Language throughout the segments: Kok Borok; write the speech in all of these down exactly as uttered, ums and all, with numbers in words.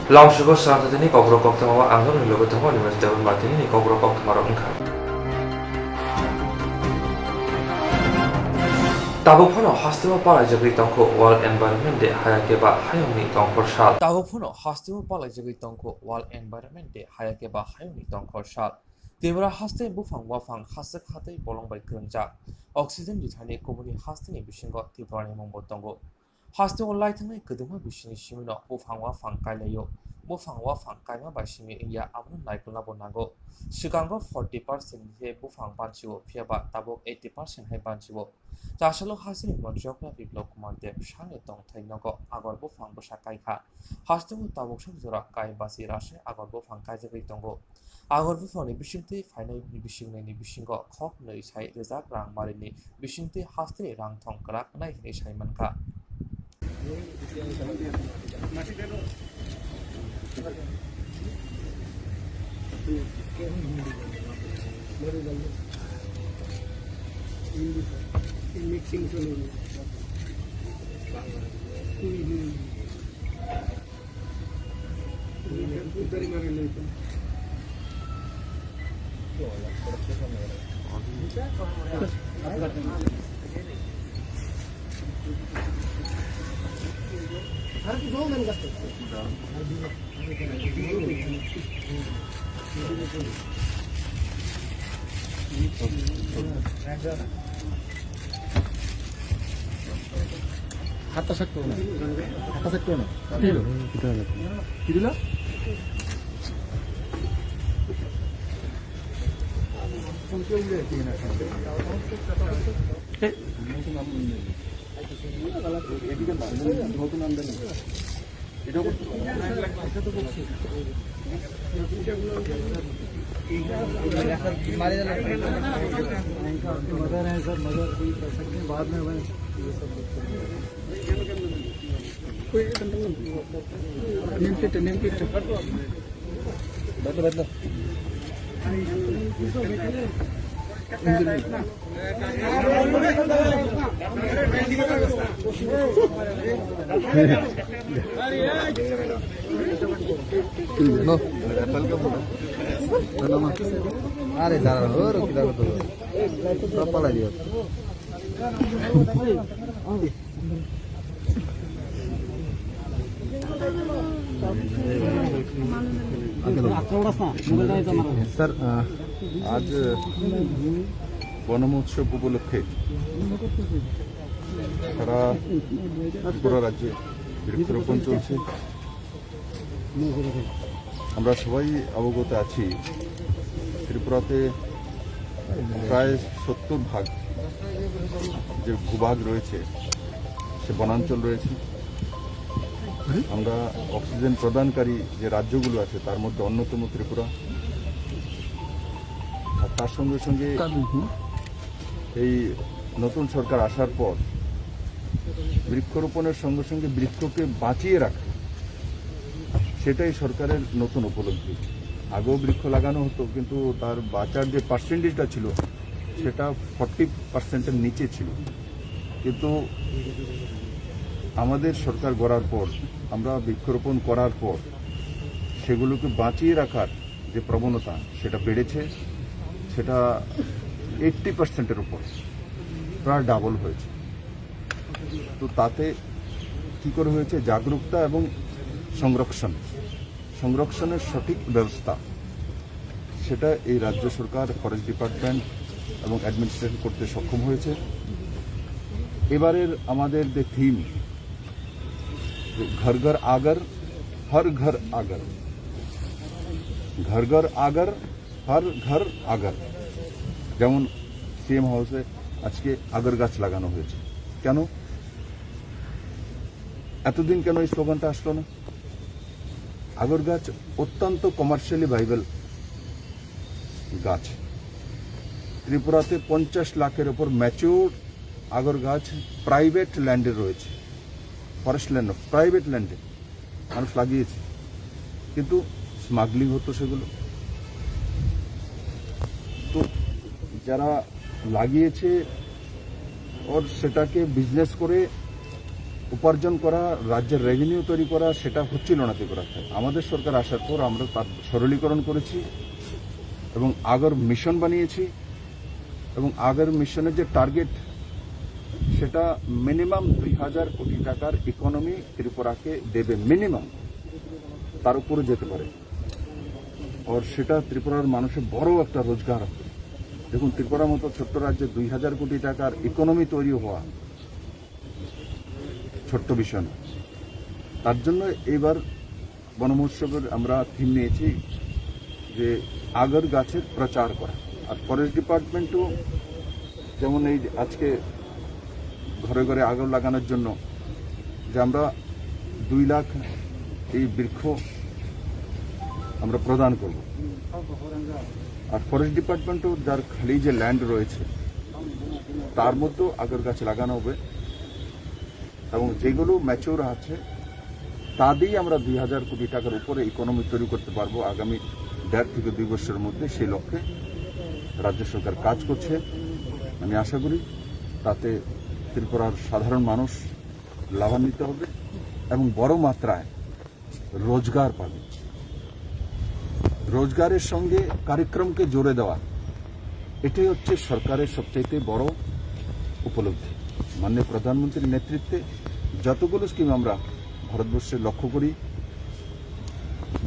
Lamsugo Sranthatini kokrok koktwma o ang nokni logi tongo, Animesh Debbarma. Tinini kokrok koktwma rok wngkha. Tabuk phano hasteo palaijagwi tongkho World Environment Day, haya khe ba hayungni tongkhor sal. Tabuk phano hasteo palaijagwi tongkho World Environment Day, haya khe ba hayungni tongkhor sal. Tripura haste buphang waphang haswk hatwi bolong bai kwrwngjak. Oxygen rithani kubuni hasteni bisingo Tripurani mungbo tongo. Hasteo lai thangnai kwdwma bisingni simino buphang waphang kailaio. Buphang waphang kaima bai simi wngya, abono naikolna bo nango. Swkango forty percent se buphang bansio, phiyaba tabuk eighty percent hai bansio. Chasalo hasteni montri okra Biplab Kumar Deb sani tongthai nogo agor buphang bwsa kaikha. Hasteo tabuk sak jora kai basi rase agor buphang kaijagwi tongo. Agor buphangni bisingtwi phainai bising nini bisingo khok nwi sai rijak rang marini bisingtwi hasteni rang thong kwrak nai hinwi sai mankha. Hata sakto na. Hata sakto na. Kilo. Kilo. Mother है sir, mother कोई कर सकते हैं, बाद में बने। कोई name plate है, नेम प्लेट है। बैठो, बैठो। No. Aare, dara, horo, kidara, to. Pura palai diyo. Sir, अ, आज বন মহোৎসব উপলক্ষে সারা ত্রিপুরা রাজ্যে বৃক্ষরোপণ চলছে। আমরা সবাই অবগত আছি, ত্রিপুরাতে প্রায় সত্তর ভাগ যে ভূভাগ রয়েছে, সে বনাঞ্চল রয়েছে। আমরা অক্সিজেন প্রদানকারী যে রাজ্যগুলো আছে, তার মধ্যে অন্যতম ত্রিপুরা। আর তার সঙ্গে সঙ্গে এই নতুন সরকার আসার পর বৃক্ষরোপণের সঙ্গে সঙ্গে বৃক্ষকে বাঁচিয়ে রাখা, সেটাই সরকারের নতুন উপলব্ধি। আগেও বৃক্ষ লাগানো হতো, কিন্তু তার বাঁচার যে পার্সেন্টেজটা ছিল, সেটা ফর্টি পার্সেন্টের নিচে ছিল। কিন্তু আমাদের সরকার গড়ার পর, আমরা বৃক্ষরোপণ করার পর, সেগুলোকে বাঁচিয়ে রাখার যে প্রবণতা, সেটা বেড়েছে। সেটা এইট্টি পার্সেন্টের উপর, প্রায় ডাবল হয়েছে। তো তাতে কি করে হয়েছে? জাগরুকতা এবং সংরক্ষণ, সংরক্ষণের সঠিক ব্যবস্থা, সেটা এই রাজ্য সরকার, ফরেস্ট ডিপার্টমেন্ট এবং অ্যাডমিনিস্ট্রেশন করতে সক্ষম হয়েছে। এবারের আমাদের যে থিম, যে ঘর ঘর আগর, হর ঘর আগর, ঘর ঘর আগর, হর ঘর আগর। যেমন সিএম হাউসে আজকে আগর গাছ লাগানো হয়েছে। কেন? এতদিন কেন এই স্লোগানটা আসলো না? আগর গাছ অত্যন্ত কমার্শিয়ালি ভাইবল গাছ। ত্রিপুরাতে পঞ্চাশ লাখের ওপর ম্যাচিওর আগর গাছ প্রাইভেট ল্যান্ডে রয়েছে, ফরেস্ট ল্যান্ড, প্রাইভেট ল্যান্ডে মানুষ লাগিয়েছে, কিন্তু স্মাগলিং হতো সেগুলো। তো যারা লাগিয়েছে, ওর সেটাকে বিজনেস করে উপার্জন করা, রাজ্যের রেভিনিউ তৈরি করা, সেটা হচ্ছিল না ত্রিপুরাতে। আমাদের সরকার আসার পর আমরা তার সরলীকরণ করেছি এবং আগর মিশন বানিয়েছি এবং আগর মিশনের যে টার্গেট, সেটা মিনিমাম দুই হাজার কোটি টাকার ইকোনমি ত্রিপুরাকে দেবে, মিনিমাম, তার উপরে যেতে পারে। আর সেটা ত্রিপুরার মানুষের বড় একটা রোজগার হবে। দেখুন, ত্রিপুরার মতো ছোট্ট রাজ্যে দুই হাজার কোটি টাকার ইকোনমি তৈরি হওয়া, ছোট্ট বিষয় না। তার জন্য এবার বন মহোৎসবের আমরা থিম নিয়েছি যে আগর গাছের প্রচার করা। আর ফরেস্ট ডিপার্টমেন্টও যেমন এই যে আজকে ঘরে ঘরে আগর লাগানোর জন্য যে আমরা দুই লাখ এই বৃক্ষ আমরা প্রদান করব। আর ফরেস্ট ডিপার্টমেন্টও যার খালি যে ল্যান্ড রয়েছে, তার মধ্যেও আগর গাছ লাগানো হবে এবং যেগুলো ম্যাচিওর আছে, তা দিয়েই আমরা দুই হাজার কোটি টাকার উপরে ইকোনমি তৈরি করতে পারবো আগামী দেড় থেকে দুই বছরের মধ্যে। সেই লক্ষ্যে রাজ্য সরকার কাজ করছে। আমি আশা করি তাতে ত্রিপুরার সাধারণ মানুষ লাভান্বিত হবে এবং বড় মাত্রায় রোজগার পাবে। রোজগারের সঙ্গে কার্যক্রমকে জুড়ে দেওয়া, এটাই হচ্ছে সরকারের সবচাইতে বড় উপলব্ধি। মাননীয় প্রধানমন্ত্রীর নেতৃত্বে যতগুলো স্কিম আমরা ভারতবর্ষে লক্ষ্য করি,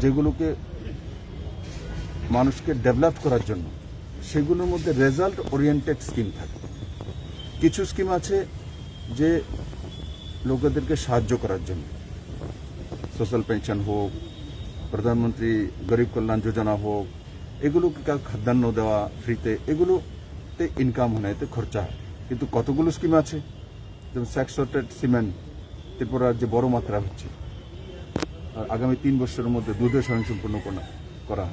যেগুলোকে মানুষকে ডেভেলপ করার জন্য, সেগুলোর মধ্যে রেজাল্ট ওরিয়েন্টেড স্কিম থাকে। কিছু স্কিম আছে যে লোকেদেরকে সাহায্য করার জন্য, সোশ্যাল পেনশন হোক, প্রধানমন্ত্রী গরিব কল্যাণ যোজনা হোক, এগুলোকে কা-, খাদ্যান্ন দেওয়া ফ্রিতে, এগুলোতে ইনকাম হয় না, এতে খরচা হয়। কিন্তু কতগুলো স্কিম আছে, যেমন স্যাক সর্টেড সিমেন্ট ত্রিপুরা রাজ্যে বড় মাত্রা হচ্ছে, আর আগামী তিন বছরের মধ্যে দুধে স্বয়ংসম্পূর্ণ করা, করা।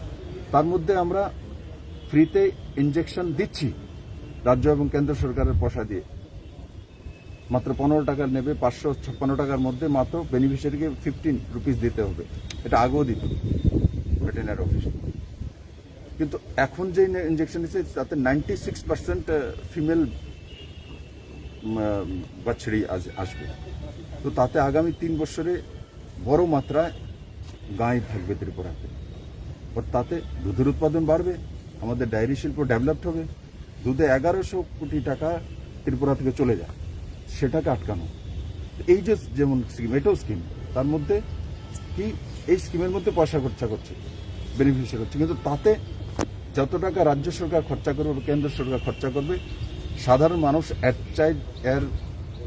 তার মধ্যে আমরা ফ্রিতে ইনজেকশন দিচ্ছি রাজ্য এবং কেন্দ্র সরকারের পয়সা দিয়ে। মাত্র পনেরো টাকা নেবে, পাঁচশো ছাপ্পান্ন টাকার মধ্যে মাত্র বেনিফিশিয়ারিকে ফিফটিন রুপিস দিতে হবে। এটা আগেও দিত ভেটেরিনারি অফিস, কিন্তু এখন যে ইনজেকশন দিচ্ছে, তাতে নাইনটি সিক্স পার্সেন্ট ফিমেল বাছড়ি আস-, আসবে। তো তাতে আগামী তিন বছরে বড় মাত্রায় গাই থাকবে ত্রিপুরাতে। আর তাতে দুধের উৎপাদন বাড়বে, আমাদের ডায়েরি শিল্প ডেভেলপড হবে, দুধে এগারোশো কোটি টাকা ত্রিপুরা থেকে চলে যায়, সেটাকে আটকানো। এই যে যেমন স্কিম, এটাও স্কিম, তার মধ্যে কি এই স্কিমের মধ্যে পয়সা খরচা করছে, বেনিফিশিয়ারি হচ্ছে, কিন্তু তাতে যত টাকা রাজ্য সরকার খরচা করবে বা কেন্দ্র সরকার খরচা করবে, সাধারণ মানুষ এর চাই, এর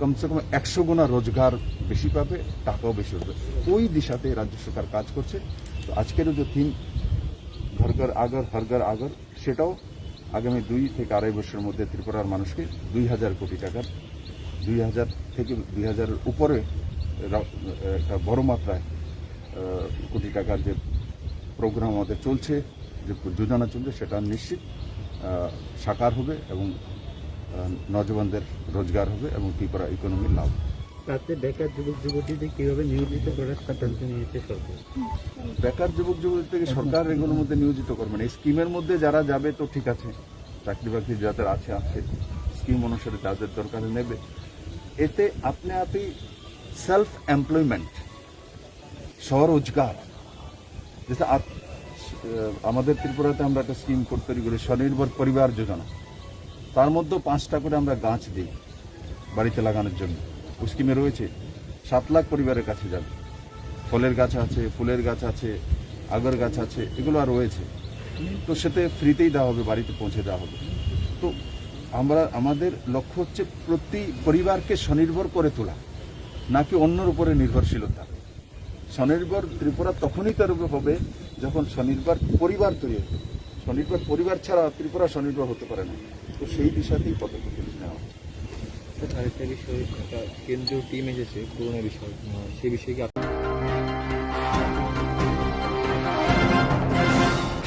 কমসে কম একশো গুণা রোজগার বেশি পাবে, টাকাও বেশি উঠবে। ওই দিশাতে রাজ্য সরকার কাজ করছে। তো আজকেরও যে থিম ঘর ঘর আগর, হর ঘর আগর, সেটাও আগামী দুই থেকে আড়াই বছরের মধ্যে ত্রিপুরার মানুষকে দুই হাজার কোটি টাকার, দুই হাজার থেকে দুই হাজার উপরে রা-, একটা বড় মাত্রায়, আহ, কোটি টাকার যে প্রোগ্রাম আমাদের চলছে, যে যোজনা চলছে, সেটা নিশ্চিত, আহ, সাকার হবে এবং, আহ, নজওয়ানদের রোজগার হবে এবং ত্রিপুরা ইকোনমির লাভ হবে। তাতে বেকার যুবক যুবতীদের কিভাবে নিয়োজিত করার সিদ্ধান্ত নিয়েছে সরকার? বেকার যুবক যুবতীদেরকে সরকার এগুলোর মধ্যে নিয়োজিত করবে না। এই স্কিমের মধ্যে যারা যাবে তো ঠিক আছে, চাকরি বাকরি যাদের আছে আছে, স্কিম অনুসারে যাদের দরকার নেবে। এতে আপনি আপনি সেলফ এমপ্লয়মেন্ট, স্বরোজগার। যেটা আপ-, আহ, আমাদের ত্রিপুরাতে আমরা একটা স্কিম তৈরি করি, স্বনির্ভর পরিবার যোজনা। তার মধ্যে পাঁচটা করে আমরা গাছ দিই বাড়িতে লাগানোর জন্য। ওই স্কিমে রয়েছে, সাত লাখ পরিবারের কাছে যাবে। ফলের গাছ আছে, ফুলের গাছ আছে, আগর গাছ আছে, এগুলো আর রয়েছে। তো সেটা ফ্রিতেই দেওয়া হবে, বাড়িতে পৌঁছে দেওয়া হবে। তো আমরা, আমাদের লক্ষ্য হচ্ছে প্রতি পরিবারকে স্বনির্ভর করে তোলা, নাকি অন্যর উপরে নির্ভরশীলতা। স্বনির্ভর ত্রিপুরা তখনই তৈরি হবে, যখন স্বনির্ভর পরিবার তৈরি হবে। স্বনির্ভর পরিবার ছাড়া ত্রিপুরা স্বনির্ভর হতে পারে না। তো সেই দিশাতেই পদক্ষেপ নেওয়া হবে। স্যার, আরেকটা বিষয়, একটা কেন্দ্রীয় টিম এসেছে করোনা বিষয়ে, আহ, সে বিষয়ে কি up-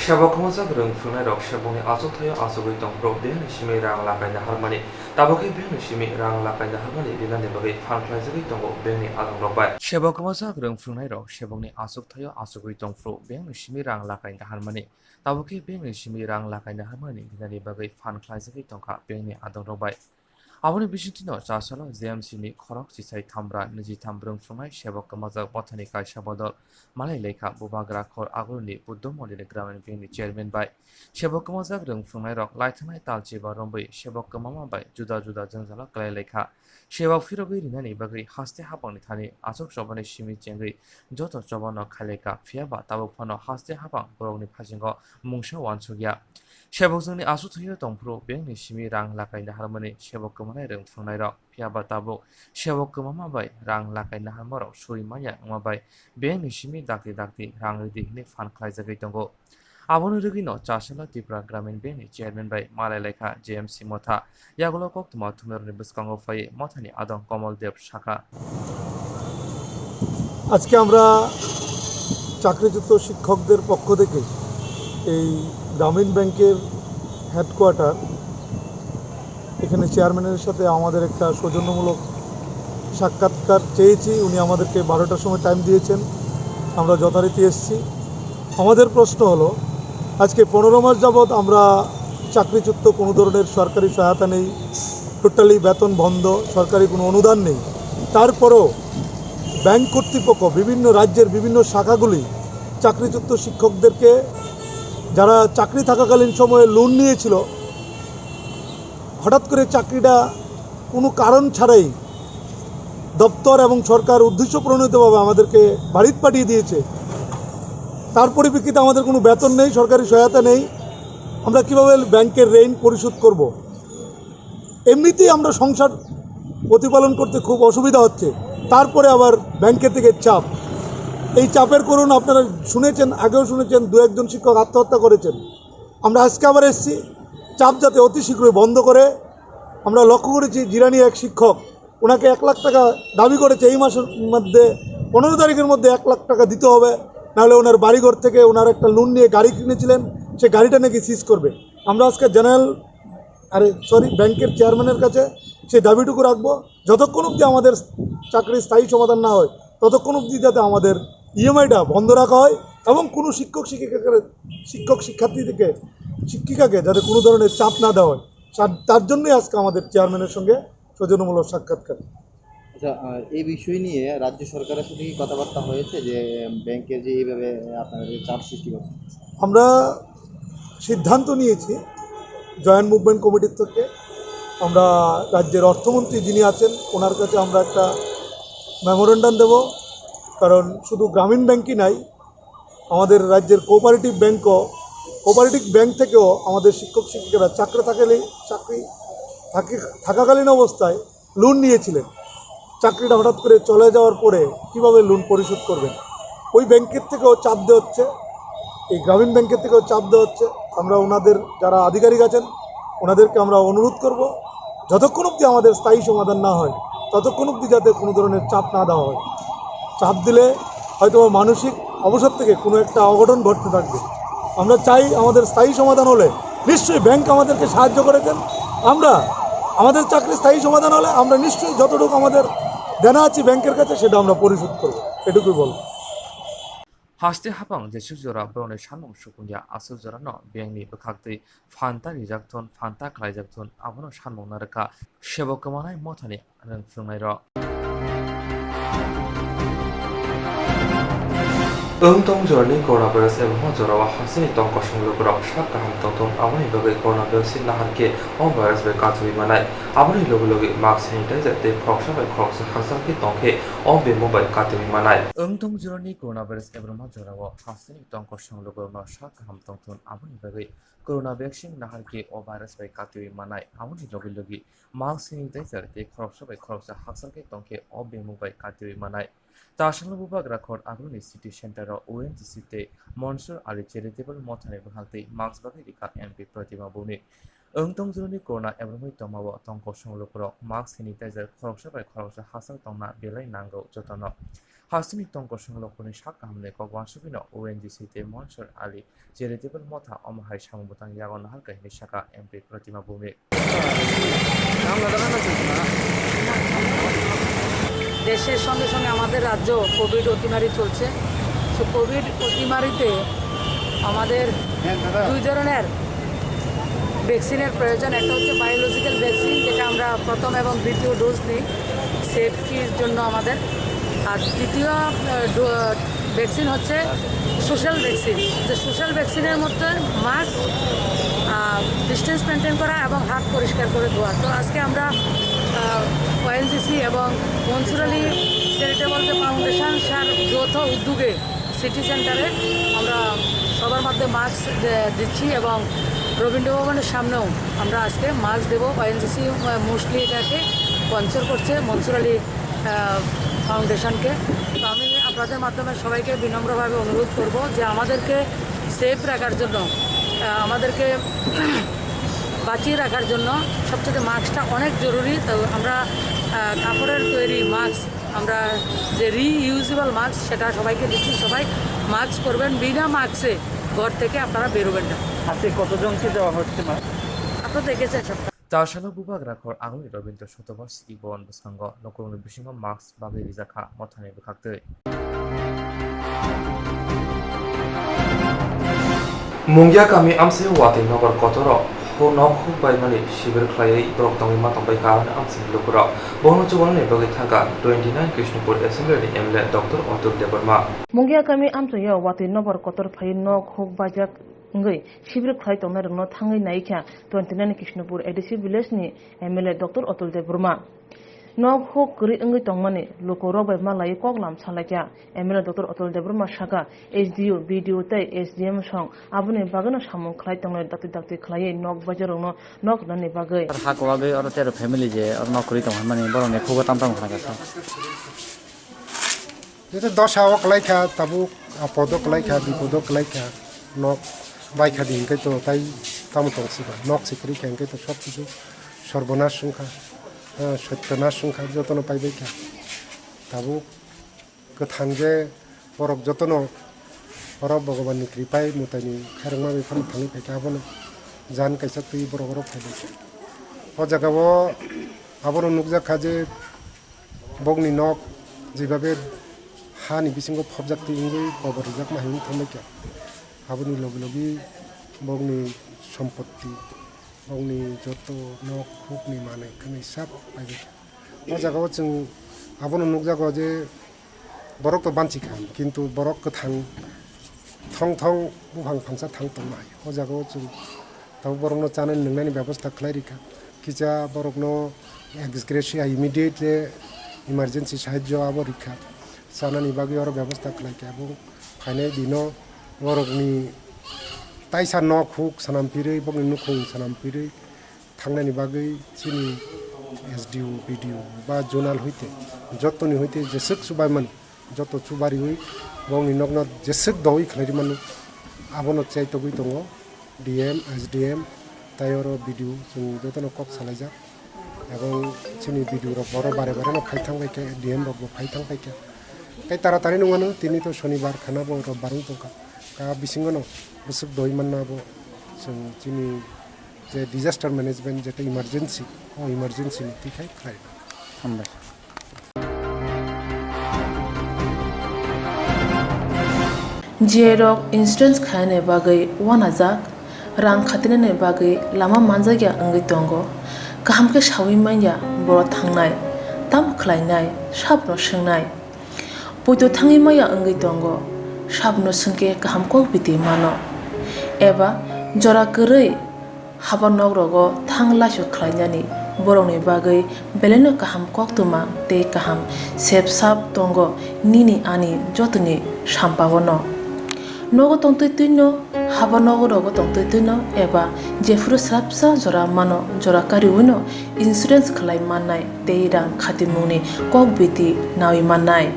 Sebo kwmajak rwng phwrwngnairok sebokni achukthai-o achugwi tongphuru, bini simi rang lakaina harmani. Tabuk khe bini simi rang lakaina harmani rinani bagwi phan khlaijagwi tongo bini adongrok bai. Sebo kwmajak rwng phwrwngnairok sebokni achukthai-o achugwi tongphuru, bini simi rang lakaina harmani. Tabuk khe bini simi rang lakaina harmani rinani bagwi phan khlaijagwi tongkha bini adongrok bai. Aboni bisingtwino chasalo J M C ni khorok chisai thamra niji tham rwng phungnai sebok kwmajak mothani kaisa bodol malai lekha Bubagra khor Aguluni Buddho Mondoli Gramin Bank ni chairman bai sebok kwmajak rwng phungnairok laithanai talchi ba romwi sebok kwmama bai juda juda jwngjalo kwlai lekha. Sebok phirogwi rinani bagwi haste hapangni thani achuk chobani simi chengwi joto chobano khailekha, phiyaba tabuk phano haste hapang borokni phasingo mungsa uansukya. Sebokjwngni aswk thwio tongphuru bankni simi rang lakai naharmani sebok kwmanai rwng phungnairok, phiyaba tabuk sebok kwmama bai rang lakai naharmarok suri manya wngma bai bankni simi dakti dakti rang ridi hwnwi phan khlaijagwi tongo. Aboni rwgwino chasalo Tripura Gramin Bank ni chairman bai malai laikha J M C Motha. Yagulo koktwma thumnarokni bwskango phaiwi Mothani adong Komol Dev sakha. আজকে আমরা চাকরিচ্যুত শিক্ষকদের পক্ষ থেকে এই গ্রামীণ ব্যাংকের হেডকোয়ার্টার এখানে চেয়ারম্যানের সাথে আমাদের একটা সৌজন্যমূলক সাক্ষাৎকার চেয়েছি। উনি আমাদেরকে বারোটার সময় টাইম দিয়েছেন, আমরা যথারীতি এসেছি। আমাদের প্রশ্ন হলো, আজকে পনেরো মাস যাবৎ আমরা চাকরিচ্যুত, কোনো ধরনের সরকারি সহায়তা নেই, টোটালি বেতন বন্ধ, সরকারি কোনো অনুদান নেই। তারপরেও ব্যাংক কর্তৃপক্ষ, বিভিন্ন রাজ্যের বিভিন্ন শাখাগুলি চাকরিচ্যুত শিক্ষকদেরকে, যারা চাকরি থাকাকালীন সময়ে লোন নিয়েছিল, হঠাৎ করে চাকরিটা কোনো কারণ ছাড়াই দপ্তর এবং সরকার উদ্দেশ্য প্রণোদিতভাবে আমাদেরকে বাড়িত পাঠিয়ে দিয়েছে। তার পরিপ্রেক্ষিতে আমাদের কোনো বেতন নেই, সরকারি সহায়তা নেই। আমরা কিভাবে ব্যাংকের ঋণ পরিশোধ করব? এমনিতেই আমরা সংসার প্রতিপালন করতে খুব অসুবিধা হচ্ছে, তারপরে আবার ব্যাংকের থেকে চাপ। এই চাপের করুণ আপনারা শুনেছেন, আগেও শুনেছেন, দু একজন শিক্ষক আত্মহত্যা করেছেন। আমরা আজকে আবার এসেছি, চাপ যাতে অতি শীঘ্রই বন্ধ করে। আমরা লক্ষ্য করেছি, জিরানি এক শিক্ষক, ওনাকে এক লাখ টাকা দাবি করেছে এই মাসের মধ্যে, পনেরো তারিখের মধ্যে এক লাখ টাকা দিতে হবে, নাহলে ওনার বাড়িঘর থেকে ওনার একটা লোন নিয়ে গাড়ি কিনেছিলেন, সে গাড়িটা নাকি সিজ করবে। আমরা আজকে জেনারেল, আরে সরি, ব্যাংকের চেয়ারম্যানের কাছে সেই দাবিটুকু রাখবো, যতক্ষণ অবধি আমাদের চাকরির স্থায়ী সমাধান না হয়, ততক্ষণ অবধি যাতে আমাদের ইএমআইটা বন্ধ রাখা হয় এবং কোনো শিক্ষক শিক্ষিকাকে, শিক্ষক শিক্ষার্থী থেকে শিক্ষিকাকে যাতে কোনো ধরনের চাপ না দেওয়া হয়, তার, তার জন্যই আজকে আমাদের চেয়ারম্যানের সঙ্গে সৌজন্যমূলক সাক্ষাৎকার। আচ্ছা, আহ, এই বিষয় নিয়ে রাজ্য সরকারের সাথে কি কথাবার্তা হয়েছে যে, উম, ব্যাংকে যে এইভাবে আপনাদের চাপ সৃষ্টি করছে? আমরা সিদ্ধান্ত নিয়েছি জয়েন্ট মুভমেন্ট কমিটির থেকে, আমরা রাজ্যের অর্থমন্ত্রী যিনি আছেন, ওনার কাছে আমরা একটা মেমোরেন্ডাম দেব। কারণ শুধু গ্রামীণ ব্যাংকই নাই, আমাদের রাজ্যের কোঅপারেটিভ ব্যাংকও, কোঅপারেটিভ ব্যাংক থেকেও আমাদের শিক্ষক শিক্ষিকারা চাকরি থাকালে, চাকরি থাকি, থাকাকালীন অবস্থায় লোন নিয়েছিলেন, চাকরিটা হঠাৎ করে চলে যাওয়ার পরে কিভাবে লোন পরিশোধ করবেন, ওই ব্যাংকের থেকেও চাপ দেওয়া হচ্ছে, এই গ্রামীণ ব্যাংকের থেকেও চাপ দেওয়া হচ্ছে। আমরা ওনাদের যারা আধিকারিক আছেন, ওনাদেরকে আমরা অনুরোধ করব, যতক্ষণ অবধি আমাদের স্থায়ী সমাধান না হয়, ততক্ষণ অবধি যাতে কোনো ধরনের চাপ না দেওয়া হয়। চাপ দিলে হয়তো বা মানসিক অবসাদ থেকে কোনো একটা অঘটন ঘটতে থাকবে। আমরা চাই আমাদের স্থায়ী সমাধান হলে নিশ্চয়ই ব্যাংক আমাদেরকে সাহায্য করে দেন। আমরা আমাদের চাকরি স্থায়ী সমাধান হলে আমরা নিশ্চয়ই যতটুকু আমাদের দেনা আছে ব্যাংকের কাছে, সেটা আমরা পরিশোধ করব, এটুকুই বলব। Haste hapang jesuk jora borokni sanmung sukungya aswk jorano bengni bwkhaktwi phanta rijak thun, phanta khlaijak thun, abono sanmung narwkha sebo kwmanai mothani rwng phwrwngnairok. Wng tong jorani coronavirus ebongma jorao hasteni tong kosong lukurok sak kaham tongthung, aboni bagwi corona vaccine nahar khe o virus bai kachiui manai. Aboni logi logi mask, sanitizer tei khoroksa bai khoroksa hakchal khe tong khe o bemung bai kachiui manai. Wng tong jorani coronavirus ebongma jorao hasteni tong kosong lukurokno sak kaham tongthung, aboni bagwi corona vaccine nahar khe o virus bai kachiui manai. Aboni logi logi mask, sanitizer tei khoroksa bai khoroksa hakchal khe tong khe o bemung bai kachiui manai. Tasalo Bubagra khor Aguluni City Center o O N G C tei Monsur Ali Charitable Mothani bwkhaktwi mask bagwi rikha M P Pratima Bhumik. Wng tong jorani corona ebongwi tongmao tong kosong lukurok mask, sanitizer khoroksa bai khoroksa hakchal tongna belai nango jotono. Hasteni tong kosong lukurokni sak kahamni kok uansugwino O N G C tei Monsur Ali Charitable Motha omo hai samung bwtang yago nahar kha hwnwi sakha M P Pratima Bhumik. দেশের সঙ্গে সঙ্গে আমাদের রাজ্য কোভিড অতিমারি চলছে। তো কোভিড অতিমারিতে আমাদের দুই ধরনের ভ্যাকসিনের প্রয়োজন। একটা হচ্ছে বায়োলজিক্যাল ভ্যাকসিন, যেটা আমরা প্রথম এবং দ্বিতীয় ডোজ দিই সেফটির জন্য আমাদের। আর দ্বিতীয় ভ্যাকসিন হচ্ছে সোশ্যাল ভ্যাকসিন। যে সোশ্যাল ভ্যাকসিনের মধ্যে মাস্ক, ডিস্টেন্স মেনটেন করা এবং হাত পরিষ্কার করে ধোয়া। তো আজকে আমরা ওএনজিসি এবং মনসুর আলী চ্যারিটেবল যে ফাউন্ডেশন, স্যার যৌথ উদ্যোগে সিটি সেন্টারে আমরা সবার মধ্যে মাস্ক দিচ্ছি এবং রবীন্দ্র ভবনের সামনেও আমরা আজকে মাস্ক দেবো। ওএনজিসি মোস্টলি এটাকে স্পন্সর করছে, মনসুর আলী ফাউন্ডেশনকে। তো আমি আপনাদের মাধ্যমে সবাইকে বিনম্রভাবে অনুরোধ করব যে আমাদেরকে সেফ রাখার জন্য, আহ, আমাদেরকে বাঁচিয়ে রাখার জন্য সবচেয়ে মাস্কটা অনেক জরুরি। তো আমরা, আহ, কাপড়ের তৈরি মাস্ক, আমরা যে রিইউজেবল মাস্ক, সেটা সবাইকে দিচ্ছি। সবাই মাস্ক পরবেন, বিনা মাস্কে ঘর থেকে আপনারা বেরোবেন না। আজকে কতজনকে দেওয়া হচ্ছে মাস্ক? আপনারা দেখেছেন সবটা। Chasalo bubagra khor agwi Robindra Sotobas ibon bwskango nokrongni bisingo mask bagwi rijak kha mothani bwkhaktwi. Mungia kami amsai watwi nokor kotoro ho nok huk baimani sibir khlaiwi borok tongwi ma tongbai kha hwnwi amsai lukurok. Bono chubanani bagwi thangkha twenty nine Krishnapur Assembly ni M L A Doctor Atul Debbarma. Mungia kami amchaio watwi nokor kotor phaiwi nok huk baijak wngwi sibir khlai tongnairokno thangwi naikha twenty nine Krishnapur A D C village ni M L A Doctor Atul Debbarma. Nok huk kwrwi wngwi tongmani lukurok bai malaiwi koklam salaikha. M L A Doctor Atul Debbarma sakha, S D O, B D O tei S D M song aboni bagwino samung khlai tongnai, dakti dakti khlaiwi nok baijarokno nok rwnani bagwi. Ar ha kwbagwi oro tero family je oro nok kwrwi tong hwnmani borokni khugo tam tam khlaikha. Jete dosa o kwlaikha, tabuk apodo kwlaikha, bipodo kwlaikha, nok baikha di hwnkhe to tai tamo tong siba, nok se kwrwi kha hwnkhe to sob kisu sorbonas wngkha, ah, sotyonas wngkha, jotono paibaikha. Tabuk kwthang je borok jotono oro Bhogoban ni kripai mwtai ni khairokma bai phano thangwi phaikha, abono jan kaisa twi borok oro phaibaikha. O jaga o abono nukjak kha je bokni nok jebabe hani bisingo phobjaktwi wngwi kobor rijakma hinwi thangbaikha. Aboni logi logi bokni sompotti, bokni joto nok hukni manwi khwnwi sab paibaikha. O jaga o chwng abono nukjago je borok to banchikha, kintu borok kwthang thong thong buphang phansa thang tongma hai. O jaga o chwng tabuk borokno chanani nwngnani bebosta khlai rikha. Kisa borokno ex gratia immediate emergency sahajyo abo rikha. Chanani bagwi oro bebosta khlaikha, ebong phainai dino borokni taisa nok huk sanampirwi, bokni nukhung sanampirwi thangnani bagwi chini S D O, B D O ba zonal hoite, jottoni hoite jeswk chubaimani, jotto chubariwi bokni nokno jeswk dowi khlai rimano, abono chaitogwi tongo D M, S D M, tai oro B D O, chwng jotono kok salaijak. Ebong chini B D O rok oro bare bare no phai thang bai khe, D M rok bo phai thang bai khe. Tai taratari nung mano, tini to shonibar khana bo robbar wng tongkha. Ka bisingo no bwswk doi manna bo chwng chini je disaster management, jeta emergency, o emergency ni twi khai khlai. Hambai. Jiyai rok insurance khainani bagwi uanajak, rang khatinani bagwi lama manjakya wngwi tongo. Kaham khe saui manya boro thangnai, tamo khlainai, sabno swngnai. Poito thangwi maya wngwi tongo, sabno swngkhe kaham kok biti mano. Eba jora kwrwi haba nok rogo thang laisu khlainani borokni bagwi belaino kaham koktwma tei kaham sep sap tongo nini ani jotoni sampaono. Nogo tongtwi twino, haba nogo rogo tongtwi twino eba jephuru swrapsa jora mano, jora kariwino insurance khlai mannai tei rang khatimungni kok biti naui mannai.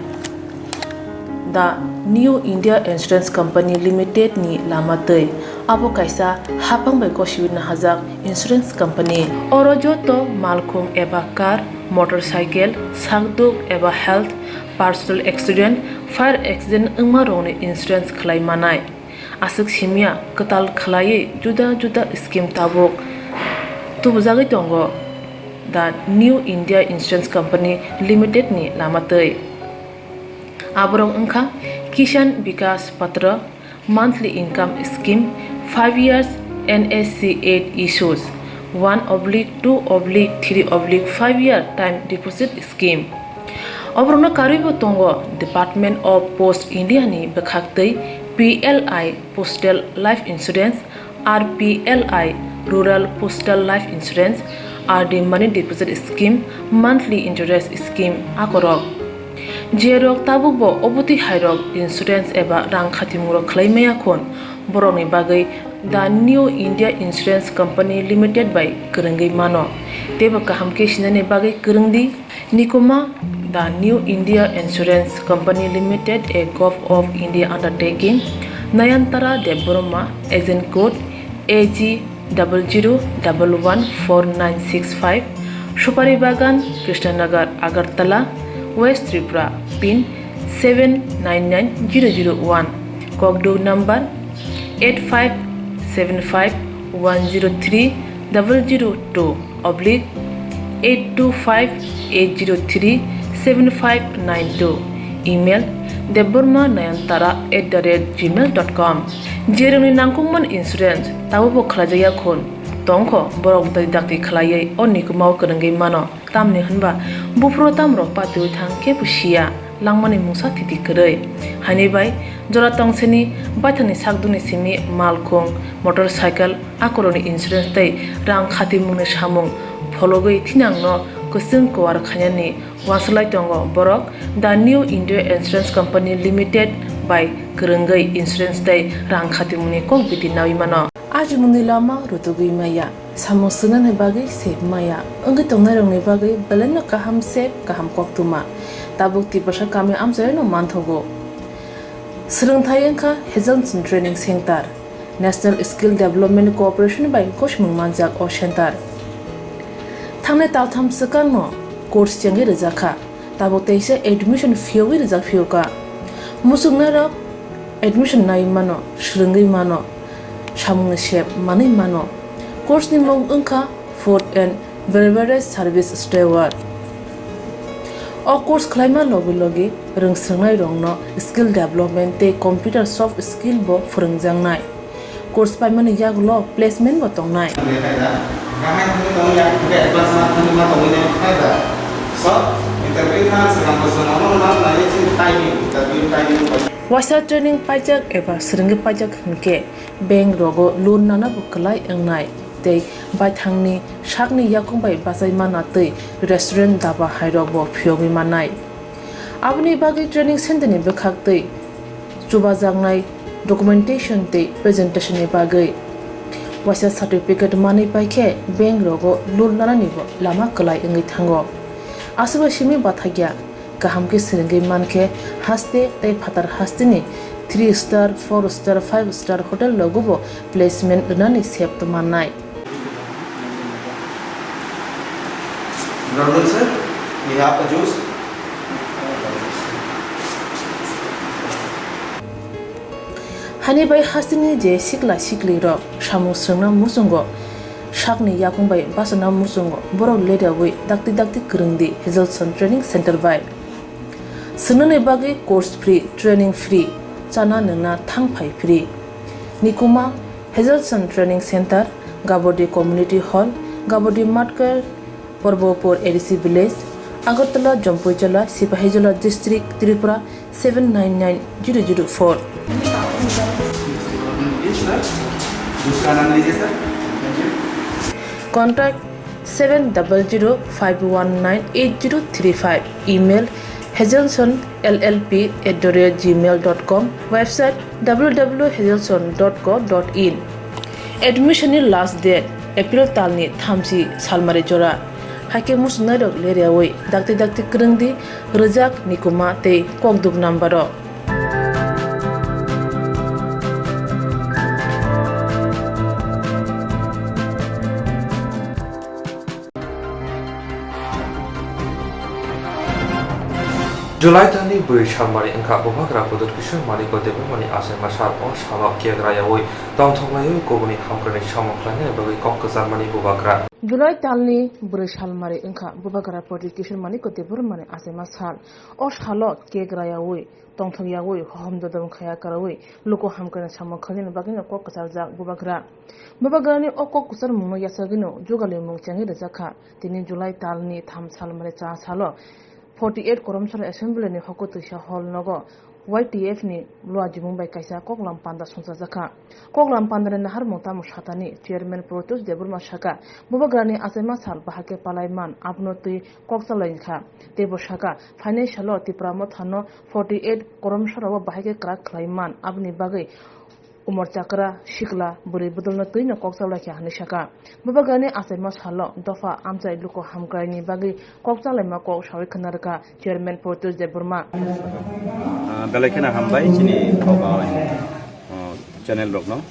The New India Insurance Company Limited ni lama twi. Abo kaisa haphang bai gosiwi nahajak insurance company. Oro joto malkhung eba car, motorcycle, sakduk eba health, personal accident, fire accident wngma rokni insurance khlai manai. Aswk simya kwtal khlaiwi juda juda scheme tabuk tubujagwi tongo the New India Insurance Company Limited ni lama twi. Aborok wngkha Kisan Vikas Patra, monthly income scheme, five years N S C eight issues one oblique two oblique three oblique five year time deposit scheme. Oborokno karwibo tongo Department of Post India ni bwkhaktwi P L I Postal Life Insurance, R P L I Rural Postal Life Insurance, R D Money Deposit Scheme, Monthly Interest Scheme akorok. Jerok tabukbo obotwi hairok insurance eba rang khatimungrok khlai maya khun, borokni bagwi The New India Insurance Company Limited bai kwrwngwi mano. Teibo kaham khe sinani bagwi kwrwngdi. Nikuma, The New India Insurance Company Limited, a Govt of India undertaking, Nayantara Debbarma, agent code A G double zero double one four nine six five, Supari Bagan, Krishnanagar, Agartala, West Tripura, pin seven nine nine zero zero one, kokduk number eight five seven five one zero three double zero two oblique eight two five eight zero three seven five nine two, email debbarma nayantara at the rate gmail dot com. Jerokni nangkukmani insurance tabukbo khlaijakya khun tongkho, borok dakti dakti khlaiwi o nikumao kwrwngwi mano, tamni hwnba buphuru tamrok patiwi thang kebo siya. Langmani mungsa thiti kwrwi. Haini bai jora tongseni baithangni sakdukni simi malkhung, motorcycle, akorokni insurance tei rang khatimungni samung phologwi thinangno kwchwng kuar khainani uansuk lai tongo borok The New India Insurance Company Limited bai kwrwngwi insurance tei rang khatimungni kok biti naui mano. Ajimungni lama rutugwi maya. Samung swngnani bagwi sep maya wngwi tongnairokni bagwi belaino kaham sep, kaham koktwma tabuk Tiprasa kami amchaino manthogo. Swrwngthai wngkha Hazelson Training Center, National Skill Development Corporation bai gosimung manjak o center. Thangnai taltham swkangno course chengwi rwjakha. Tabuk teisa admission phiyogwi rijak phiyokha. Muchungnairok admission nai mano, swrwngwi mano, samungni sep manwi mano. Course ni mung wngkha Food and Beverage Service Steward. O course khlaima logi logi rwngswrwngnairokno skill development tei computer soft skill bo phwrwngjaknai. Course paimani yagulo placement bo tongnai. Waisa training paijak eba swrwngwi paijak hwnkhe bank rogo loan nana bo kwlai wngnai tei baithangni sakni yakung bai bachai mana tei restaurant daba hairok bo phiyogwi mannai. Aboni bagwi training center ni bwkhak tei chubajaknai documentation tei presentation ni bagwi waisa certificate manwi paikhe bank rogo loan nanani bo lama kwlai wngwi thango. Aswk bai simi bathakya kaham khe swrwngwi mankhe haste tei phatar hasteni three star, four star, five star hotel rogo bo placement rwnani sep mannai. Brother, sir, we have a juice. Hani bai hasteni je sikla siklirok samung swrwngna muchungo, sakni yakung bai bachana muchungo, borok ledaui dakti dakti kwrwngdi Hazelson Training Center bai. Swngnani bagwi course free, training free, chana nwngna thang phai free. Nikuma, Hazelson Training Center, Gabodi Community Hall, Gabodi Matkar, Porbopur A D C Village, Agartala, Jampuijala, Sipahijola District, Tripura seven nine nine zero zero four. Contact seven double zero five one nine eight zero three five. Email hazelson L L P at the rate gmail dot com. Website W W W hazelson dot co dot in. Admission ni last date April talni thamchi salmari jora. Haikhe muchungnairok lereui dakti dakti kwrwngdi rwjak nikuma tei kokduk number o. July talni bwrwi salmari wngkha Bubagra Pradyut Kishore Manikya Debbarmani achaima sal. O salo cake rayaui tongthok laiwi kubuni hamkrai samung khlainani bagwi kok kwcharmani Bubagra. July talni bwrwi salmari wngkha Bubagra Pradyut Kishore Manikya Debbarmani achaima sal. O salo cake rayaui tongthok yaui hohom dodom khaya kwraui luku hamkrai samung khlainani bagwino kok kwcharjak Bubagra. Bubagrani o kok kwcharmungno yachagwino jugalimung chengwi rwjakha. Tini July talni tham salmari cha salo forty eight Koromsora Assembly ni hoko twisa hall nogo Y T F ni luajimung bai kaisa koklam panda songchajakha. Koklam pandani naharmung tamo satani Chairman Pratyut Debbarma saka, Bubagrani achaima sal bahai khe palai man, abono twi kok chalai kha. Teibo saka, phainai salo Tipra Motha no forty eight Koromsora o bahai khe kwrak khlai man, aboni bagwi Umor chakra, sikla, bwrwi bwdwlno twino kok chalai kha hwnwi sakha. Bubagrani achaima salo dopha amchai luku hamkraini bagwi kok chalaima kok saui khna rwkha Chairman Pratyut Debbarma. Ah, belai kheno hambai chini Baba, ah, channel rokno.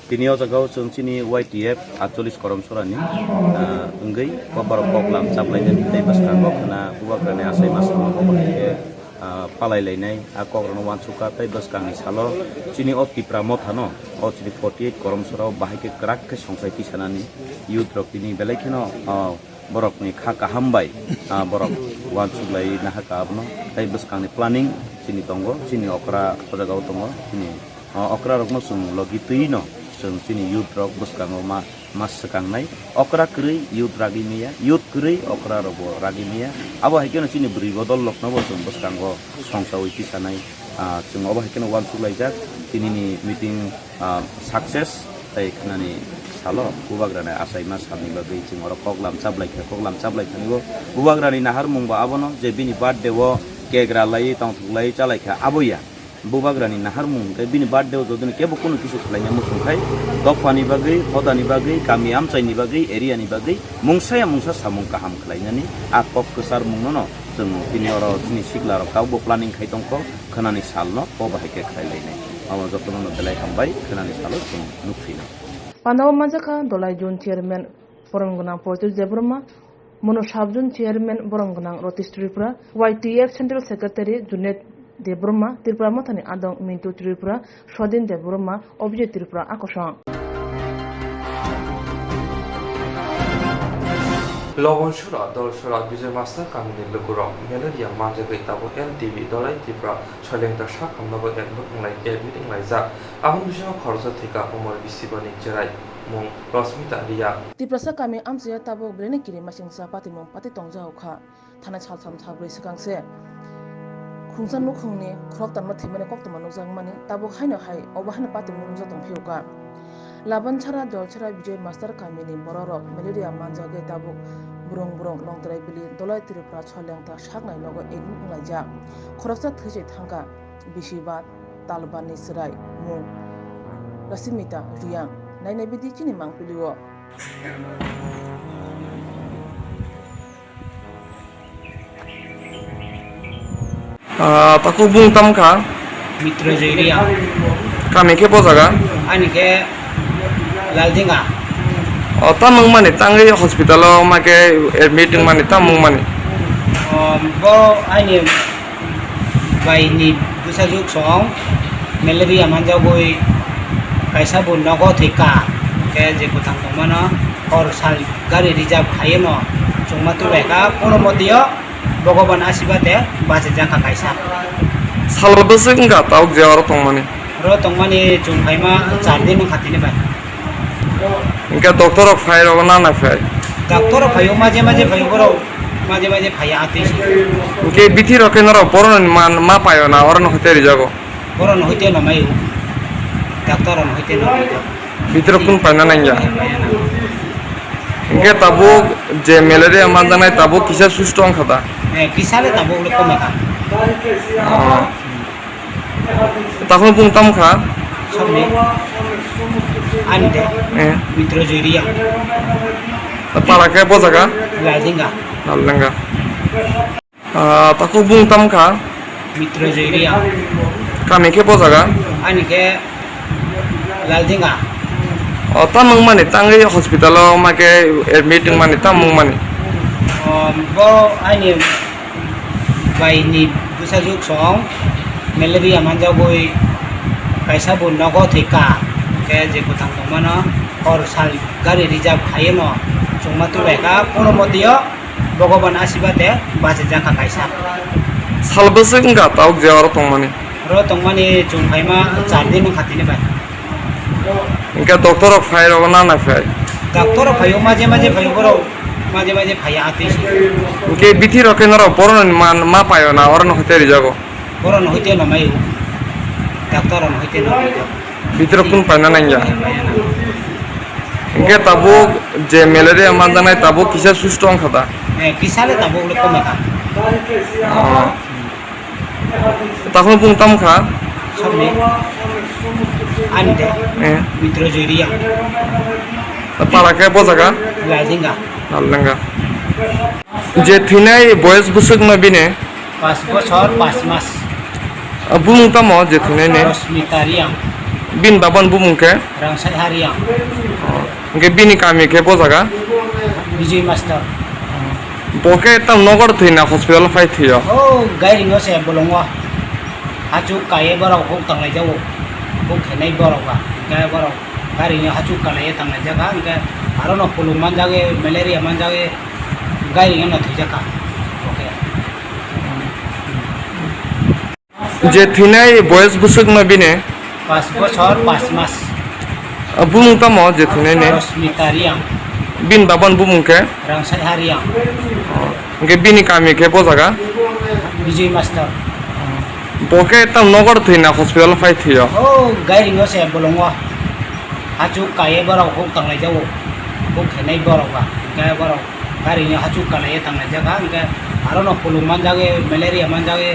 Tini o jaga o chwng chini Y T F atchollis Koromsorani, ah, wngwi kokborok koklam chaplainani tei bwskango khna Bubagrani achaima salo bo bahai khe ah, palai lainai, a kok rokno uansukha tei bwskangni salo chini o Tipra Motha no, o chini forty eight Koromsora o bahai khe kwrak khe songchai tisanani youth rok tini belai kheno, ah, borokni kha kaham bai, ah, borok uansuk lai nahaka abono tei bwskangni planning chini tongo, chini okra o jaga o tongo, chini, ah, okra rokno chwng logi twi no chwng chini youth rok bwskango ma ma swkangnai okra kwrwi youth ragwi maya, youth kwrwi okra rokbo ragwi maya. Abo hai kheno chini bwrwi bodol roknobo chwng bwskango songchaui tisanai, ah, chwng obo hai kheno uansuk laijak. Tinini meeting, ah, success tei khnani salo Bubagrani achaima salni bagwi chwng oro koklam chaplaikha, koklam chaplaikhanibo Bubagrani naharmungbo abono je bini birthday o cake ralaiwi tongthoklaiwi chalaikha aboya. Bubagrani naharmung hwnkhe bini birthday o jodino kebo kunu kisu khlaina muchung khai, dophani bagwi, hodani bagwi, kami amchaini bagwi, area ni bagwi mungsaya mungsa samung kaham khlainani a kok kwcharmungno no chwng tini oro chini sikla rok tabukbo planning khai tongkho, khwnani salno o bahai khe khlai lainai. Omo jotono no belai hambai, khwnani salo chwng nukphinai. Pandao manjakha Dolai Zone Chairman Borom Gwnang Pradyut Debbarma, Mono Sub Zone Chairman Borom Gwnang Ratish Tripura, Y T F Central Secretary Junaid Debbarma, Tripura Mothani Adong Mintu Tripura, Swadin Debbarma, Abhijit Tripura a kosong. Lobonsora, Dolsora, Bijoy Master kamini lukurok malaria manjagwi tabuk L T B Dolai Tripura Soilengta sak hamnogo admit wnglai-, admit wnglaijak. Aboni bisingo khoroksa thwikha umor bisi borni chwrai, mung Rosmita Reang. Tiprasa kami amchaio tabuk belai no kirimasingcha patimung pati tongjago kha. Thanai saltham salbrwi swkang se khungsa nukhungni khoroktham no thwimani koktwma nukjakmani, tabuk haino hai obo haino patimung nukjak tongphiyokha. Labansara Dolsara Bijoy Master kamini bororok malaria manjagwi tabuk brung brung Longtrai Bili Dolai Tripura Soilengta saknai nogo admit wnglaijak. Khoroksa thwi se thangkha. Bisi ba talbani chwrai mung Rasimita Reang. Nainai bidi chini mangpili o. Ah, takhuk bung tam kha? Mitro Joy Reang. Kami khe bo jaga? Ani khe Laldinga. O, tam wngmani tangwi hospital o ma khe admit wngmani tam wngmani? O, bo ani Bai ni bwsajwk song malaria manjagwi kaisa bo nogo thwikha, hwnkhe je kwthang tongmano hor sal gari reserve khaiwi no chwngma tubaikha, kono motio Bhogoban asibade bachajakha kaisa. Sal bwswk wngkha tabuk je oro tongmani? Oro tongmani chwng phaima char din wngkha tini bai. Hingke doctor rok phai rok na na phai? Doctor rok phaio, maje maje phaio borok, maje maje phaiya atwi se. Hingke bithi rok khe norok borok ni man ma paio na oro no hoite rijago? Borok no hoite no maio. Doctor rok no hoite no maio. Bithi rok kunu paina nangya. Paina nangya. Hingke tabuk je malaria manjaknai tabuk kisa susto wngkha da? Eh, kisa le tabuk le koma kha. Ah. Takhuk bung tam kha? Sabni. Ani de. Eh. Mitro Joy Reang. Para khe bo jaga? Laldinga. Laldinga. Ah, takhuk bung tam kha? Mitro Joy Reang. Kami khe bo jaga? Ani khe Laldinga. O, tam wngmani, tangwi hospital o ma khe admit wngmani, tam wngmani? O, bo ani bai ni Sajwk song malaria manjagwi kaisa bo nogo thwikha, hwnkhe je bwthang tongmano hor sal gari reserve khaiwino chwngma tubaikha, kono motio Bhagwan asibade bachijakha kaisa. Sal bwswk wngkha tabuk je oro tongmani? Oro tongmani chwng phaima char din wngkha tini bai. Hwnkhe doctor rok phai rok na na phai? Doctor rok phaio, maje maje phaio borok, maje maje phaiya atwi se. Hwnkhe bithi rok khe norok borok ni man ma paio na oro no hoite rijago? Borok no hoite no maio. Doctor rok no hoite no maio. Bithi rok kun paina nangya. Hwnkhe tabuk je malaria manjaknai tabuk kisa susto wngkha da? Eh, kisa le tabuk le kome kha. Oh. Takhuk bung tamo kha? Somni. Ani de. Eh. Mitro Joy Reang. Para khe bo jaga? Laldenga. Laldenga. Je thwinai boyes bwswk no bini? Pas bochor pas mas. Ah, bumung tamo je thwinai ni? Rosmita Reang. Bini baban bumung khe? Rangsai Ha Reang. Oh. Hwnkhe bini kami khe bo jaga? Bijay Master. Bo khe tam nogo thwina hospital phai thwio? Oh, gairingo se bolongo. Hachuk kaiye borok huk tanglai jago. Huk khainai borok ba. Hwnkhe borok gairingo hachuk kaiye tanglai jaga. Hwnkhe aro no pulung manjagwi, malaria manjagwi gairingo no thwijakha. Bo khe. Je thwinai boyes bwswk no bini? Pas bochor pas mas. Ah, bumung tamo je thwinai ni? Rosmita Reang. Bini baban bumung khe? Rangsai Ha Reang. Oh. Hwnkhe bini kami khe bo jaga? Bijay Master. Bo khe tam nogo thwina hospital phai thwio? Oh, gairingo se bolongo. Hachuk kaiye borok huk tanglai jago. Huk khainai borok ba. Hwnkhe borok gairingo hachuk kaiye tanglai jaga. Hwnkhe aro no pulung manjagwi, malaria manjagwi.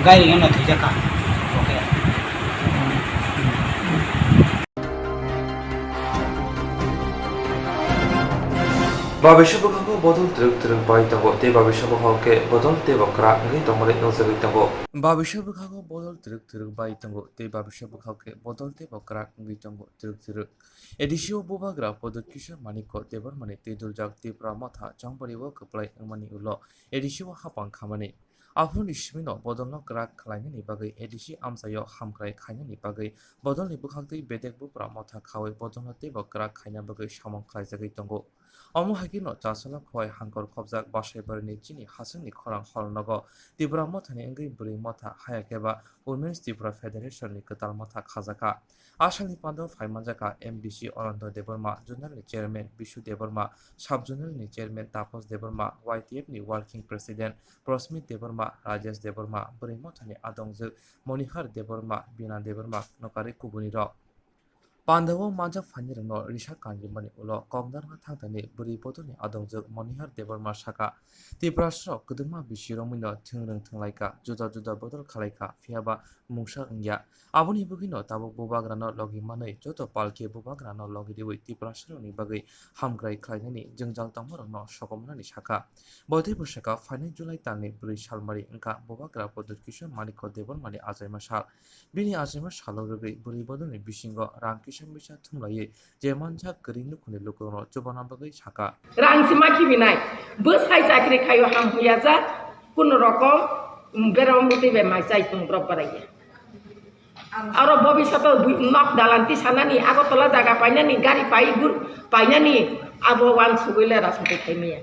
Gairing no thwijak kha. Okay. Babisa bwkhago bodol twrwk twrwk bai tongo, tei babisa bwkhao khe bodol tei bo kwrak wngwi tongmani nukjagwi tongo. Babisa bwkhago bodol twrwk twrwk bai tongo, tei babisa bwkhao khe bodol tei bo kwrak wngwi tongo twrwk twrwk. A D C o Bubagra Pradyut Kishore Manikya Debbarmani twiduljak Tipra Motha Chongbario kwplai wngmani ulo A D C o hapang khamani. Aphuruni simino bodolno kwrak khlainani bagwi A D C amchaio hamkrai khainani bagwi bodolni bwkhaktwi bedek bupra motha khaui bodolno teibo kwrak khaina bagwi samung khlaijagwi tongo. Omo hai kheno Chasala Khowai Hangkor khobjak Basaibarini chini hasingni khorang hor nogo Tipra Mothani wngwi bwrwi motha, haya khe ba Women's Tripura Federation ni kwtal motha khajakha. A salni pandao phai manjakha M D C Anando Debbarma, Zonal ni Chairman Bishu Debbarma, Sub Zonal ni Chairman Tapos Debbarma, Y T F ni Working President Prosmit Debbarma, Rajesh Debbarma, bwrwi mothani adongjwk Monihar Debbarma, Bina Debbarma, nokari kubunirok. Pandao manjak phainirokno risa kanjimani ulo kokdarma thangthani bwrwi bodolni adongjwk Monihar Debbarma sakha, Tiprasarok kwdwkma bisi romwino thwingrwng thwnglaikha, juda juda bodol khalaikha, phiyaba mungsa wngya. Aboni bagwino tabuk Bubagrano logi manwi joto palki Bubagrano logi riwi Tiprasarokni bagwi hamkrai khlainani jwngjal tongmarokno sokomnani sakha. Bo teibo sakha, phainai July talni bwrwi salmari wngkha Bubagra Pradyut Kishore Manikya Debbarmani achaima sal. Bini achaima salo rwgwi bwrwi bodolni bisingo rang kisa misa thumlaiwi je manjak kwrwi nukhungni lukurokno chubana bagwi sakha. Rang se ma khibinai, bwsai chakri khaio ham huya jak, kunu rokom, um, berama mutwi bai mai chai tongrok baraiya. Aro bobiswato bui-, nok dalanti sanani, Agartala jaga painani, gari pai gur painani, abo wansugwi le rajniti khaimaya.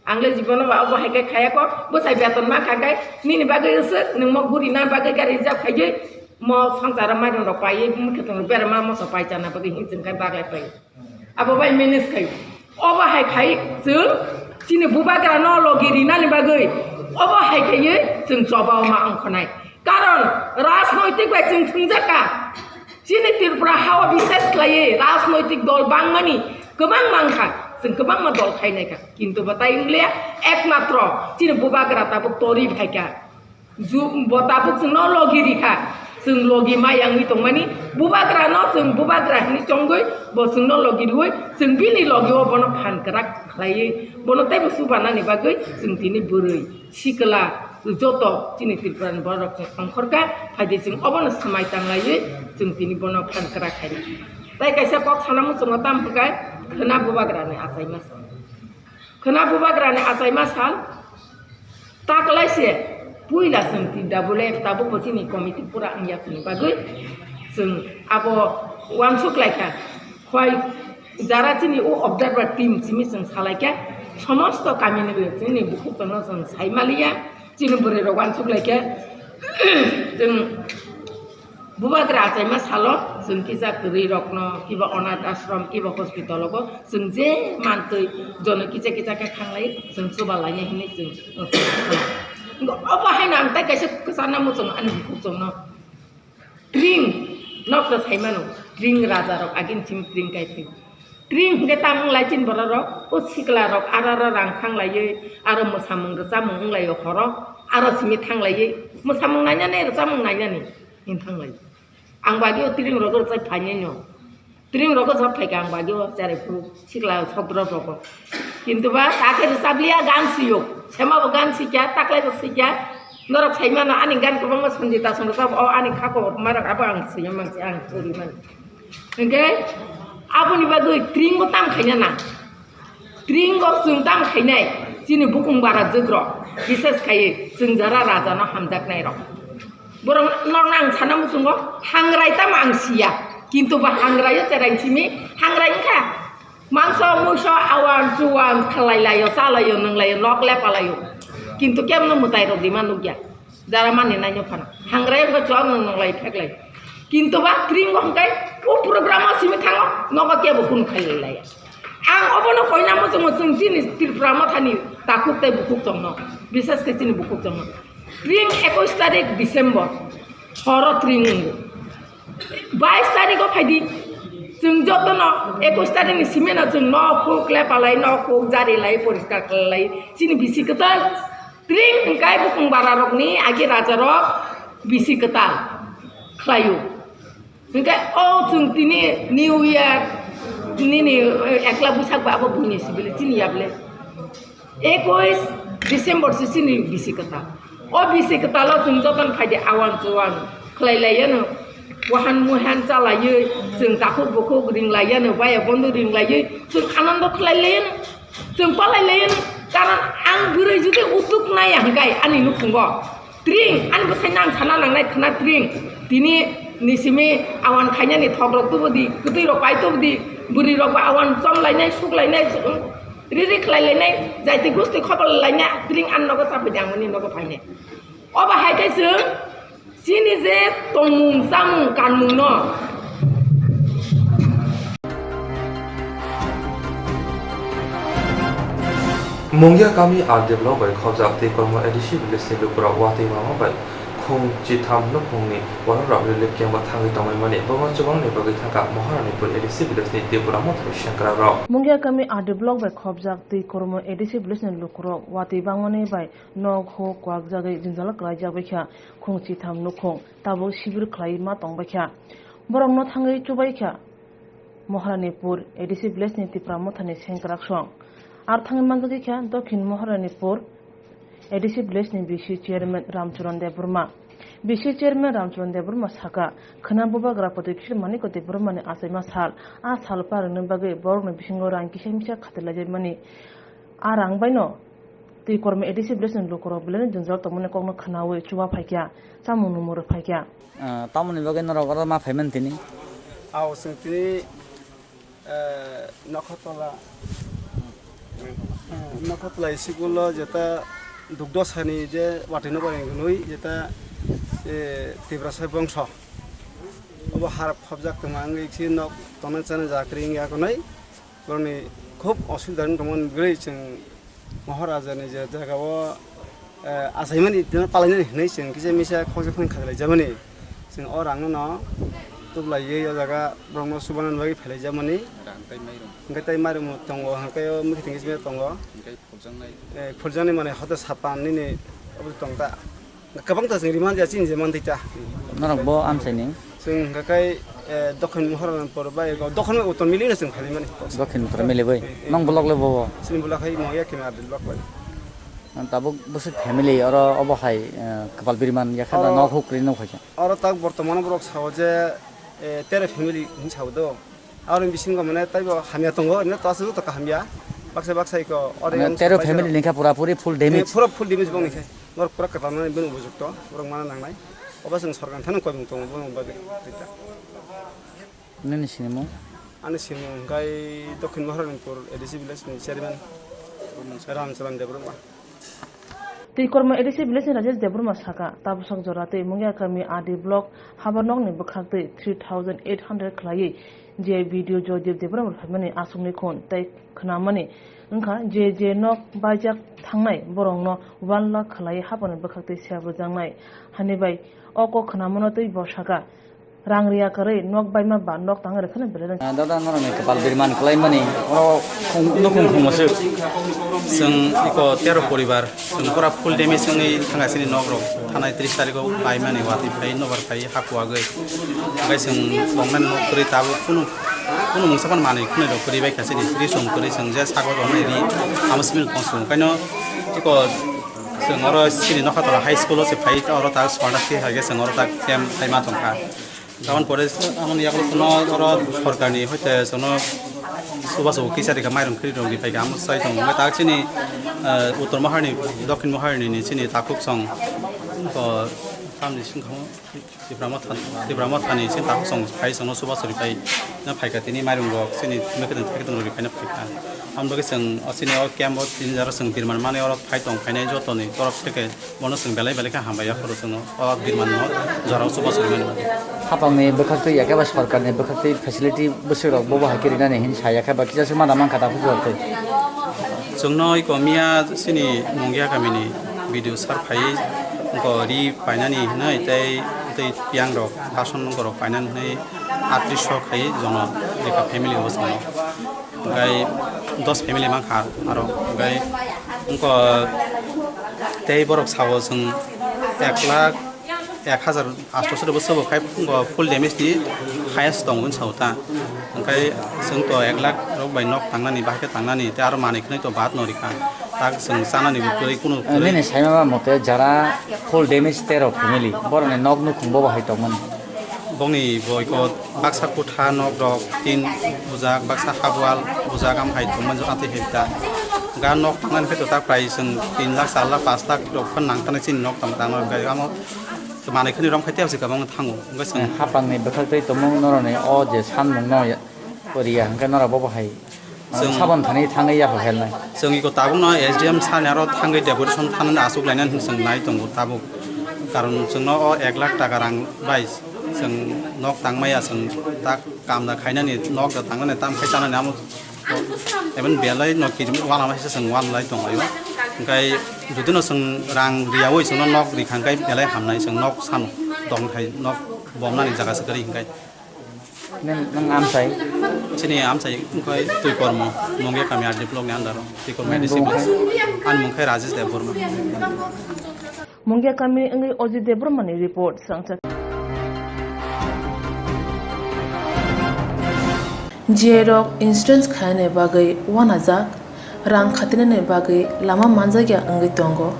Ang le jibono ba obo hai khe khaya kho, bwsai beton ma kha khe, nini bagwi usuk, nwng mo guri na bagwi gari reserve khaigwi, mo swngcharo mairum rok paiwi, mwkhwtwng rok berama moso pai chana bagwi hinwi chwng khe baglai pai. Abo bai manage khai. Obo hai khai chwng chini Bubagra no logi rinani bagwi obo hai khaiwi chwng choba o ma ongkhonai. Karon rajnoitik bai chwng thwngjak kha. Chini Tripura ha o bishes khlaiwi rajnoitik dol bangmani kwbang mang kha. Chwng kwbangma dol khainai kha. Kintu bo tai wng liya, ekmatro chini Bubagra tabuk tori phai kha. Ju-, bo tabuk chwngno logi rikha, chwng logi maya wngwi tongmani, Bubagrano chwng Bubagra hinwi chongwi bo chwngno logi rwui, chwng bini logi-o bono phan kwrak khlaiwi, bono teibo chubanani bagwi chwng tini bwrwi, sikla, joto chini Tripurani borok chwng ongkhorkha, phaidi chwng obono swmai tanglaiwi chwng tini bono phan kwrak khainai. Tai kaisa kok sana muchungo tamo hwnkhe khwna Bubagrani achaima sal. Khwna Bubagrani achaima sal, taklaise Puila chwng T W F tabukbo chini committee pura wngya chini bagwi chwng abo uansuk laikha. Khwai jara chini o observer team simi chwng salaikha, somosto kamini chini bukhuk chwngno chwng saimaliya, chini bwrwi rok uansuk laikha. Chwng Bubagra achaima salo chwng kisa kwrwi rokno kiba onath ashram kiba hospital o chwng je mantwi jono kisa kisa khe khanglai chwng chuba lainai hinwi chwng wngkha. Obo haino ang tai kaisa kwchana muchung ani bukhuk chwngno tring nokno sai mano, tring raja rok agin chim tring kai tring. Tring hwnkhe tamo wng lai chini borok rok, o sikla rok aro aro rang thang laiwi, aro mwsamung rwchapmung wng laio horo, aro simi thang laiwi, mwsamung nainani rwchapmung nainani hin thang lai. Ang bagwi o tring rogo rwchap phainai no. Tring rogo rwchap phaikha ang bagwi o cherai phuru sikla sodrop rogo. Kintu ba ta khe rwchap liya gan siyok, sema bo gan sikya, taklai bo sikya. Norok sai mano ani gan kwbangma Sanjita song rwchap o ani khako hotma rok abo ang siyam ang ang churi mano. Hingke aboni bagwi tring bo tam khaina na. Tring bo chwng tam khainai chini bukung bara jwk rok, bises khai chwng jara raja no hamjak nai rok. Borok norok ang sana muchungo hangrai tamo ang siya, kintu ba hangrai o cherai simi hangrai wngkha. Mangso muiso awan chuwan khalai laio, chalaio, nwnglaio, nok lepa laio. Kintu kemno mwtai rok dima nukya. Jara mani naino phano. Hangrai wngkha chuwak nwng nwng lai phek lai. Kintu ba tring wngkha o program o simi thango, nogo kebo kunu khai lai laya. Ang obono koina muchungo chwng chini Tripura mothani takhuk tei bukhuk chongno. Bises khe chini bukhuk chongno. Tring ekwis tarik December. Horo tring wngo. Bais tarikh o phaidi, chwng jotono ekwis tarikh ni simi no chwng nok huk lepalai, nok huk jarilai, poriskar khlailai, chini bisi kwtal. Tring hwnkhe bukung bara rokni agi raja rok bisi kwtal khlaio. Hwnkhe o chwng tini New Year, nini, eh, ekla bwsak ba abo buini sibili chini yable. Ekwis December se chini bisi kwtal. O bisi kwtalo chwng jotono phaidi awan chuwan khlai laiyano. Wahan muhan cha laiwi chwng takhuk bukhuk ring laiyano, baya bondo ring laiwi chwng anando khlai laiyano. Chwng palai laiyano. Karon ang bwrwi jodi utuk naiya hwnkhe ani nukhungo. Tring, ani bwsai nang sana nangnai khwna tring. Tini ni simi awan khainani thok rok tubu di, kwtwi rok pai tubu di, bwrwi rok ba awan chom lainai, suk lainai, riri khlai lainai, jaiti gusti khobor lainai, tring ani nogo chapai di, ang ani nogo phainai. Obo hai khe chwng chini je tongmung, chamung, kanmung no. Mungya kami R D block bai khobjak tei kormo A D C village ni lukurok watwi mama bai khung chitham nukhungni borok rok relief camp o thangwi tongmani bono chubangni bagwi thangkha Maharanipur A D C village ni Tripura Motha ni sengkrak rok. Mungya kami R D block bai khobjak tei kormo A D C village ni lukurok watwi bangmani bai nok huk kwak jagwi jwngjal kwlai jak baikha khung chitham nukhung tabuk sibir khlai ma tong baikha. Borokno thangwi chubaikha. Maharanipur A D C village ni Tipra Mothani sengkraksong. Ar thangwi manjagwi kha Dokhin Maharanipur A D C village ni V C chairman Ramcharan Debbarma. V C chairman Ramcharan Debbarma saka, khwna bubagra Padikir Manik Debbarma ni achaima sal, a sal parwngni bagwi borokni bisingo rang kisa misa khatilaijakmani. A rang baino twi kormo A D C village ni lukurok belai no jwngjal tongmani kokno khwnawi chuba phaikha, chamung nungmung rw phaikha. Ah, tamoni bagwi norok oro ma phaimani tini? Ao chwng tini, eh, Nokhotola, eh, Nokhotola school o jeta dugdosani je watwi nokbar hinwi jeta, eh, Tiprasa bongso obo harap khobjak tongma wngwi si nok tongnai chanai jakri wngya konai. Borokni khub osubida wng tongmani bagwi chwng Maharaja ni je jaga o, eh, achaimani tino palainani hinwi chwng kisa misa khoksa khoknwi khatilai jamani. Chwng o rang no tublaiwi o jaga borokno chubanani bagwi phailai jamani. Rang tei mairum. Hwnkhe tei mairum tongo, hwnkhe o mwkhitwng kisa tongo. Hwnkhe khurjaknai. Eh, khurjaknai mane hote sapan nini obo tong ta. Kwbang ta chwng rimani ya chini je mantwi ta. Norok bo amchaini? Chwng hwnkha khe, eh, Dokhin Maharanipur bai, Dokhin bai Uttor mili no chwng phaimani. Dokhin Uttor mili bai. Nong block le bobo? Chini block hai mo ya khe R D block bai. Tabuk bwswk family oro obo hai, eh, kwpal biriman ya khe oro nok huk ri nw phaikha. Oro tak bortoman borok sao je, eh, tero family hin sao do. Aro bisingo mane taibo hamya tongo, ino to aswk to hamya. Baksa baksa iko oro mane yang tero sapai family tero. Ni khe pura puri full damage. Eh, pura full damage bong ni khe. Norok pura kwtal nani bini ubujukto, borok mana nangnai. Obo chwng sorkar thani koimung tongo, bono bagwi rita. Nini sinimung? Ani sinimung hwnkhe Dokhin Maharani Pur A D C village ni chairman Ramcharan Debbarma. Twi Kormo A D C village ni Rajesh Debbarma saka, tabwswk jora twi Mungia kami R D block habar nokni bwkhak twi three thousand eight hundred khlaiwi je B D O Joydev Debbarma phaimani aswkni khun tei khnamani wngkha je je nok baijak thangnai borokno one lakh khlaiwi haphangni bwkhak twi sep rwjaknai. Hani bai o kok khnamano twi bo saka, rang riya kwrwi nok baima ba nok tangwi rwkheno belai rwng. Ah, dada, norokni kwpal birman kwlaimani oro khung-, nukhung khungmaswk. Chwng iko tero poribar, chwng pura full damage wngwi thangkha chini nokrok. Thanai tris tarikho baimani watwi phai, nobar phai, ha kuwagwi. Hwnkhe chwng tongnani nok kwrwi tabuk kunu, kunu mungsa phano manwi khwnwi rok kwrwi baikha chini. Ri chwng kwrwi chwng je sago tongnai ri, amo simi tong chwng. Kaino iko chwng oro chini nokha tola high school-o se phai, oro ta sorda khe hai khe chwng oro ta camp khai ma tongkha. Aboni pore amoni yago no oro sorkarni hoite jono chubachu kisa rika mairum khri rok ni phaika amo sai tongo. Wngkha tak chini, eh, uttor maharni, dokhin maharni ni chini takhuk song, o, tamni singkho Tipra Motha, Tipra Mothani chini takhuk song phai songno chubachu ripai na phaika tini mairum rok chini mekhe tong thai tong ripai na phaika. Amoni bagwi chwng o chini o camp o tini jora chwng birman mani oro phai tong phainai jotoni torof theke. Bono chwng belai belai khe hambai ya phuru chwngno o birman no jorao chubachu rimani bagwi. Hapangni bwkhaktwi ya khe ba sorkarni bwkhaktwi facility bwswk rok bobo hai khe rinani hin sa ya khe ba kisa se mana mankha ta phuru rok tei. Chwngno iko miya chini Mungia kamini B D O sir phai wngkha ri painani hinwi tei tei piyang rok bason wngkha rok painani hinwi atris so khai jono eka family o chwngno. Hwnkhe dos family mankha aro, hwnkhe wngkha tei borok sao chwng ek lakh ek hajar aatso sori bo sobo khai wngkha full damage ni highest tongo hwn sao ta, hwnkhe chwng to ek lakh rok bai nok tangnani bahai khe tangnani tei aro manwi khwnwi to baat no rikha tak chwng chanani bo kwrwi kunu kwrwi. Nini saima ba mote jara full damage tero family borokni nok nukhung bobo hai tongmani. Bongni boiko baksa kutha nok rok tin bujak, baksa habual bujak, am hai tongma jora tei hai ta. Ga nok tangnani khe to ta prai chwng tin lakh, char lakh, panch lakh rok phan nang thani chini nok tang tang ga amo manwi khani rom khai tei kabang thango. Wngkha chwng hapangni bwkhak tei tongmung noroni o je sanmung no ya, poriya hwnkhe norok bobo hai. Chwng sabon thani thangwi yapha phelnai. Chwng iko tabukno S D M sani aro thangwi decoration thanani achuk lainani hwnwi chwng nai tongo tabuk. Karon chwngno o ek lakh taka rang bai chwng nok tangmaya, chwng tak kamda khainani, nok da tangnani, tam khai chanani amo even belai no kirim uanama hisa chwng uan lai tonglaio. Hwnkhe judino chwng rang riyaui chwngno nok rikha hwnkhe belai hamnai, chwng nok sano tongthai nok bomnani jaga se kwrwi hwnkhe. Nang, nang amsai? Chini amsai wngkha twi kormo, Mungia kami R D block ni under o, twi kormo Nang A D C bung block. Ani mung khe Rajesh Debbarma. Mungia kami wngwi Ojit Debbarma ni report, Sangcha. J rok insurance khainani bagwi uanajak, rang khatinani bagwi lama manjakya wngwi tongo.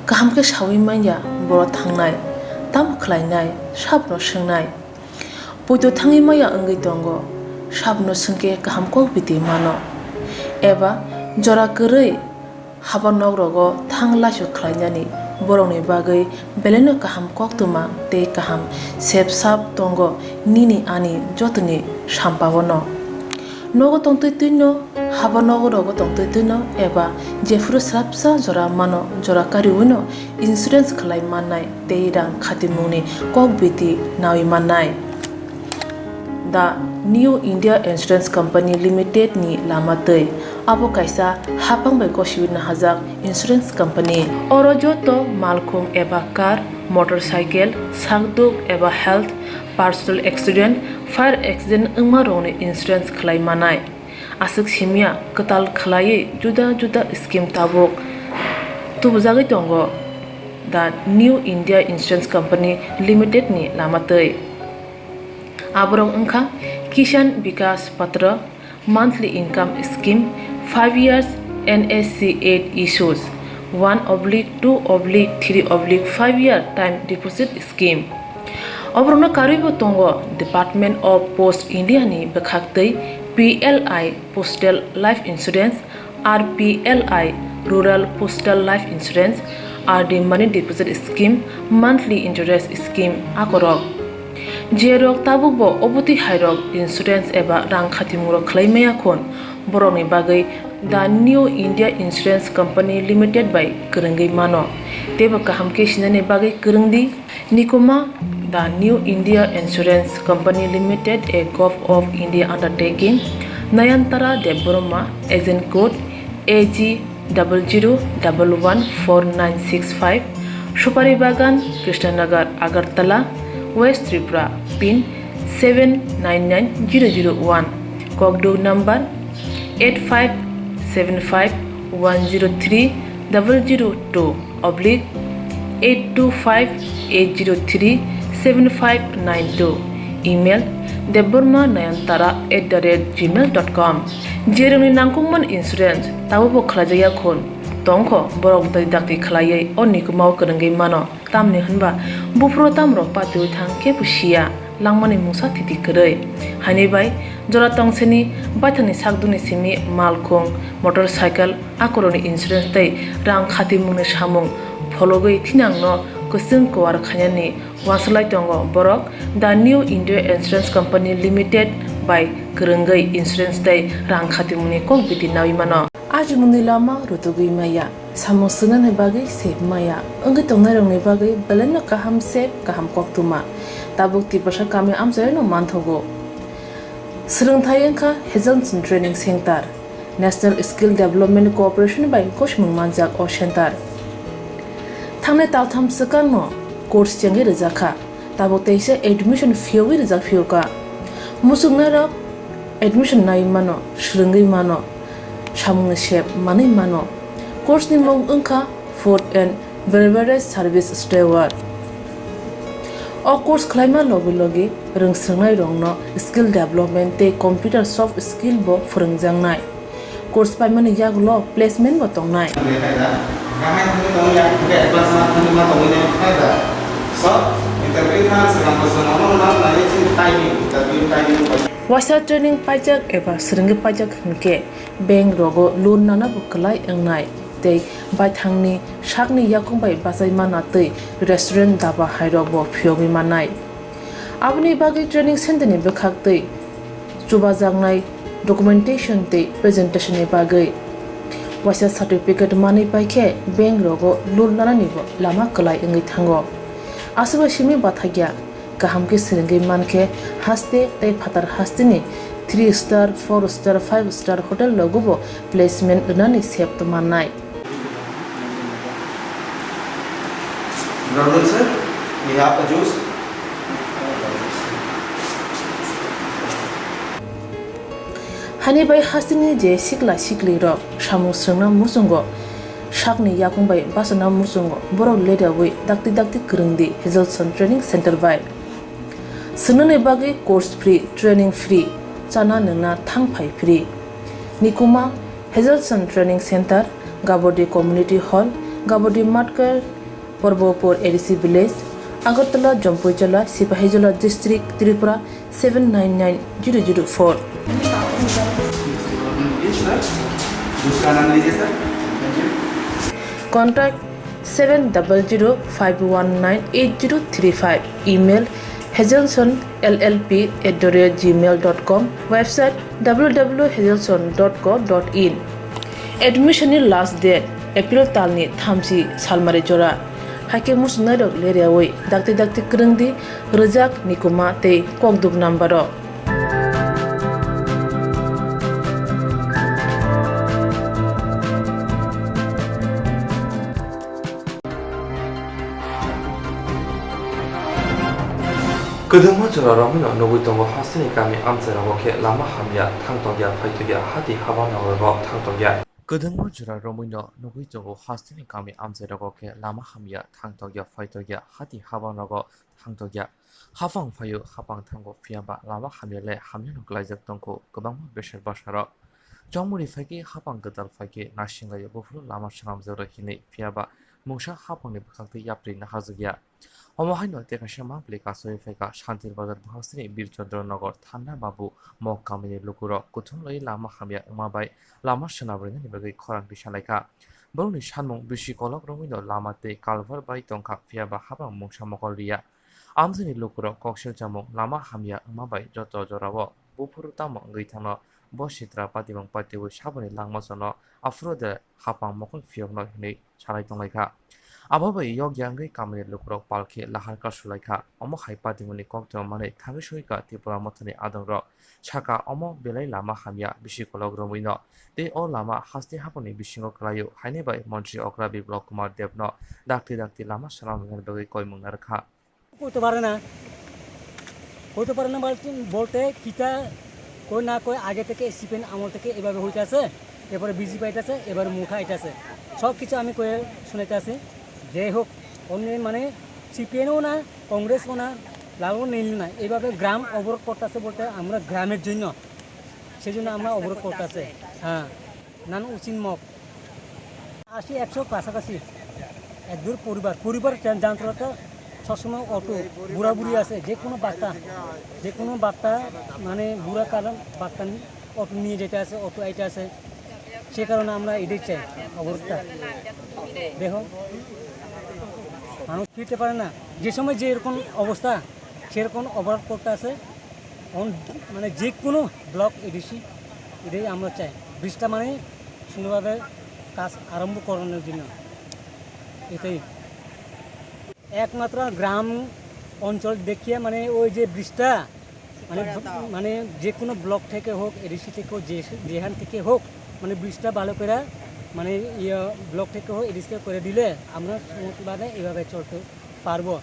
Kaham khe saui manya borok thangnai, tamo khlainai, sabno swngnai. Poito thangwi maya wngwi tongo, sabno swngkhe kaham kok biti mano. Eba jora kwrwi haba nok rogo thang laisu khlainani borokni bagwi belaino kaham koktwma tei kaham sep sap tongo nini ani jotoni sampao no. Nogo tongtwi twino, haba nogo rogo tongtwi twino eba jephuru swrapsa jora mano jora kariwino insurance khlai mannai tei rang khatimungni kok biti naui mannai. The New India Insurance Company Limited ni lama twi. Abo kaisa hapang bai gosiwi nahajak insurance company. Oro joto malkhung eba car, motorcycle, sakduk eba health, personal accident, fire accident wngma rokni insurance khlai manai. Aswk simya kwtal khlaiwi juda juda scheme tabuk tubujagwi tongo the New India Insurance Company Limited ni lama twi. Aborok wngkha Kisan Vikas Patra, Monthly Income Scheme, five years N S C eight issues, one oblique two oblique three oblique five year time deposit scheme. Oborokno karwibo tongo Department of Post India ni bwkhaktwi P L I Postal Life Insurance, R P L I Rural Postal Life Insurance, R D money deposit scheme, monthly interest scheme akorok. Jerok tabukbo obotwi hairok insurance eba rang khatimungrok khlai maya khon, borokni bagwi The New India Insurance Company Limited bai kwrwngwi mano. Teibo kaham khe sinani bagwi kwrwngdi. Nikuma, The New India Insurance Company Limited, a Govt of India undertaking, Nayantara Debbarma, agent code A G double zero double one four nine six five, Supari Bagan, Krishnanagar, Agartala, West Tripura, pin seven nine nine zero zero one, kokduk number eight five seven five one zero three double zero two oblique eight two five eight zero three seven five nine two, email debbarma nayantara at the rate gmail dot com. Jerokni nangkukmani insurance tabukbo khlaijakya khun tongkho, borok dakti dakti khlaiwi o nikumao kwrwngwi mano. Tamni hwnba buphuru tamrok patiwi thang kebo siya, langmani mungsa thiti kwrwi. Haini bai jora tongseni baithangni sakduni simi malkhung, motorcycle, akorokni insurance tei rang khatimungni samung phologwi thinangno kwchwng kuar khainani uansuk lai tongo borok The New India Insurance Company Limited bai kwrwngwi insurance tei rang khatimungni kok biti naui mano. Ajimungni lama rutugwi maya, samung swngnani bagwi sep maya, wngwi tongnairokni bagwi belaino kaham sep, kaham koktwma. Tabuk Tiprasa kami amchaino manthogo. Swrwngthai wngkha Hazelson Training Center. National Skill Development Corporation bai gosimung manjak o center. Thangnai taltham swkangno course chengwi rwjakha. Tabuk teisa admission phiyogwi rwjak phiyokha. Muchungnairok admission naiwi mano, swrwngwi mano, samungni sep manwi mano. Course ni mung wngkha Food and Beverage Service Steward. O course khlaima logi logi rwngswrwngnairokno skill development tei computer soft skill bo phwrwngjaknai. Course paimani yagulo placement bo tongnai. Waisa training paijak eba swrwngwi paijak hwnkhe bank rogo loan nana bo kwlai wngnai tei baithangni sakni yakung bai bachai mana tei restaurant, daba hairok bo phiyogwi mannai. Aboni bagwi training center ni bwkhak tei chubajaknai documentation tei presentation ni bagwi waisa certificate manwi paikhe bank rogo loan nanani bo lama kwlai wngwi thango. Aswk bai simi bathakya, kaham khe swrwngwi mankhe haste tei phatar hasteni three star, four star, five star hotel rogo bo placement rwnani sep mannai. Brother sir, we have a juice. Hani bai hasteni je sikla sikli rok samung swrwngna muchungo, sakni yakung bai bachana muchungo, borok ledawi dakti dakti kwrwngdi Hazelson Training Center bai. Swngnani bagwi course free, training free, chana nwngna thang phai free. Nikuma Hazelson Training Center, Gabodi Community Hall, Gabodi Matkar, Porbopur A D C Village, Agartala, Jampuijala, Sipahijola District, Tripura seven nine nine zero zero four. Contact seven double zero five one nine eight zero three five, email hazelson L L P at the rate gmail dot com, website W W W hazelson dot co dot in. Admission ni last date April talni thamchi salmari jora. Haikhe muchungnairok leriawi dakti dakti kwrwngdi, rwjak, nikuma tei kokduk number o. Kwdwngma jora romwino nugwi tongo hasteni kami amchairogo khe lama hamya, thangtokya, phaitokya, hati haba nogrogo thangtokya. Kwdwngma jora romwino nugwi tongo hasteni kami amchairogo khe lama hamya, thangtokya, phaitokya, hati haba nogo thangtokya. Haphang phaio, haphang thango, phiyaba lama hamya le hamyano klaijak tongkho kwbangma besar basarok. Chongmoni phaikhe haphang kwtal phaikhe naisinglaio buphuru lama swnamjak rw hinwi, phiyaba mungsa haphangni bwkhaktwi yapri naharjakya. Omo haino tei kaisa mangpili kasawi phaikha Shantir Bazar bwkhaksini Bir Chandra Nagar Thanda Babu Mok kamini lukurok kuthumlai lama hamya wngma bai lama swnam rwnani bagwi khorang tisalaikha. Borokni sanmung bisi kolok romwino lama tei culvert bai tongkha, phiyaba habang mungsa mokol riya. Amchaini lukurok koksil chamung lama hamya wngma bai joto jorao buphuru tamo wngwi thangno bo sitra patimung patiwi saboni langmachano aphuru de hapang mokol phiyokno hinwi salai tonglaikha. Abo bai yokya wngwi kamini lukurok palkhe lahar kasulaikha. Omo hai patimungni koktwma manwi thangwi soika Tipra Mothani adongrok. Saka omo belai lama hamya bisi kolok romwino. Tei o lama haste haphangni bisingo kwlaio, haini bai Montri Okra Biplab Kumar Debno dakti dakti lama swnamna bagwi koimung narwkha. করতে পারে না, করতে পারে না বলতে, বলতে কিতা কই না কই আগে থেকে সিপিএন আমল থেকে এভাবে হইতে আছে, এরপরে বিজেপি আইতেছে, এবার মুখা আইতেছে, সব কিছু আমি কয়ে শুনাইতে আছি। যাই হোক, অন্য মানে সিপিএনও না, কংগ্রেসও না, লালও নীল না, এইভাবে গ্রাম অবরোধ করতেছে বলতে আমরা গ্রামের জন্য, সেই জন্য আমরা অবরোধ করতেছে। হ্যাঁ, নান উচিন মক আশি একশো কাছাকাছি এক দূর পরিবার, পরিবার যা-, যান্ত্রিকতা সবসময় অটো, বুড়া বুড়ি আছে, যে কোনো বার্তা, যে কোনো বার্তা মানে বুড়া কারণ বার্তা নি-, অটো নিয়ে যেতে আছে, অটো আইতে আছে, সে কারণে আমরা এটাই চাই অবরোধটা। দেখো, মানুষ ফিরতে পারে না, যে সময় যে এরকম অবস্থা সেরকম অবরোধ করতে আছে। এখন মানে যে কোনো ব্লক এডিসি এটাই আমরা চাই, ব্রিজটা মানে সুন্দরভাবে কাজ আরম্ভ করানোর জন্য। এটাই একমাত্র গ্রাম অঞ্চল দেখিয়ে মানে ওই যে ব্রিজটা মানে মানে যে কোনো ব্লক থেকে হোক, এডিসি থেকে হোক, যে যেখান থেকে হোক, মানে ব্রিজটা ভালো করে মানে ইয়ে ব্লক থেকে হোক, এডিসি করে দিলে আমরা সমস্ত মানে এইভাবে চলতে পারবো।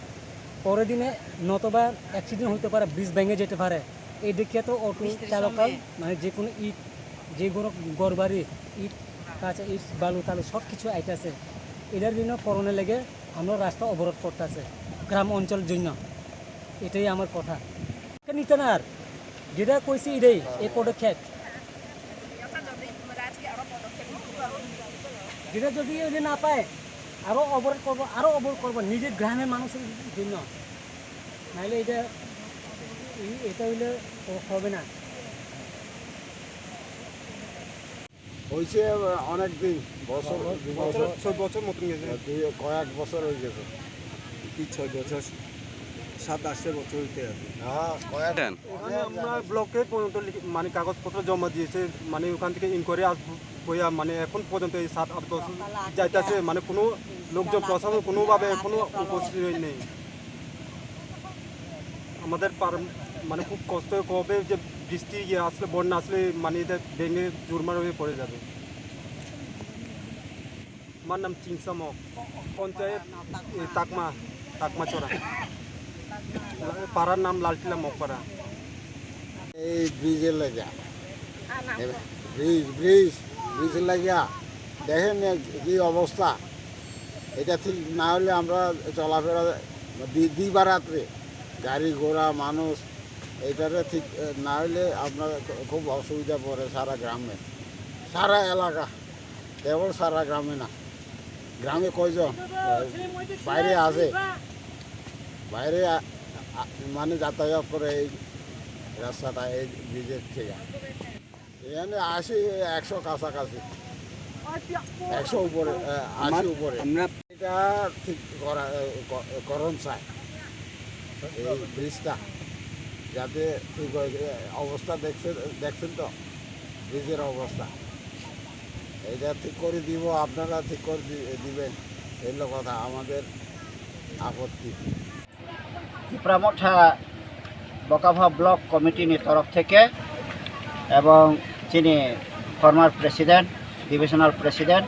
পরের দিনে নতুবা অ্যাক্সিডেন্ট হইতে পারে, ব্রিজ ভেঙে যেতে পারে। এই দিকে তো অটো চালক মানে যে কোনো ইট, যে কোনো ঘরবাড়ি, ইট, কাঁচা ইট, বালু টালু সব কিছু আইতাছে। এটার জন্য করোনা লেগে আমরা রাস্তা অবরোধ করতেছে গ্রাম অঞ্চলের জন্য। এটাই আমার কথা। নিতে না আর যেটা কইছি এটাই এই পদক্ষেপ। যেটা যদি যদি না পায়, আরো অবরোধ করবো, আরো অবরোধ করবো নিজের গ্রামের মানুষের জন্য। নাইলে এটা এই- এটা হইলে ও হবে না। হয়েছে অনেক দিন, বছর, দুই বছর, বছর। ছয় বছর মতন গেছে। দুই, কয়েক বছর হয়ে গেছে। কি ছয় বছর? সাত আটটা বছর হইতে আছে। হ্যাঁ, কয়েক দেন। এখানে আমরা ব্লকে পর্যন্ত লিখে- মানে কাগজপত্র জমা দিয়েছে, মানে ওখান থেকে ইনকোয়ারি আস- বইয়া মানে এখন পর্যন্ত এই সাত আট বছর যাইতেছে, মানে কোনো লোকজন প্রশাসন কোনোভাবে এখনো উপস্থিত নেই। আমাদের পার- মানে খুব কষ্ট হবে যে বৃষ্টি ইয়ে আসলে, বন্যা আসলে মানে এটা ভেঙে চুরমার হয়ে পড়ে যাবে। আমার নাম চিংসামক, পঞ্চায়েত এই তাকমা, তাকমাচড়া, পাড়ার নাম লালটিলা মকপাড়া। এই ব্রিজের লাগিয়া, ব্রিজ, ব্রিজ, ব্রিজের লাগিয়া দেখেন কি অবস্থা। এটা ঠিক না হলে আমরা চলাফেরা দি- দিবারাত্রে গাড়ি ঘোড়া মানুষ, এটারে ঠিক না হলে আমরা খুব অসুবিধা পড়ে সারা গ্রামে, সারা এলাকা। কেবল সারা গ্রামে না, গ্রামে কয়জন বাইরে আছে, বাইরে আ- আ- মানে যাতায়াত করে এই রাস্তাটা, এই ব্রিজের থেকে। এখানে আশি, একশো কাছাকাছি, একশো উপরে, আহ, আশি আমার- উপরে। আমরা এটা ঠিক করা, আহ, ক- করণ চাই, এই ব্রিজটা যাতে ঠিক হয়। এ, অবস্থা দেখছেন, দেখছেন তো ব্রিজের অবস্থা। এটা ঠিক করে দিব, আপনারা ঠিক করে দি- দিবেন, এই হলো কথা আমাদের আপত্তি। Tipra Motha Bokapha Block Committee ni torof theke ebong chini former president, divisional president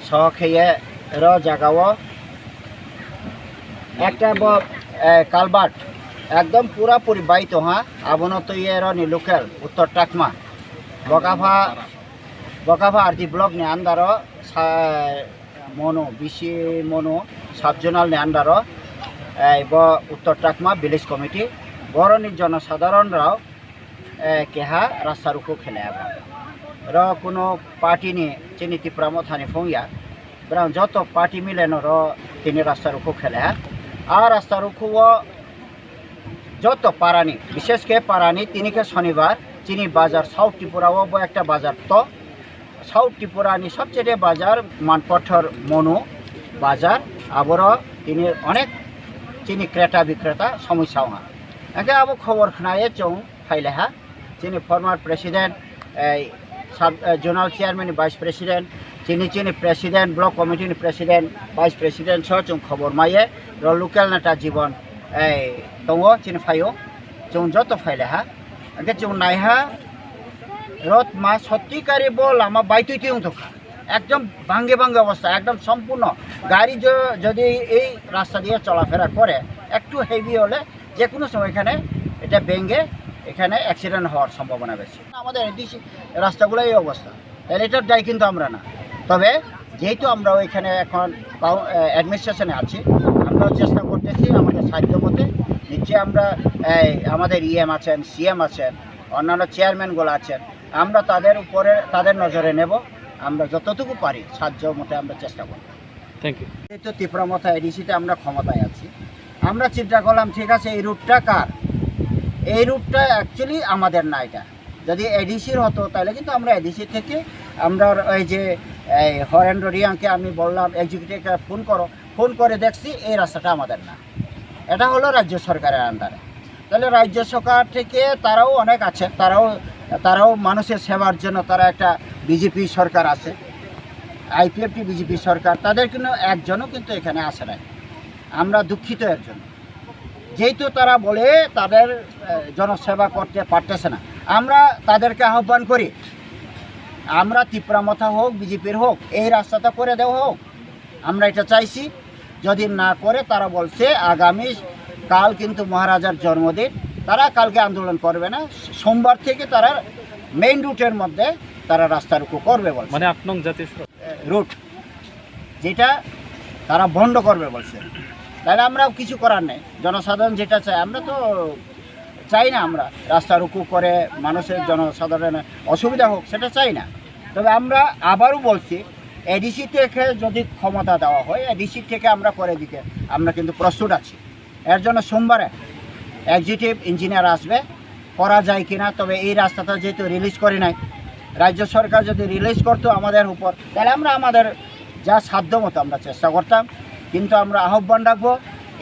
soho kheye ro jagao ekta bo, eh, culvert ekdom pura puri bai tongha, abono twiwi ro ni local Uttor Takma Bokapha, Bokapha R D block ni under o sa- Monu, B C Monu sub zonal ni under o, eh, bo Uttor Takma village committee, boroni jonosadharon rao, eh, keha rasta rukhu khele abo. Ro kuno party ni chini Tipra Motha ni phung ya, borang joto party mile no ro tini rasta rukhu khele ha. A rasta rukhu o joto parani, bishesh khe parani, tini khe Shonibar, chini bazar South Tripura o bo ekta bazar to, South Tripura ni sobcheye bazar Manpathor Monu bazar, aboro tini onek chini kreta bikreta somosya wnga. Hwnkhe abo khobor khnaye chwng phailaiha, chini former president, ei, sub, eh, zonal chairman ni vice president, chini, chini president, block committee ni president, vice president so chwng khobor maiye, ro local neta Jibon, ei, tongo chini phaio, chwng joto phailaiha. Hwnkhe chwng naiha, rotma sottikari bo lama baitwi twi wngthokha, ekdom bhange bhange obostha, ekdom sompurno gari jo-, jodi ei rasta diye cholafera kore, ektu heavy hole যে কোনো সময় এখানে এটা ভেঙে এখানে অ্যাক্সিডেন্ট হওয়ার সম্ভাবনা বেশি। আমাদের এডিসি রাস্তাগুলো এই অবস্থা, তাহলে এটার দায়ী কিন্তু আমরা না। তবে যেহেতু আমরা ওইখানে এখন অ্যাডমিনিস্ট্রেশনে আছি, আমরাও চেষ্টা করতেছি আমাদের সাধ্য মতে। নিশ্চয়ই আমরা এই আমাদের ইএম আছেন, সিএম আছেন, অন্যান্য চেয়ারম্যানগুলো আছেন, আমরা তাদের উপরে, তাদের নজরে নেব। আমরা যতটুকু পারি সাধ্য মতে আমরা চেষ্টা করব। Thank you. এই তো তিপ্রা মথা এডিসিতে আমরা ক্ষমতায় আছি, আমরা চিন্তা করলাম, ঠিক আছে, এই রুটটা কার? এই রুটটা অ্যাকচুয়ালি আমাদের না। এটা যদি এডিসির হতো, তাহলে কিন্তু আমরা এডিসি থেকে আমরা ওই যে এই হরেন্দ্র রিয়াংকে আমি বললাম, এক্সিকিউটিভকে ফোন করো, ফোন করে দেখছি এই রাস্তাটা আমাদের না, এটা হলো রাজ্য সরকারের আন্ডারে। তাহলে রাজ্য সরকার থেকে তারাও অনেক আছে, তারাও, তারাও মানুষের সেবার জন্য তারা একটা বিজেপি সরকার আছে, আইপিএফটি বিজেপি সরকার, তাদের কিন্তু একজনও কিন্তু এখানে আসে নাই। আমরা দুঃখিত এর জন্য। যেহেতু তারা বলে তাদের, আহ, জনসেবা করতে পারতেছে না, আমরা তাদেরকে আহ্বান করি, আমরা তিপ্রা মথা হোক, বিজেপির হোক, এই রাস্তাটা করে দেওয়া হোক। আমরা এটা চাইছি। যদি না করে, তারা বলছে আগামী কাল কিন্তু মহারাজার জন্মদিন, তারা কালকে আন্দোলন করবে না, সোমবার থেকে তারা মেইন রুটের মধ্যে তারা রাস্তা রুকু করবে বলছে। মানে আট নং জাতীয় সড়ক। রুট, যেটা তারা বন্ধ করবে বলছে। তাহলে আমরাও কিছু করার নেই, জনসাধারণ যেটা চায়, আমরা তো চাই না আমরা রাস্তা রুকু করে মানুষের, জনসাধারণের অসুবিধা হোক, সেটা চাই না। তবে আমরা আবারও বলছি, এডিসি থেকে যদি ক্ষমতা দেওয়া হয়, এডিসি থেকে আমরা করে দিতে আমরা কিন্তু প্রস্তুত আছি। এর জন্য সোমবারে এক্সিকিউটিভ ইঞ্জিনিয়ার আসবে, করা যায় কিনা। তবে এই রাস্তাটা যেহেতু রিলিজ করে নাই, রাজ্য সরকার যদি রিলিজ করতো আমাদের উপর, তাহলে আমরা আমাদের যা সাধ্য মতো আমরা চেষ্টা করতাম। কিন্তু আমরা আহ্বান রাখবো,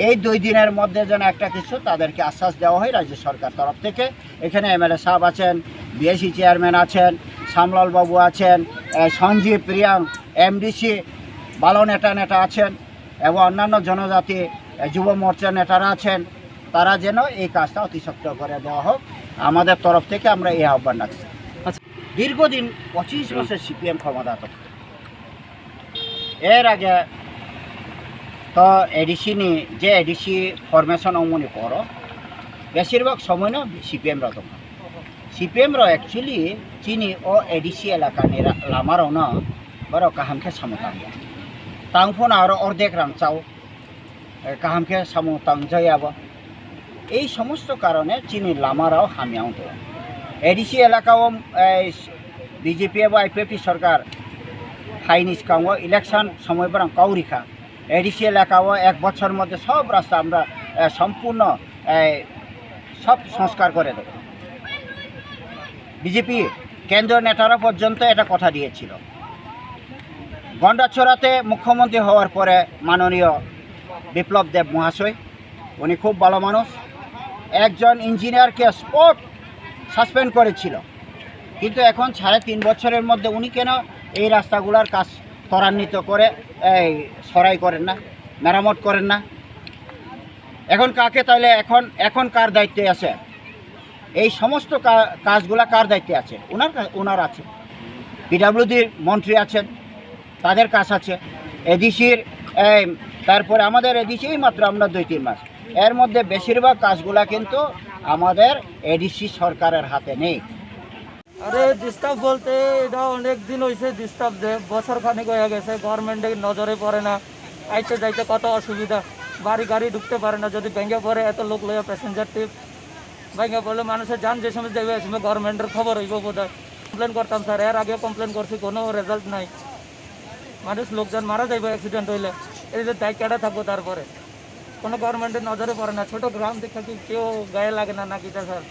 এই দুই দিনের মধ্যে যেন একটা কিছু তাদেরকে আশ্বাস দেওয়া হয় রাজ্য সরকার তরফ থেকে। এখানে এমএলএ সাহেব আছেন, বিএসি চেয়ারম্যান আছেন, শ্যামলাল বাবু আছেন, এ, সঞ্জীব রিয়াং, এমডিসি, ভালো নেতা নেতা আছেন এবং অন্যান্য জনজাতি, এ, যুব মোর্চা নেতারা আছেন। তারা যেন এই কাজটা অতি সত্বর করে দেওয়া হোক, আমাদের তরফ থেকে আমরা এই আহ্বান রাখছি। আচ্ছা। দীর্ঘদিন পঁচিশ বছর সিপিএম ক্ষমতা তো, এর আগে তো এডিসি নি, যে এডিসি ফরমেশন অমনি করো, বেশিরভাগ সময় না সিপিএম রা তো। সিপিএম রা অ্যাকচুয়ালি চিনি ও এডিসি এলাকা নি রা-, লামা রও না, বড় কাহাম খে সামো তাম। তাং ফোন আরো অর্ধেক রাং চাও, এ, kaham khe samung tangjaya bo. এই সমস্ত কারণে চিনি লামারাও হামিয়া হতো। এডিসি এলাকাও, এই, বিজেপি এবং আইপিএফটি সরকার হাইনি স্কাঙ্গ ইলেকশন সময় বরং কাউরিখা। এডিসি এলাকাও এক বছর মধ্যে সব রাস্তা আমরা, এ, সম্পূর্ণ, এ, সব সংস্কার করে দেবো। বিজেপি কেন্দ্রীয় নেতারা পর্যন্ত এটা কথা দিয়েছিল। গন্ডাছড়াতে মুখ্যমন্ত্রী হওয়ার পরে মাননীয় বিপ্লব দেব মহাশয়, উনি খুব ভালো মানুষ, একজন ইঞ্জিনিয়ারকে স্পট সাসপেন্ড করেছিল, কিন্তু এখন সাড়ে তিন বছরের মধ্যে উনি কেন এই রাস্তাগুলোর কাজ ত্বরান্বিত করে, এই, সরাই করেন না, মেরামত করেন না? এখন কাকে তাহলে, এখন, এখন কার দায়িত্বে আছে? এই সমস্ত কা-, কাজগুলা কার দায়িত্বে আছে? ওনার কা-, ওনার আছে। পিডাব্লিউডির মন্ত্রী আছেন, তাদের কাজ আছে। এডিসির, এই, তারপরে আমাদের এডিসি এই মাত্র আমরা দুই তিন মাস, এর মধ্যে বেশিরভাগ কাজগুলা কিন্তু আমাদের এডিসি সরকারের হাতে নেই। আরে, ডিস্টার্ব বলতে এটা অনেক দিন হইছে, ডিস্টার্ব দে, বছর খানেক হয়ে গেছে, গভর্নমেন্টের নজরে পড়ে না। আইতে যাইতে কত অসুবিধা, বাড়ি গাড়ি ঢুকতে পারে না, যদি ভেঙে পড়ে এত লোক লইয়া প্যাসেঞ্জার ট্রিপ ভেঙে পড়লে মানুষের জান যে সময় যাবে, ওই সময় গভর্নমেন্টের খবর হইব বোধ হয়। কমপ্লেন করতাম স্যার, এর আগেও কমপ্লেন করছি, কোনো রেজাল্ট নাই। মানুষ লোকজন মারা যাইব অ্যাক্সিডেন্ট হইলে, এই যে দায় কেডা থাকবো তারপরে? কোনো গভর্নমেন্টের নজরে পড়ে না। ছোট গ্রাম দেখে কি কেউ গায়ে লাগে না নাকি এটা স্যার?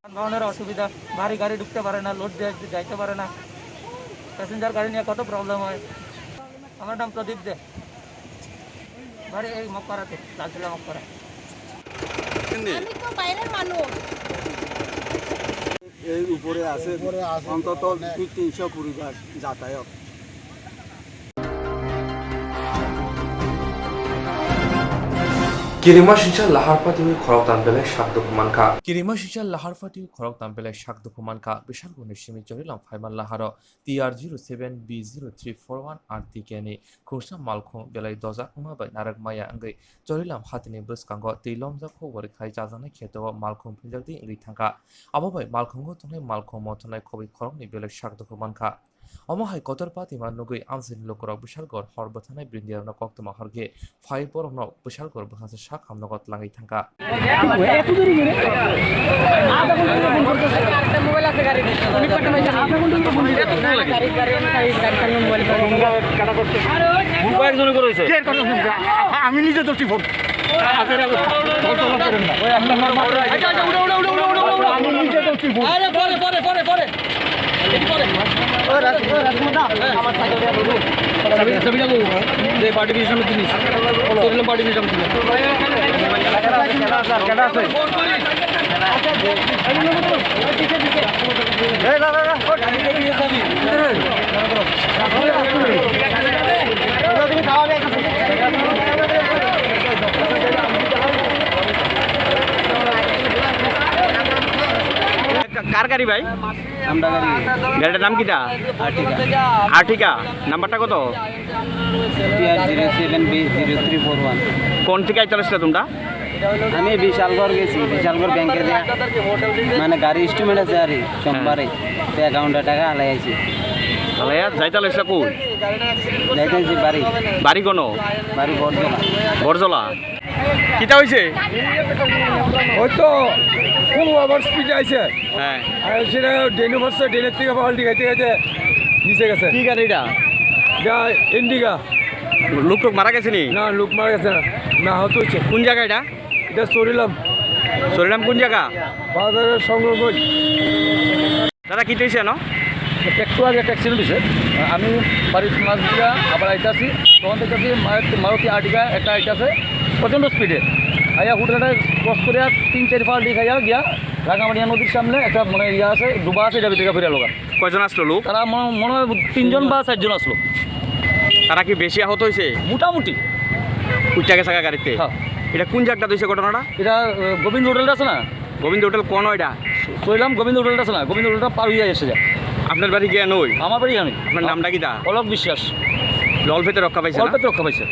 যানবাহনের অসুবিধা, ভারী গাড়ি ঢুকতে পারে না, লোড দিয়ে যাইতে পারে না। প্যাসেঞ্জার গাড়ি নিয়ে কত প্রবলেম হয়। আমার নাম প্রদীপ দে, বাড়ি এই মকপাড়াতে, লালচুলা মকপাড়া। আমি তো বাইরের মানুষ। এই উপরে আছে, উপরে আছে, অন্তত অনেক। দুই তিনশো পরিবার যাতায়াত। Kirima singcha lahar patiwi khoroktham belai sak dukhu mankha. Kirima singcha lahar patiwi khoroktham belai sak dukhu mankha. Bisalguni simi Chorilam phaiman laharo T R zero seven B zero three four one R T K ni khungsa malkhung belai dojak wngma bai narwk maya wngwi Chorilam hatini bwskango twi lomjak kho bwrwi khai chajaknai kheto o malkhung phinjakdi wngwi thangkha. Abo bai malkhungo tongnai malkhung mothornai khobwi khoroknwi belai sak dukhu mankha. Omo hai kotor patima nugwi amchaini lukurok bwsargor hor bwtharnai bwrwirokno koktwma horkhe phai borokno bwsargor bwkhaksa sak hamnogo twlangwi thangkha. আমি নিজে ধরছি ফোন। আমি নিজে ধরছি ফোন। আরে পরে, পরে, পরে, পরে। চাবি, চাবিটা কই? যে পার্টি বিশেষ সামনে দিনিস। বললাম পার্টি বিশেষ সামনে দিনিস। কার গাড়ি ভাই? আমরা গাড়ি। গাড়িটার নাম কিতা? আর্টিকা। আর্টিকা। নাম্বারটা কত? T R zero seven B zero three four one। কোন থেকে আইতে আসলে তোমরা? আমি বিশালগড় গেছি, বিশালগড় ব্যাংকে যে মানে গাড়ি ইনস্ট্রুমেন্ট আছে আর কি, সোমবারে তো অ্যাকাউন্টে টাকা হালাই আছি। আলাইয়া যাইতে আসলে কই? যাইতে আছি বাড়ি। বাড়ি কোন? বাড়ি বড়জলা। বড়জলা। কিতা হইছে? হয়তো খুব ওভার স্পিড আইছে। হ্যাঁ। আর সেটা ড্রেনে পড়ছে, ড্রেনের থেকে পাল্টি খাইতে খাইতে নিচে গেছে। কি গাড়ি এটা? এটা ইন্ডিকা। লোক টোক মারা গেছে নি? না, লোক মারা গেছে না। না, আহত হয়েছে। কোন জায়গা এটা? এটা সরিলাম। সরিলাম কোন জায়গা? বাজারের সংলগ্ন। দাদা, কি হইছে ন? একটু আগে একটা অ্যাক্সিডেন্ট হয়েছে। আমি বাড়ির মাছ দিয়া আবার আইতাছি, তখন দেখতেছি মারুতি, মারুতি আর্টিকা একটা আইতাছে প্রচণ্ড স্পিডে। আইয়া হুটহাটে ক্রস করে তিন চার পাল্টি খাইয়া গিয়া রাঙামাটিয়া নদীর সামনে একটা মানে ইয়ে আছে, ডুবা আছে, এটা ভিতরে ফিরে লোক। কয়জন আসলো লোক? তারা মনে, মনে হয় তিনজন বা চারজন আসলো। তারা কি বেশি আহত হয়েছে? মোটামুটি। উঠে গেছে গাড়িতে? হ্যাঁ। এটা কোন জায়গাটা হয়েছে ঘটনাটা? এটা, আহ, গোবিন্দ হোটেলটা আছে না? গোবিন্দ হোটেল কোন এটা? কইলাম গোবিন্দ হোটেলটা আছে না? গোবিন্দ হোটেলটা পার হইয়া এসে যায়। আপনার বাড়ি গিয়া নই? আমার বাড়ি আমি। আপনার নামটা কিতা? অলক বিশ্বাস। অল্পেতে রক্ষা পাইছে না? অল্পেতে রক্ষা পাইছে।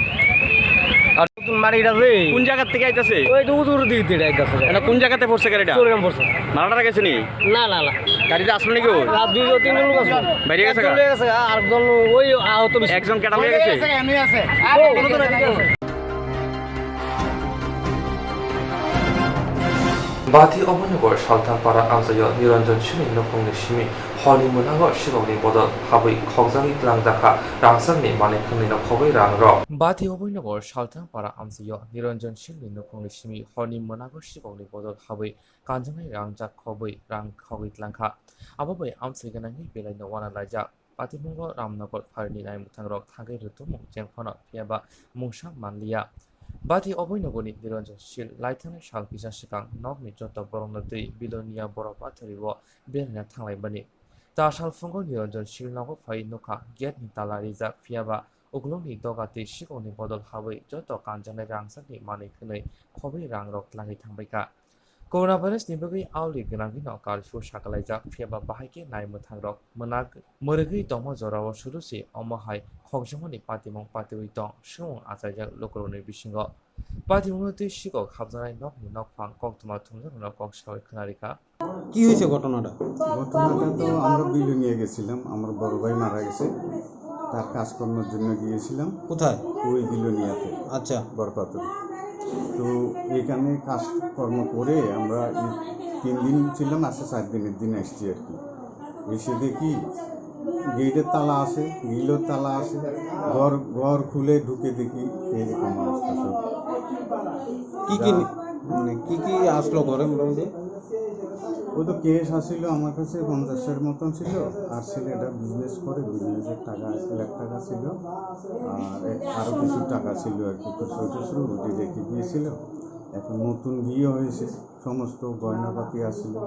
আর নতুন মারি এটা যে কোন জায়গা থেকে আইতাছে? ওই তো উদুর দিক দিয়ে আইতাছে। এটা কোন জায়গাতে পড়ছে গাড়িটা? চট্টগ্রাম পড়ছে। মারাটা গেছে নি? না, না, না। গাড়িতে আসলো নাকি ও? রাত দুই জন, তিন জন লোক আসলো। বাইরে গেছে একজন গা? লয়ে গেছে গা, আর একজন ওই আহত বেশি। একজন কেটা লয়ে গেছে? এমনি আছে। ও, কোনো তো নাই, ঠিক আছে। Bati Oboinogo Salthang para amchaio Niranjan Silni nukhungni simi horni mwnago sikokni bodol habwi khokjagwi twlangjakha rangchakni manwi khwnwino khogwi rangrok. Bati Oboinogo Salthang para amchaio Niranjan Silni nukhungni simi horni mwnago sikokni bodol habwi kanjaknai rangjak khobwi rang khogwi twlangkha. Abo bai amchai gwnangwi belaino uanalaijak. Patimungo Ramnagar pharini naimwthangrok thangwi rwtwmung chengphano phiyaba mungsa manliya. Bati Oboinogoni Niranjan Sil laithangnai sal kisa swkang nokni joto borokno twi Bilonia borok bathario beraina thanglaimani. Ta salphungo Niranjan Sil nogo phai nukha, gate ni tala rijak, phiyaba ukulukni doga twi sikokni bodol habwi joto kanjaknai rangchakni manwi khwnwi khobwi rangrok twlangwi thangbaikha. Coronavirus ni bagwi aoli gwnangwino curfew sakalaijak, phiyaba bahai khe naimwthangrok mwnak mwrwgwi tongma jorao sudu se omo hai khokjakmani patimung patiwi tong swngmung achaijak lukurokni bisingo. Patimungno twi sikok habjaknai nokni nokphang koktwma thumjaknairokno kok sawi khwnarikha. কি হয়েছে ঘটনাটা? ঘটনাটা তো আমরা বিলোনিয়া গেছিলাম, আমার বড় ভাই মারা গেছে, তার কাজকর্মের জন্য গিয়েছিলাম। কোথায়? ওই বিলোনিয়াতে। আচ্ছা। বরপাত্র। তো এখানে কাজকর্ম করে আমরা এই তিন দিন ছিলাম, আজকে চার দিনের দিন আসছি আর কি। এসে দেখি গেটের তালা আছে, গ্রিলের তালা আছে, ঘর, ঘর খুলে ঢুকে দেখি এইরকম অবস্থা সব। কি কি যা, নি-, মানে কি কি আসলো ঘরে মোটামুটি? ও তো ক্যাশ আসিল আমার কাছে পঞ্চাশের মতন ছিল, আর ছেলেটা বিজনেস করে, বিজনেসের টাকা এক লাখ টাকা ছিল, আর এক- আরো কিছু টাকা ছিল আর কি, খুচরো টুচরো ওটি রেখে দিয়েছিল। এখন নতুন বিয়ে হয়েছে, সমস্ত গয়নাপাতি আসিল।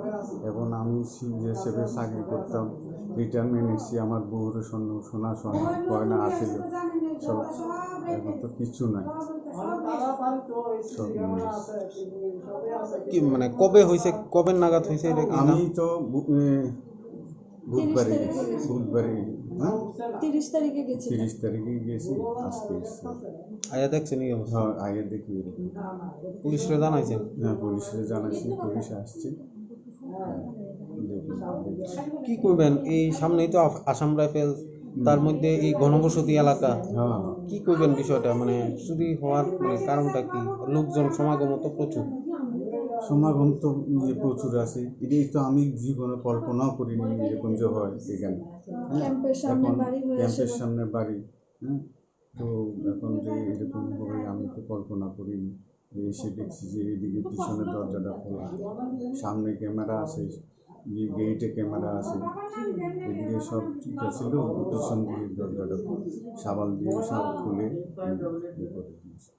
এখন আমি সিভিল হিসেবে চাকরি করতাম, রিটায়ারমেন্ট নিচ্ছি, আমার বউর স্বর্ণ, সোনা, সোনা গয়না আসিল, সব এখন তো কিচ্ছু নাই, সব নিয়ে এসেছি। কি মানে কবে হয়েছে, কবে নাগাদ হয়েছে এটা কি আমি নাম? তো বু-, এ, বুধবারে তিরিশ গেছি, তারিখে। বুধবারে, হ্যাঁ? তিরিশ তারিখে গেছি। তিরিশ তারিখে গেছি, আজকে এসছি। আয়া দেখছেন এই অবস্থা? হ্যাঁ, আয়া দেখি এরকম। পুলিশরে জানাইছেন? হ্যাঁ, পুলিশরে জানাইছি, পুলিশ আসছে। হ্যাঁ, দেখি, দেখি। কি করবেন? এই সামনেই তো আ-, আসাম রাইফেলস, তার মধ্যে এই ঘনবসতি এলাকা। হ্যাঁ। কি করবেন বিষয়টা? মানে চুরি হওয়ার মানে কারণটা কি? লোকজন সমাগম তো প্রচুর। সমাগম তো ইয়ে প্রচুর আছে। এটাই তো আমি জীবনে কল্পনাও করিনি এরকম যে হয় এখানে। হ্যাঁ? ক্যাম্পের সামনে এখন বাড়ি হয়ে ক্যাম্পের এসে সামনে বাড়ি। হ্যাঁ? তো এখন যে এরকম হবে আমি তো কল্পনা করিনি। এসে দেখছি যে এদিকে পিছনের দরজাটা খোলা, সামনে ক্যামেরা আছে, গে-, গেইটে ক্যামেরা আছে, এদিকে সব ঠিক আছিল, পিছন দিকে দরজাটা খোলা। সাবাল দিয়ে সব খুলে ইয়ে করে দিয়েছে।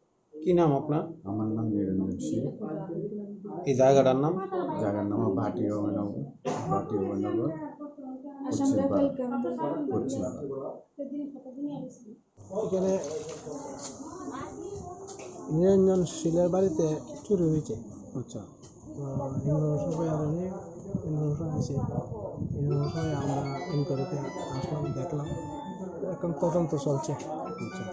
কি নাম আপনার? আমার নাম নিরঞ্জন সিং। এই জায়গাটার নাম? জায়গার নাম ভাটি অভয়নগর, ভাটি অভয়নগর, আসাম পশ্চিম রাইফেল পাড়া, ক্যাম্প। পশ্চিম পাড়া। এখানে নিরঞ্জন শীলের বাড়িতে চুরি হয়েছে। আচ্ছা। তো ইনফরমেশন পেয়ে আমি ইনফরমেশন দিয়েছি। ইনফরমেশন পেয়ে আমরা ইনকোয়ারিতে আসলাম, দেখলাম। এখন তদন্ত চলছে। আচ্ছা।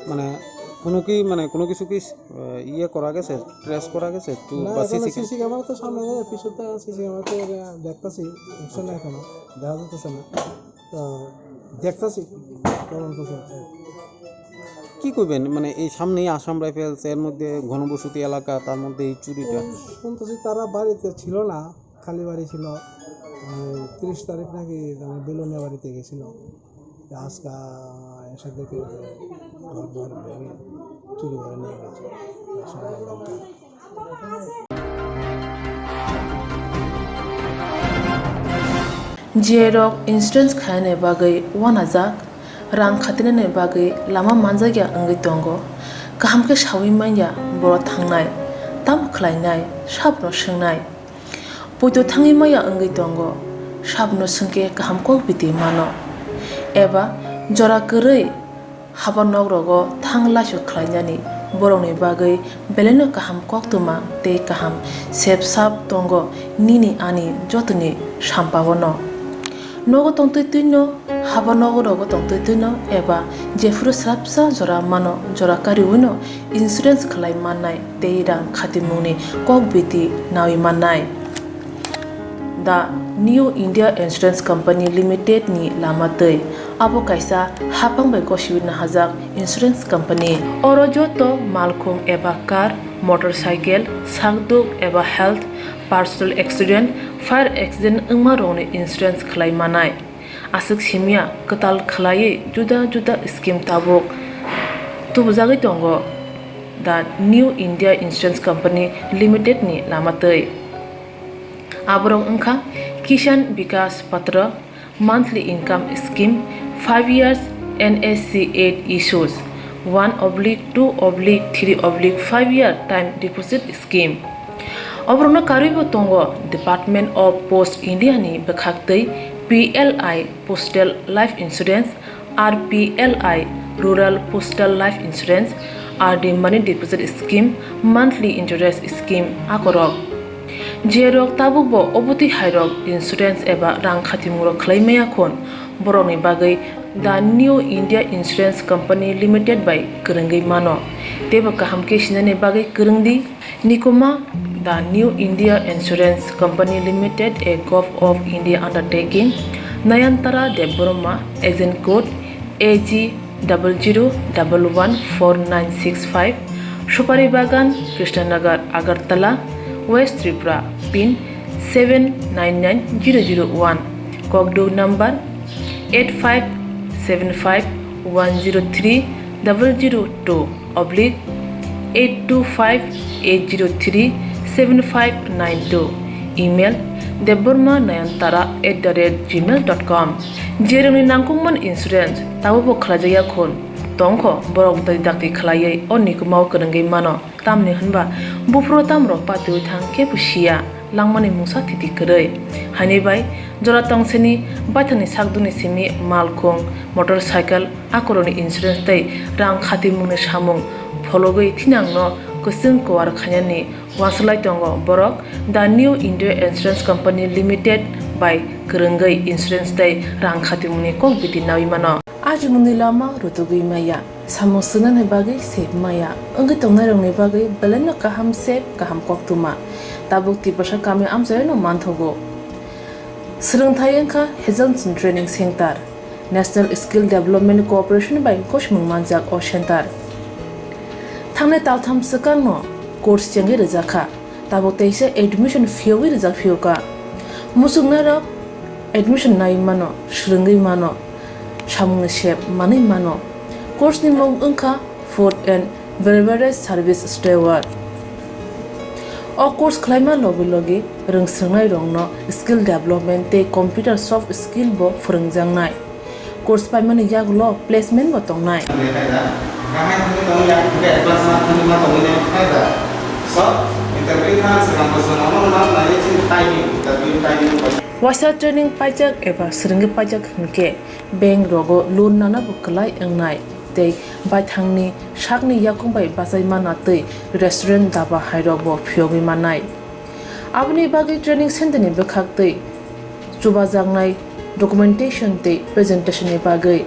মানে কোনো কি, মানে কোনো কিছু কি, আহ, ইয়ে করা গেছে, ট্রেস করা গেছে? তো না, বা এখনো সিসি ক্যাম- সিসি ক্যামেরা তো সামনে নেই, পিছনে সিসি ক্যামেরা তো দেখতেছি, উঠছে না এখনো, দেখা যাচ্ছে না। তো দেখতেছি, তদন্ত চলছে। কি কইবেন, মানে এই সামনেই আসাম রাইফেলস, এর মধ্যে ঘনবসতি এলাকা, তার মধ্যে এই চুরিটা? শুন-, শুনতেছি তারা বাড়িতে ছিল না, খালি বাড়ি ছিল। উম, তিরিশ তারিখ নাকি, মানে, বেলুনিয়া বাড়িতে গেছিল। তো আজকে এসে দেখে যে ঘর দুয়ার ভেঙে চুরি করে নিয়ে গেছে। J rok insurance khainani bagwi uanajak, rang khatinani bagwi lama manjakya wngwi tongo. Kaham khe saui manya borok thangnai, tamo khlainai, sabno swngnai. Poito thangwi maya wngwi tongo, sabno swngkhe kaham kok biti mano. Eba jora kwrwi haba nok rogo thang laisok khlainani borokni bagwi belaino kaham koktwma tei kaham sep sap tongo nini ani jotoni sampao no. Nogo tongtwi twino, haba nogo rogo tongtwi twino eba jephuru swrapsa jora mano, jora kariwino insurance khlai mannai tei rang khatimungni kok biti naui mannai. The New India Insurance Company Limited ni lama twi. Abo kaisa haphang bai gosiwi nahajak insurance company. Oro joto malkhung eba car, motorcycle, sakduk eba health, personal accident, fire accident wngma rokni insurance khlai manai. Aswk simya kwtal khlaiwi juda juda scheme tabuk tubujagwi tongo The New India Insurance Company Limited ni lama twi. Aborok wngkha Kisan Vikas Patra, monthly income scheme, five years N S C eight issues, one oblique two oblique three oblique five year time deposit scheme. Oborokno karwibo tongo Department of Post India ni bwkhaktwi P L I Postal Life Insurance, R P L I Rural Postal Life Insurance, R D Money Deposit Scheme, Monthly Interest Scheme akorok. Jerok tabukbo obotwi hairok insurance eba rang khatimung rok khlai maya khun, borokni bagwi The New India Insurance Company Limited bai kwrwngwi mano. Teibo kaham khe sinani bagwi kwrwng di. Nikuma, The New India Insurance Company Limited, a Govt of India undertaking, Nayantara Debbarma, agent code A G double zero double one four nine six five, Supari Bagan, Krishnanagar, Agartala, West Tripura, pin seven nine nine zero zero one, Kokduk number eight five seven five one zero three double zero two oblique eight two five eight zero three seven five nine two. Email: debbarma nayantara at the rate gmail dot com. Jerwngni nangkukmani insurance tabukbo khlaijakya khun tongkho, borok dakti dakti khlaiwi o nikumao kwrwngwi mano. Tamni hwnba buphuru tamrok patiwi thang kebo siya, langmani mungsa thiti kwrwi. Haini bai jora tongseni baithangni sakdukni simi malkhung, motorcycle, akorokni insurance tei rang khatimungni samung phologwi thinangno kwchwng kuar khainani uansuk lai tongo borok. The New India Insurance Company Limited bai kwrwngwi insurance tei rang khatimungni kok biti naui mano. Ajimungni lama rutugwi maya, samung swngnani bagwi sep maya, wngwi tongnairokni bagwi belaino kaham sep, kaham koktwma. Tabuk Tiprasa kami amchaino manthogo. Swrwngthai wngkha Hazelson Training Center, National Skill Development Corporation bai gosimung manjak o center. Thangnai taltham swkangno course chengwi rwjakha. Tabuk teisa admission phiyogwi rijak phiyokha. Muchungnairok admission naiwi mano, swrwngwi mano, samungni sep manwi mano. Course ni mung wngkha Food and Beverage Service Steward. O course khlaima logi logi rwngswrwngnairokno skill development tei computer soft skill bo phwrwngjaknai. Course paimani yagulo placement bo tongnai. Waisa training paijak eba swrwngwi paijak hinkhe bank rogo loan nana bo kwlai wngnai tei baithangni sakni yakung bai bachai mana tei restaurant daba hairok bo phiyogwi mannai. Aboni bagwi training center ni bwkhak tei chubajaknai documentation tei presentation ni bagwi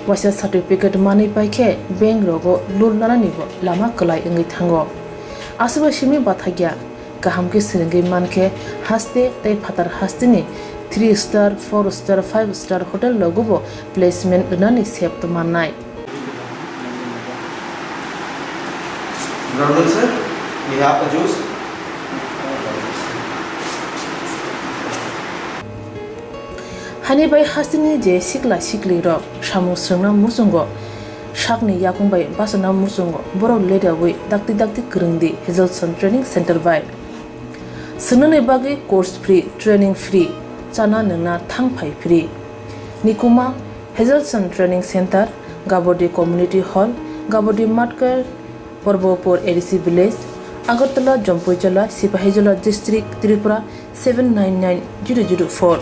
waisa certificate manwi paikhe bank rogo loan nanani bo lama kwlai wngwi thango. Aswkbai simi bathakya kaham khe swrwngwi mankhe haste tei phatar hasteni three star, four star, five star hotel rogo bo placement rwnani sep mannai. Good afternoon, sir. We have a juice. Hani bai hasteni je sikla sikli rok samung swrwngna muchungo, sakni yakung bai bachana muchungo, borok ledawi dakti dakti kwrwngdi Hazelson Training Center bai. Swrwngnani bagwi course free, training free, chana nwngna thang phai free. Nikuma, Hazelson Training Center, Gabodi Community Hall, Gabodi Matkar, Porbopur A D C Village, Agartala, Jampuijala, Sipahijola District, Tripura seven nine nine zero zero four.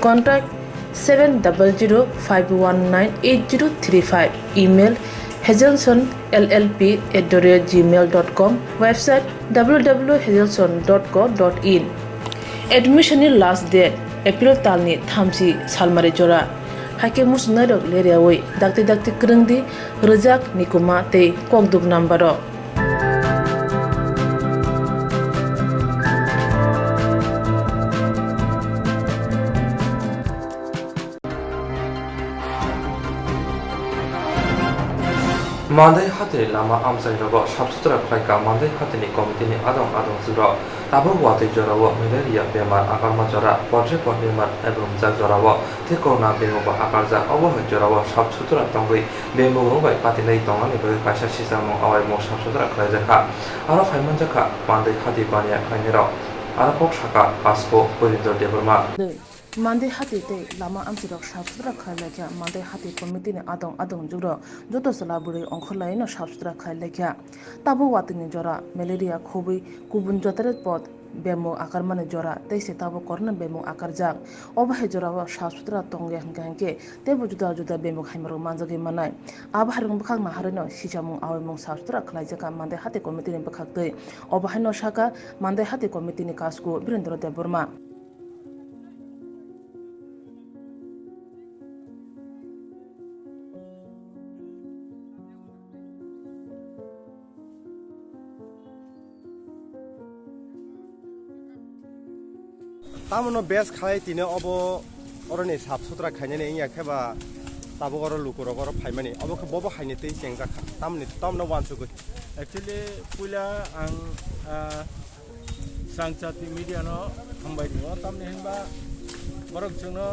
Contact seven double zero five one nine eight zero three five. Email: hazelson L L P at the rate gmail dot com. Website: W W W hazelson dot co dot in. Admission ni last date April talni thamchi salmari jora. Haikhe muchungnairok leriawi dakti dakti kwrwngdi, rwjak, nikuma tei kokduk number o. Mandai hatini lama amchairogo sap sutra khlaikha Mandai hatini committee ni adong adong jugrok. Tabuk watwi jorao malaria bemar, agarma jora, poultry pot bemar, ebomjak jorao tei corona bemung bo akarjak. Obo hai jorao sap sutra tongwi bemung bai patinai tongnani bagwi kaisa sichakmung awaimung sap sutra khlaijakha. Aro phaimanjakha Mandai hati baniya khlainairok. Aro kok sakha Asko Purindra Debbarma. Mandai hati tei lama amchirok sap sutra khlai laikha. Mandai hati committee ni adong adong jugrok joto chwla bwrwi ongkhorlaino sap sutra khlai laikha. Tabuk watwini jora, malaria khobwi kubun jotaret pot bemung akarmani jora tei se tabuk corona bemung akarjak. Obo hai jorao sap sutra tongya hinkha hinkhe teibo juda juda bemung haimarok manjagwi manai. Abo hairokni bwkhak naharwino sichakmung awaimung sap sutra khlaijakha Mandai hati committee ni bwkhaktwi. Obo haino sakha Mandai hati committee ni kasku Birendra Debbarma. Tamono bes khalai tini obo oroni sap sutra khainani wngya khe ba tabuk oro lukurok oro phaimani obo khe bobo haini twi chengjak kha tamni tamno uansugwi. Actually, puila ang, ah, Srangchati media no hambai ringo, tamni hinba borok chwngno,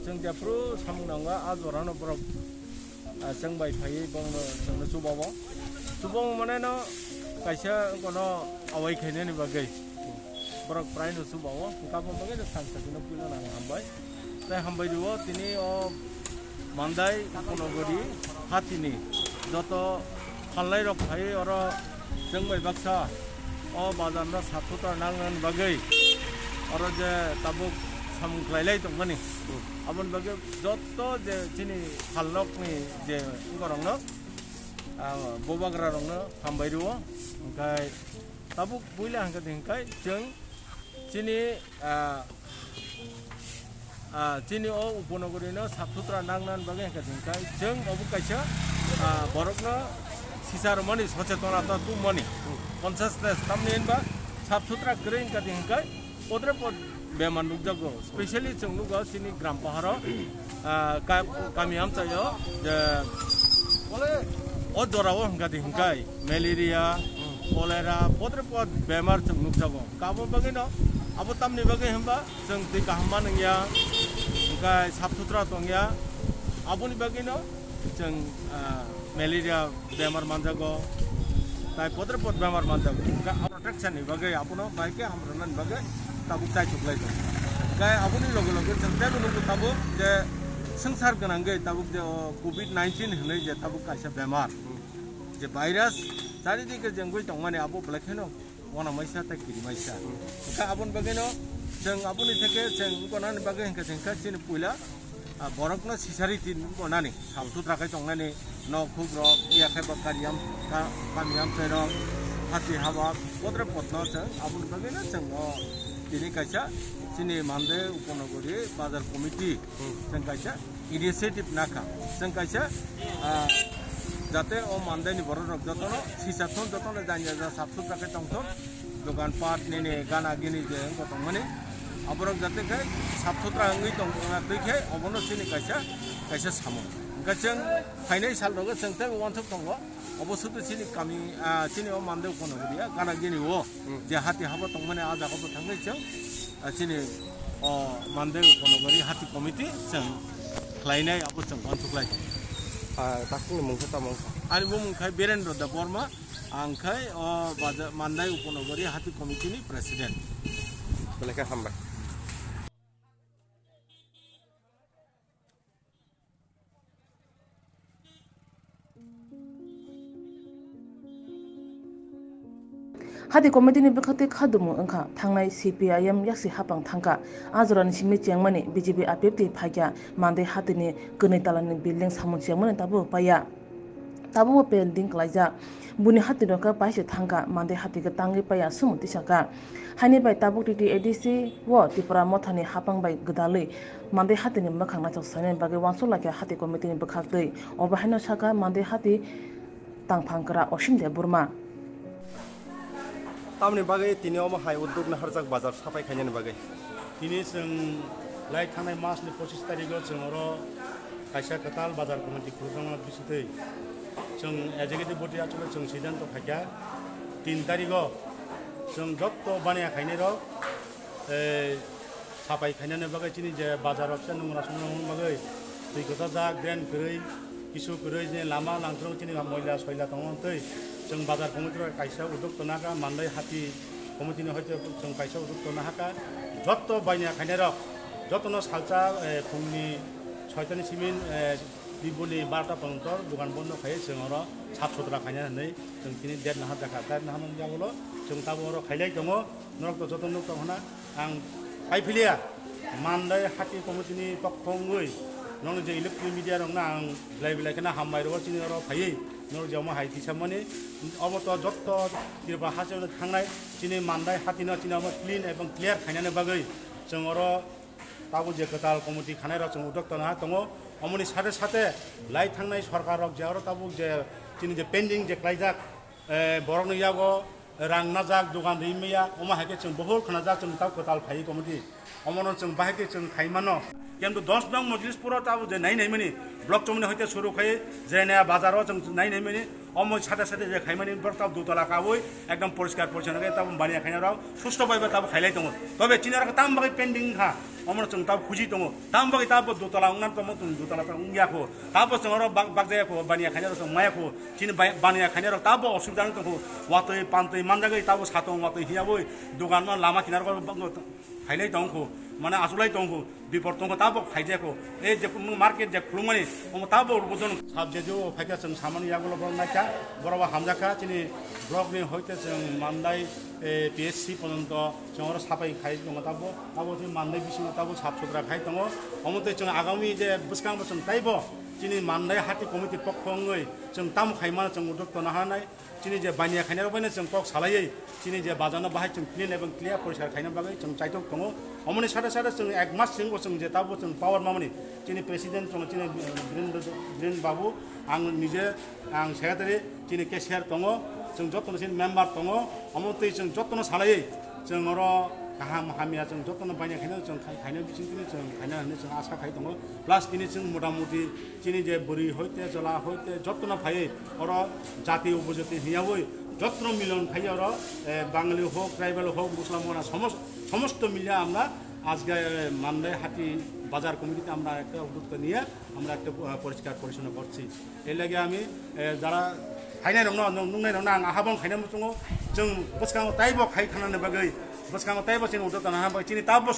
chwng jephru samung nango, a jorano borok, ah, chwng bai phaiwi borokno chwngno chubago. Subung mane no kaisa kono awai khainani bagwi borok prai no subao, hwnkha aboni bagwi no sal sakino puila nang hambai. Tai hambai rio tini o Mandai Upanogori hatini joto khalnai rok phai oro chwng bai baksa o bazar no sap sutra nang nang bagwi oro je tabuk samung khlai lai tongmani. Aboni bagwi joto je chini khalnok ni je borok no, ah, bubagra rok no hambai rio. Hwnkhe tabuk puila hwnkhe hwnkhe chwng chini, ah, ah, chini o Upanogori no sap sutra nang nang bagwi hwnkhe hwnkhe chwng obo kaisa, ah, borok no sisa rwmani sochetonata tubumani consciousness tamni hinba sap sutra kwrwi hwnkhe hwnkhe podre pod bemar nukjago, specially chwng nugo chini gram paharo, ah, ka-, kami amchaio je o jorao hwnkha di hwnkhe malaria, cholera, podre pod bemar chwng nukjago. Abo bagwino abo tamni bagwi hwnba chwng twi kaham manwngya, hwnkhe sap sutra tongya, aboni bagwino chwng, ah, malaria bemar manjago, tai podre pod bemar manjago. Hwnkhe protection ni bagwi abono bai khe hamrwnani bagwi tabuk chaitok lai tongo. Hwnkhe aboni loge loge chwng teibo nukgo tabuk je swngchar gwnangwi tabuk je o covid nineteen hinwi je tabuk kaisa bemar, je virus charidike jengwi tongmani abo belai kheno uanamasya tei kirimasya. Hwnkhe aboni bagwino chwng aboni theke chwng wngkha nani bagwi hwnkhe chwng khe chini puila, ah, borokno sisari tin wngkha nani sap sutra khai tongnani nok huk rok, iya khe ba kari am-, ka-, kami amchai rok, hati haba, podre podno chwng aboni bagwino chwng o tini kaisa chini Mandai Upanogori Bazar Committee chwng kaisa initiative nakha. Chwng kaisa, ah, jate o Mandai ni borok rok jotono sisa thon, jotono janya ja sap sutra khe tong thon, dogan pat nini gana gini je wngkha tongmani, aborok jate khe sap sutra wngwi tong twi khe obono chini kaisa, kaisa samung. Hwnkhe chwng phainai sal rogo chwng teibo uansuk tongo, obo sudu chini kami, ah, chini o Mandai Upanogori ya gana gini o je hati haba tongmani ah jaga bo thangwi chwng, ah, chini o Mandai Upanogori hati committee chwng khlainai abo chwng uansuk lai tongo. Ah, takungni mung khe tamo wngkha? Ani bumung khai Birendra Debbarma, ang khai o baja-, Mandai Upanogori hati committee ni president. Belai khe hambai. Hati committee ni bwkhaktwi khadumung wngkha thangnai C P I M yaksi hapang thangkha. A jorani simi chengmani B J P apiptwi phaikha, Mandai hatini kwnwi talani building samung chengmani tabuk paiya. Tabukbo pending khlaijak. Buini hati rokha paise thangkha, Mandai hati khe tangwi paiya, sumo tisakha. Haini bai tabuk T T A D C o Tipra Mothani hapang bai gwdalwi Mandai hatini mwkhang naisok sainani bagwi uansuk laikha hati committee ni bwkhaktwi. Obo haino sakha Mandai hati tangphang kwra Osim Debbarma. Tamoni bagwi tini omo hai udduk naharjak bazar sapai khainani bagwi. Tini chwng lai thangnai mas ni pochis tarikh o chwng oro kaisa kwtal bazar committee khulukjakma bisingtwi chwng executive body achukle chwng siddhanto khaikha tin tarikh o chwng jotto baniya khainai rok, eh, sapai khainani bagwi chini je bazar o kisa nungra sungra wngmani bagwi twi kwchajak, drain kwrwi, kisu kwrwi, je lama langthrok chini moila soila tongma twi chwng bazar committee rok kaisa udduk tona kha, Mandai hati committee ni hoite chwng kaisa udduk tona hakha. Jotto baniya khainai rok jotono salsa, eh, phungni soitani simin, eh, bibuli barta pongtor dogan bondo khai chwng oro sap sutra khaina hinwi chwng tini date naharjakha. Date naharmani yagulo chwng tabuk oro khailai tongo. Norok to joto nuk tong hwna ang paiphiliya. Mandai hati committee ni pokho wngwi nokni je electronic media rokno ang belai belai kheno hambai rwo chini oro phaiwi norok je omo hai tisamani obo to jotto Tripura hasteo thangnai chini Mandai hati no chini omo clean ebong clear khainani bagwi chwng oro tabuk je kwtal committee khanai rok chwng uddok tona tongo. Omoni sate sate lai thangnai sorkar rok je oro tabuk je chini je pending je klaijak, eh, borokni yago rang najak, dogan ri maya, omo hai khe chwng bohol khnajak, chwng tau kwtal phaiwi committee. Omono chwng bahai khe chwng khai mano. Kintu dos nong Mojlispuro tabo je nai naimani, block chomoni hoite suru khai, Jirania bazaro chwng nai naimani, omo sate sate je khaimani borok tabo dutala kawi, ekdom poriskar porichonno khe tabo baniya khainarok susto bai bai tabo khailai tongo. Tobe chini oro tam bagwi pending wngkha, omono chwng tabo khuji tongo. Tam bagwi tabo dutala wngna tongmo chwng dutala tong wngya kho. Tabo chwng oro bak-, bakjaya kho, baniya khainarok chwng maya kho. Chini bai-, baniya khainarok tabo osubida wng tong kho. Watwi pantwi manjagwi tabo satong watwi hiyawi dogan ma lama kinaro khailai tong kho. Mane asulai tong kho. Bipor tongkha tabo khaijako. E je market je khulumani, omo tabo bojon. Subject o phaikha chwng samani yagulo borok naikha, borok bo hamjakha, chini block ni hoite chwng Mandai, e, P S C porjonto chwng oro sapai khai tongo tabo, tabo chini Mandai bisingo tabo sap sutra khai tongo. Omo tei chwng agami je bwskango chwng taibo chini Mandai hati committee pokho wngwi chwng tamo khaimano chwng uddokto naharnai. Chini je baniya khainai rok bai no chwng kok salaiwi, chini je bazar no bahai chwng clean ebong clear poriskar khaina bagwi chwng chaitok tongo. Omoni sade sade chwng ek mas singbo chwng je tabo chwng power mamani chini president tongo, chini Biren, Biren Babu, ang nije, ang secretary, chini cashier tongo, chwng jotono chini member tongo, omo twi chwng jotono salaiwi chwng oro kaham hamya chwng jotono baniya khainai chwng khai-, khainai bising tini chwng khaina hinwi chwng asa khai tongo. Plus tini chwng motamuti chini je bwrwi hoite, chwla hoite, jotono phaiwi oro jati upojati hiyawi jotono milon khai oro, eh, Bangali hok, tribal hok, Muslim hok, somos-, somosto miliya amra ajga, eh, Mandai hati bazar committee te amra ekta uddokta niye amra ekta, eh, poriskar porichonno korchi. Er lage ami, eh, jara khainai rokno, nung-, nungnai rokno ang ahabong khaina muchungo, chwng bwskango taibo khai thanani bagwi, bwskango taibo chini uddokta nana bagwi chini tabo,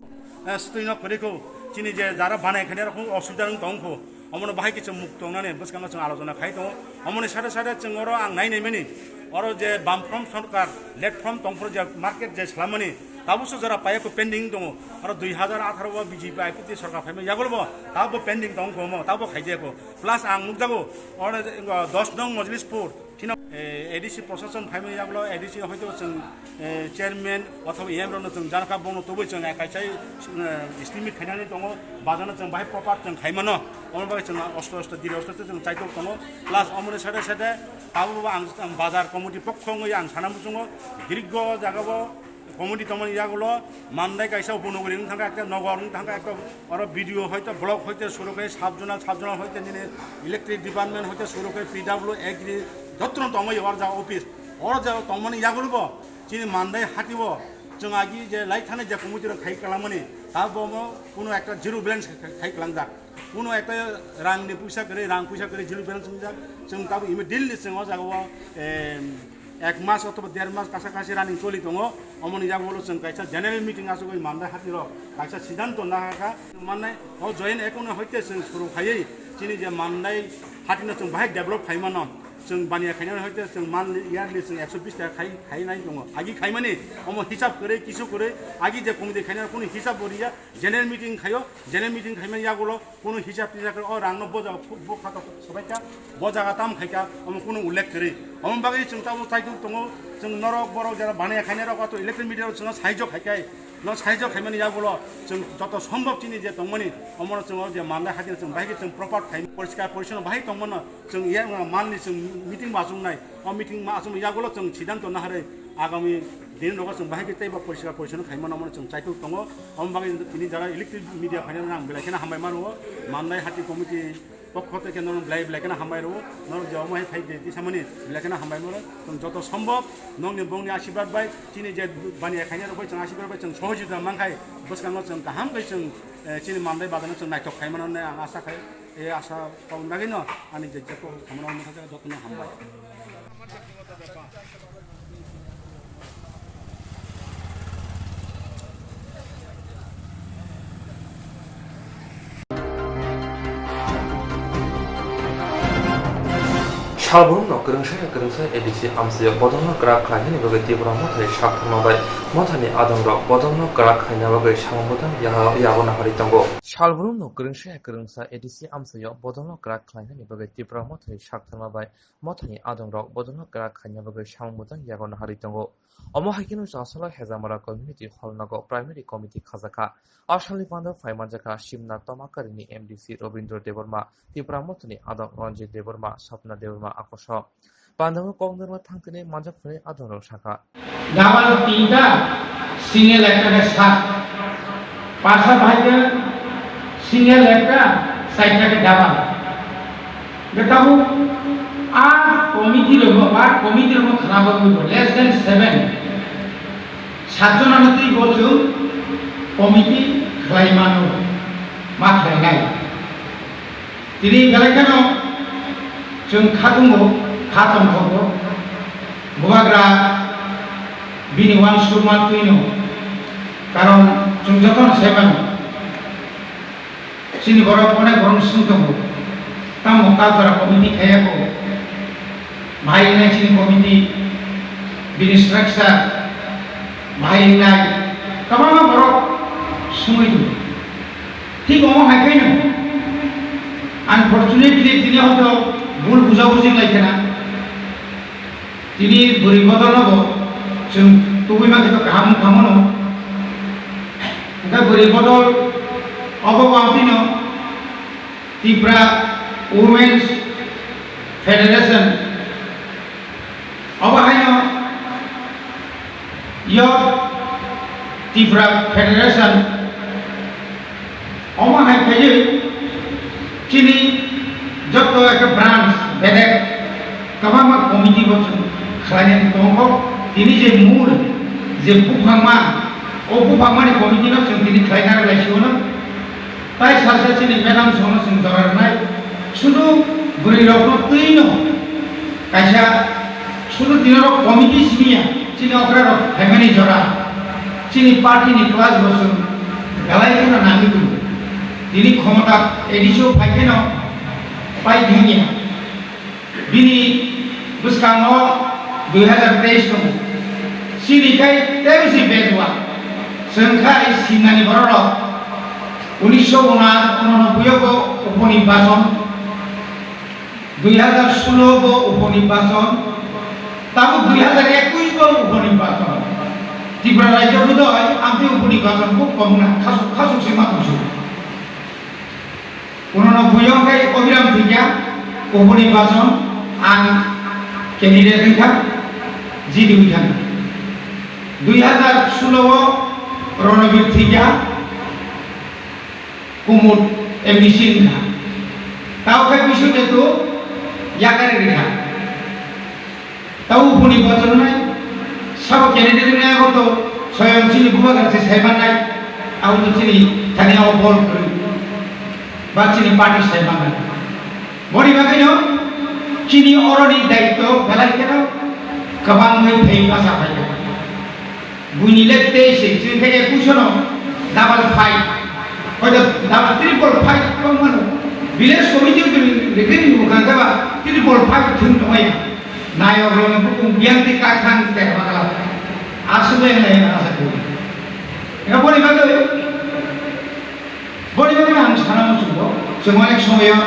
eh, swtwi no kwrwi kho, chini je jara banai khainai rok osubida wng tong kho. Omono bahai khe chwng mukto wngnani bwskango chwng alochona khai tongo. Omoni sade sade chwng oro ang nai naimani, oro je bamfront sorkar, letfront tongphuru je market je swlammani, tabukso jora paiya kho pending tongo. Oro dui hazar atharo o B J P I P T sorkar phaima yagulo bo tabo pending tong kho, omo tabo khaijaya kho. Plus ang nukjago, oro je, dos nong Mojlispur, Chino, eh, A D C prosason phaimani yagulo A D C hoito chwng, eh, chairman othoba E M rokno chwng janakha, bono tubui chwng kaisa, eh, estimate khainani tongo, bazarno chwng bahai proper chwng khaimano, omo bagwi chwng osto osto diri osto chwng chaitok tongo, plus omoni sade sade tabukbo ang, ang bazar committee pokho wngwi ang sana muchungo, dirgo jagao, committee tongmani yagulo Mandai kaisa upanagar wng thangkha, ekta nogor wng thangkha, ekta oro B D O hoite block hoite suru khe sub zonal, sub zonal hoite nini electric department hoite suru khe P W, agri, jotono tongmani oro jaga office. Oro jaga tongmani yagulo bo chini Mandai hati o chwng agi je lai thani je committee rok khai kwlangmani, ta bo mo kuno ekta zero balance khai kwlangjak. Kuno ekta rang ni puisa kwrwi, rang puisa kwrwi zero balance wngjak. Chwng tabuk immediately chwng o jaga o, em, ek mas othoba der mas kasa kasi running choli tongo. Omoni yagulo chwng kaisa general meeting achugwi Mandai hati rok kaisa siddhanto nahakha. Mannai o joint account hoite chwng suru khaiwi chini je Mandai hati no chwng bahai develop khaimano. Chwng baniya khainani hoite chwng monthly, yearly chwng ekso bish taka khai, khainai tongo. Agi khaimani omo hisab kwrwi, kisu kwrwi, agi je committee khainani kunu hisab bo riya, general meeting khaio, general meeting khaimani yagulo, Kunu hisab tisab khe o rangno bo jaga phu-, bo khata sobaikha, bo jaga tam khaikha, omo kunu ullekh kwrwi. Omo bagwi chwng tabuk chaitok tongo, chwng norok borok jara banaya khainai rok ato electronic media rok chwngno sahajyo khaikhai, no sahajyo khaimani yagulo chwng joto sombhob chini je tongmani, omono chwng o je Mandai hati chwng bahai khe chwng proper khai poriskar porichonno bahai tongmano chwng ya manni chwng meeting bo achuknai. O meeting ma achukmani yagulo chwng siddhanto naharwi agami din rogo chwng bahai khe teibo poriskar porichonno khaimano omono chwng chaitok tongo. Omo bagwi tini jara electronic media phainani ang belai kheno hambai mano. Mandai hati committee pokho tei khe norok belai belai kheno hambai rwo. Norok je omo hai phai de tisamani belai kheno hambai mano. Chwng joto sombhob nokni bongni asirwad bai chini je baniya khainai rok bai chwng asirwad bai chwng sohojita mankhai bwskango chwng kaham khe chwng, eh, chini Mandai bazarno chwng naithok khaimano hinwi ang asa khai. E asa kok nagino ani je jeko hamrok motha jaga jotono hambai. Salbrumno kwrwngsa ya kwrwngsa A D C amchaio bodolno kwrak khlainani bagwi Tipra Mothani sak thangma bai Mothani adongrok bodolno kwrak khlaina bagwi samung bwtang yago nahari tongo. Salbrumno kwrwngsa ya kwrwngsa A D C amchaio bodolno kwrak khlainani bagwi Tipra Mothani sak thangma bai Mothani adongrok bodolno kwrak khlaina bagwi samung bwtang yago nahari tongo. Omo hai kheno Chasala Hejamara Community Hall nogo Primary Committee khajakha. A salni panda phai manjakha Simna Tomakarini M D C Robindra Debbarma, Tipra Mothani adong Ranjit Debbarma, Sapna Debbarma akoso. Pandao kok norma thangtini manjak phunai adongrok sakha. Double tinta, single ekta khe sat. Pasa bhai khe Single ekta, side ta khe double. Be tabuk a committee rokno, ba committee rokno khna bagwi bo less than seven, saat jon ano twi bo chwng committee khlai mano, ma khlainai. Tini belai kheno chwng kha tongo, kha tongthogo, bubagra bini uansukma twino, karon chwng jotono sai mano. Chini borok onek borok swng tongo, tamo kal jora committee khaiya ko, bahai wngnai chini committee, bini structure bahai wngnai, kwbangma borok swngwi tongo. Thik omo hai khaino, unfortunately, tini hoito bul bujabuji lai khena. Tini bwrwi bodolno bo chwng tubui ma khe to kaham wngkha mano. Hwnkhe bwrwi bodol obo wngtino Tipra Women's Federation, obo haino Youth Tipra Federation, omo hai khaiwi chini joto ekta branch bedek kwbangma committee bo chwng khlainani tongkho. Tini je mul, je buphangma, o buphangmani committee no chwng tini khlaina lai sio no. Tai salsa chini madam songno chwng jora rwnai. Sudu bwrwi rokno twi no kaisa sudu tini rok committee simi ya, chini okra rok phaimani jora. Chini party ni class bo chwng belai kheno nangwi tongo. Tini khomota A D C o phai kheno pai thangya. Bini bwskango dui hazar teis tongo. Chini khai tebsi bejwa. Chwng khai sinani bororok unisho unanoboi o bo uponirbachon, dui hazar sulo bo uponirbachon, tabuk dui hazar ekush bo uponirbachon. Tripura Rajya Udoy amtwi uponirbachon khub kom na, khasuk khasuk se ma tongsu. Uno no buiyong khe Obiram thwikya, kubuni bachon ang candidate wngkha, G D wngkha. Dui hazar sulo o Ronobir thwikya, Kumud M D C wngkha. Tao khe bisu jetu yakari rikha. Tao uponi bachon nai, sabo candidate nai abo to soyong chini bubagra se saiman nai, abo to chini thani abo bol kwrwi, ba chini party saiman nai. Boni bagwi no chini oroni daityo belai kheno kwbangwi phai basa phai kha. Buini le tei se chini khe ekush no double five, hoito double triple five kong mano. Village committee to revenue kang kaba triple five thung tongmaya. Nayok rok no bukung biang ti kakhang te bakla. Aswk le nai na asa ku. Ega boni bagwi, boni bagwi ang sana muchungo. Chwng onek somoyo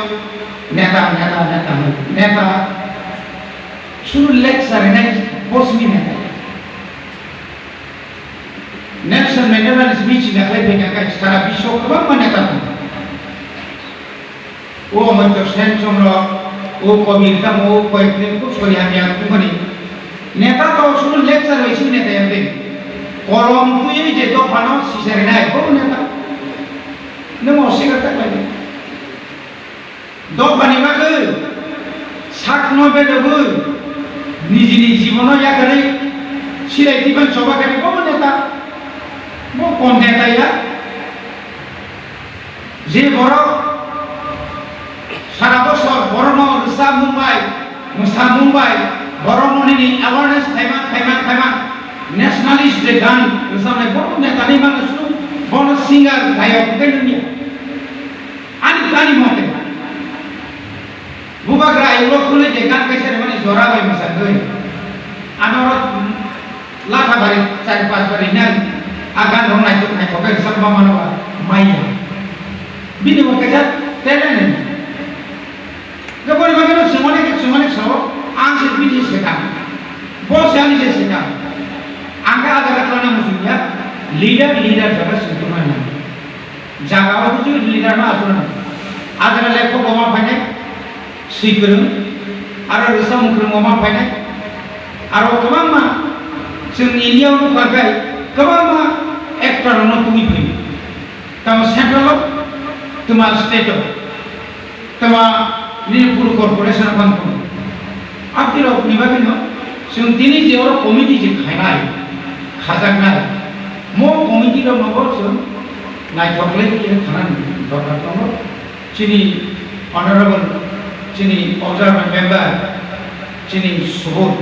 neta, neta, neta, neta. Suru lecture nai bosni neta. Nelson Mandela ni speech ni khlai phai kha sara biswo kwbangma neta tongo. O Amartya Sen song rok, o Kabir tamo, o Koi Prem ko sori hamya tongmani. Neta to suru lecture bai si neta yam dei. Kolom twi je dophano sisari nai, bo neta. Nung osika tak lagi. Dophani bagwi sakno bedogwi nijini jibono yakarwi silai tiban choba khe bo neta. Bo kom neta ya. Je borok sara bosor borokno rwchapmung bai, mwsamung bai, borokno nini awareness khaima, khaima, khaima, nationalist je gan rwchapnai borok netani mano sunu, bono singer, gayok hwnkhe nungya. Ani, ani mote. Bubagra ayuk rok khulwi je gan kaisa rwmani jora bai mwsagwi. Ano rok latha bari char panch bari nang a gan rok naitok naitok khe sak ma mano ba maya. Bini bo kaisa talent ni. Gaboni bagwi no chwng onek chwng onek sao ang se bini se kam. Bo se ani se se kam. Ang khe adara khlana muchungya leader leader jaga sungtuma nang. Jaga o buji leader no aswk nang. Adara lekhok bo ma phainai, swi kwrwng, aro rwchapmung kwrwng bo ma phainai. Aro kwbangma chwng India o nukha khe kwbangma actor rok no tubui phai. Tamo central o Tama state o, tama nini puru corporation o bang tong. Abdi rok ni bagwi no, chwng tini je oro committee je khainai, khajaknai, mo committee rok no bo chwng naithok le khe khana ni dorkar tongo. Chini honorable, chini observer member, chini subur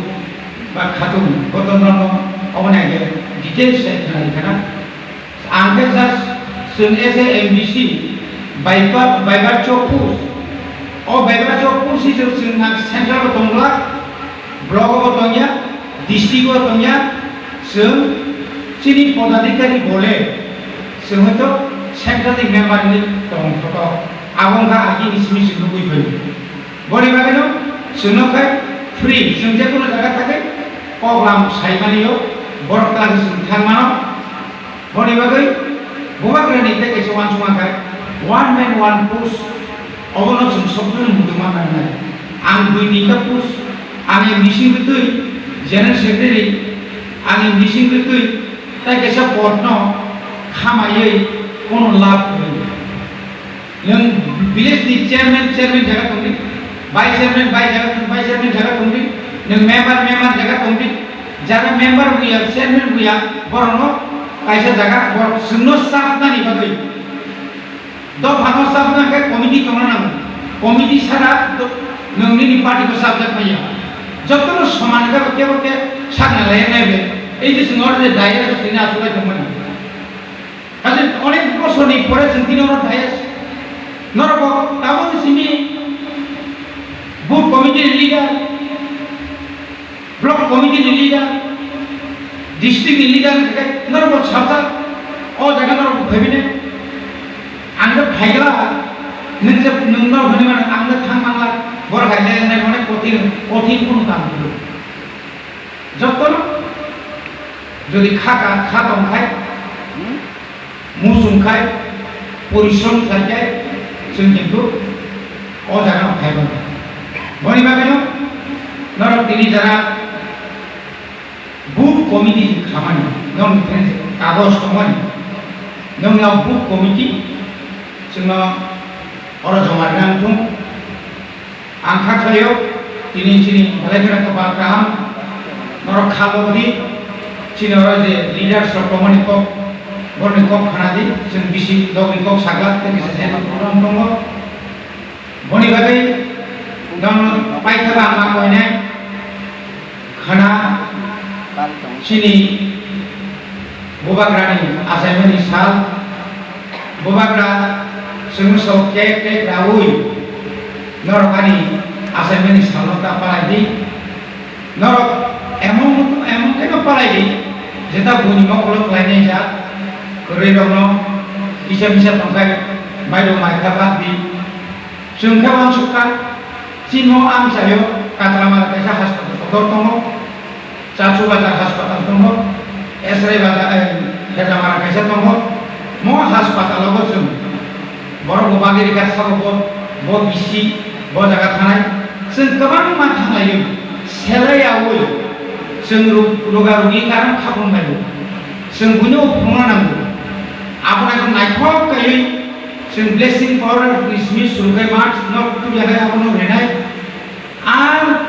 ba khatung, bo tong no, obo nai khe details se khana ni khana. Ang khe just chwng as a M D C by pa-, by virtue of force. O by virtue of force hisabe chwng nang central bo tongla, block bo tongya, district bo tongya, chwng chini podadhikari bole chwng hoito central ni member ni tong thoto. Abo wngkha agini simi chwng nugwi phaio. Boni bagwino chwngno khai free, chwng je kono jaga thangwi koklam saimani o borok twlangwi chwng thang mano. Boni bagwi bubagrani tei kaisa uansukma khai one man one post, obono chwng sobsomoi muchungma nangnai. Ang dui tinta post, ang M D C wngwi twi, General Secretary, ang M D C wngwi twi, tei kaisa pod no khamaiwi kono lab kwrwi. Nwng village ni chairman, chairman jaga tongdi, vice chairman, vice jaga tong, vice chairman jaga tongdi, nwng member, member jaga tongdi, jara member buya, chairman buya, borokno kaisa jaga, borok chwngno chapnani bagwi, dophano chapna khe committee tongna nango, committee sara do-, nwng nini party bo chapjak manya, jotono soman khe bo kebo khe sakna lai nai be, ei je chwng oro je dai tini achuk lai tongmani. Kaisa onek bosorni pore chwng tini oro dayas. Norok bo tabukni simi booth committee ni leader, block committee ni leader, district ni leader, norok bo sajak. O jaga norok bo phaibini. Ang khe phaigla, nwng je, nwng norok hwnwi mano, ang khe thang mangla, borok hai le nai onek kothin, kothin kunu kam kwrwi. Jotono jodi kha ka, kha tong khai, hmm, muchung khai, porishrom khai khai, chwng kintu o jaga no khai mano. Boni bagwi no norok tini jara booth committee khamani, nokni thani kagoj tongmani, nokni o booth committee chwngno oro joma rwna wngthung. Ang kha khlaio, tini chini belai kheno kopal kaham, norok kha lobdi, chini oro je leaders rok tongmani kok, borokni kok khna di, chwng bisi dogni kok sagla, tei kisa se program tongo. Boni bagwi nono paithago ang ma koinai khna chini bubagrani achaimani sal. Bubagra chwngno sok tek tek raui norok ani achaimani salno ta palai di. Norok emon, emon khe no palai di, jeta buini mokolo khlainai jak kwrwi rokno kisa misa tongkhai, bairok mai kha bak di. Chwng khe uansuk kha, chini o amchaio Katramara kaisa hospital kotor tongo, Chachu Bazar hospital tongo, Esrai Bazar, eh, Hejamara kaisa tongo. Mo hospital o bo chwng borok bo bagwi rikha sabo bo, bo bisi bo jaga thanai. Chwng kwbangma thanglaio, selai yaui chwng ru-, ruga rugi karon khapung laio. Chwng buino phunukna nango. Abo naithok kaiwi chwng blessing powder ni simi surukhe mat nok tuya khe abono renai. Ar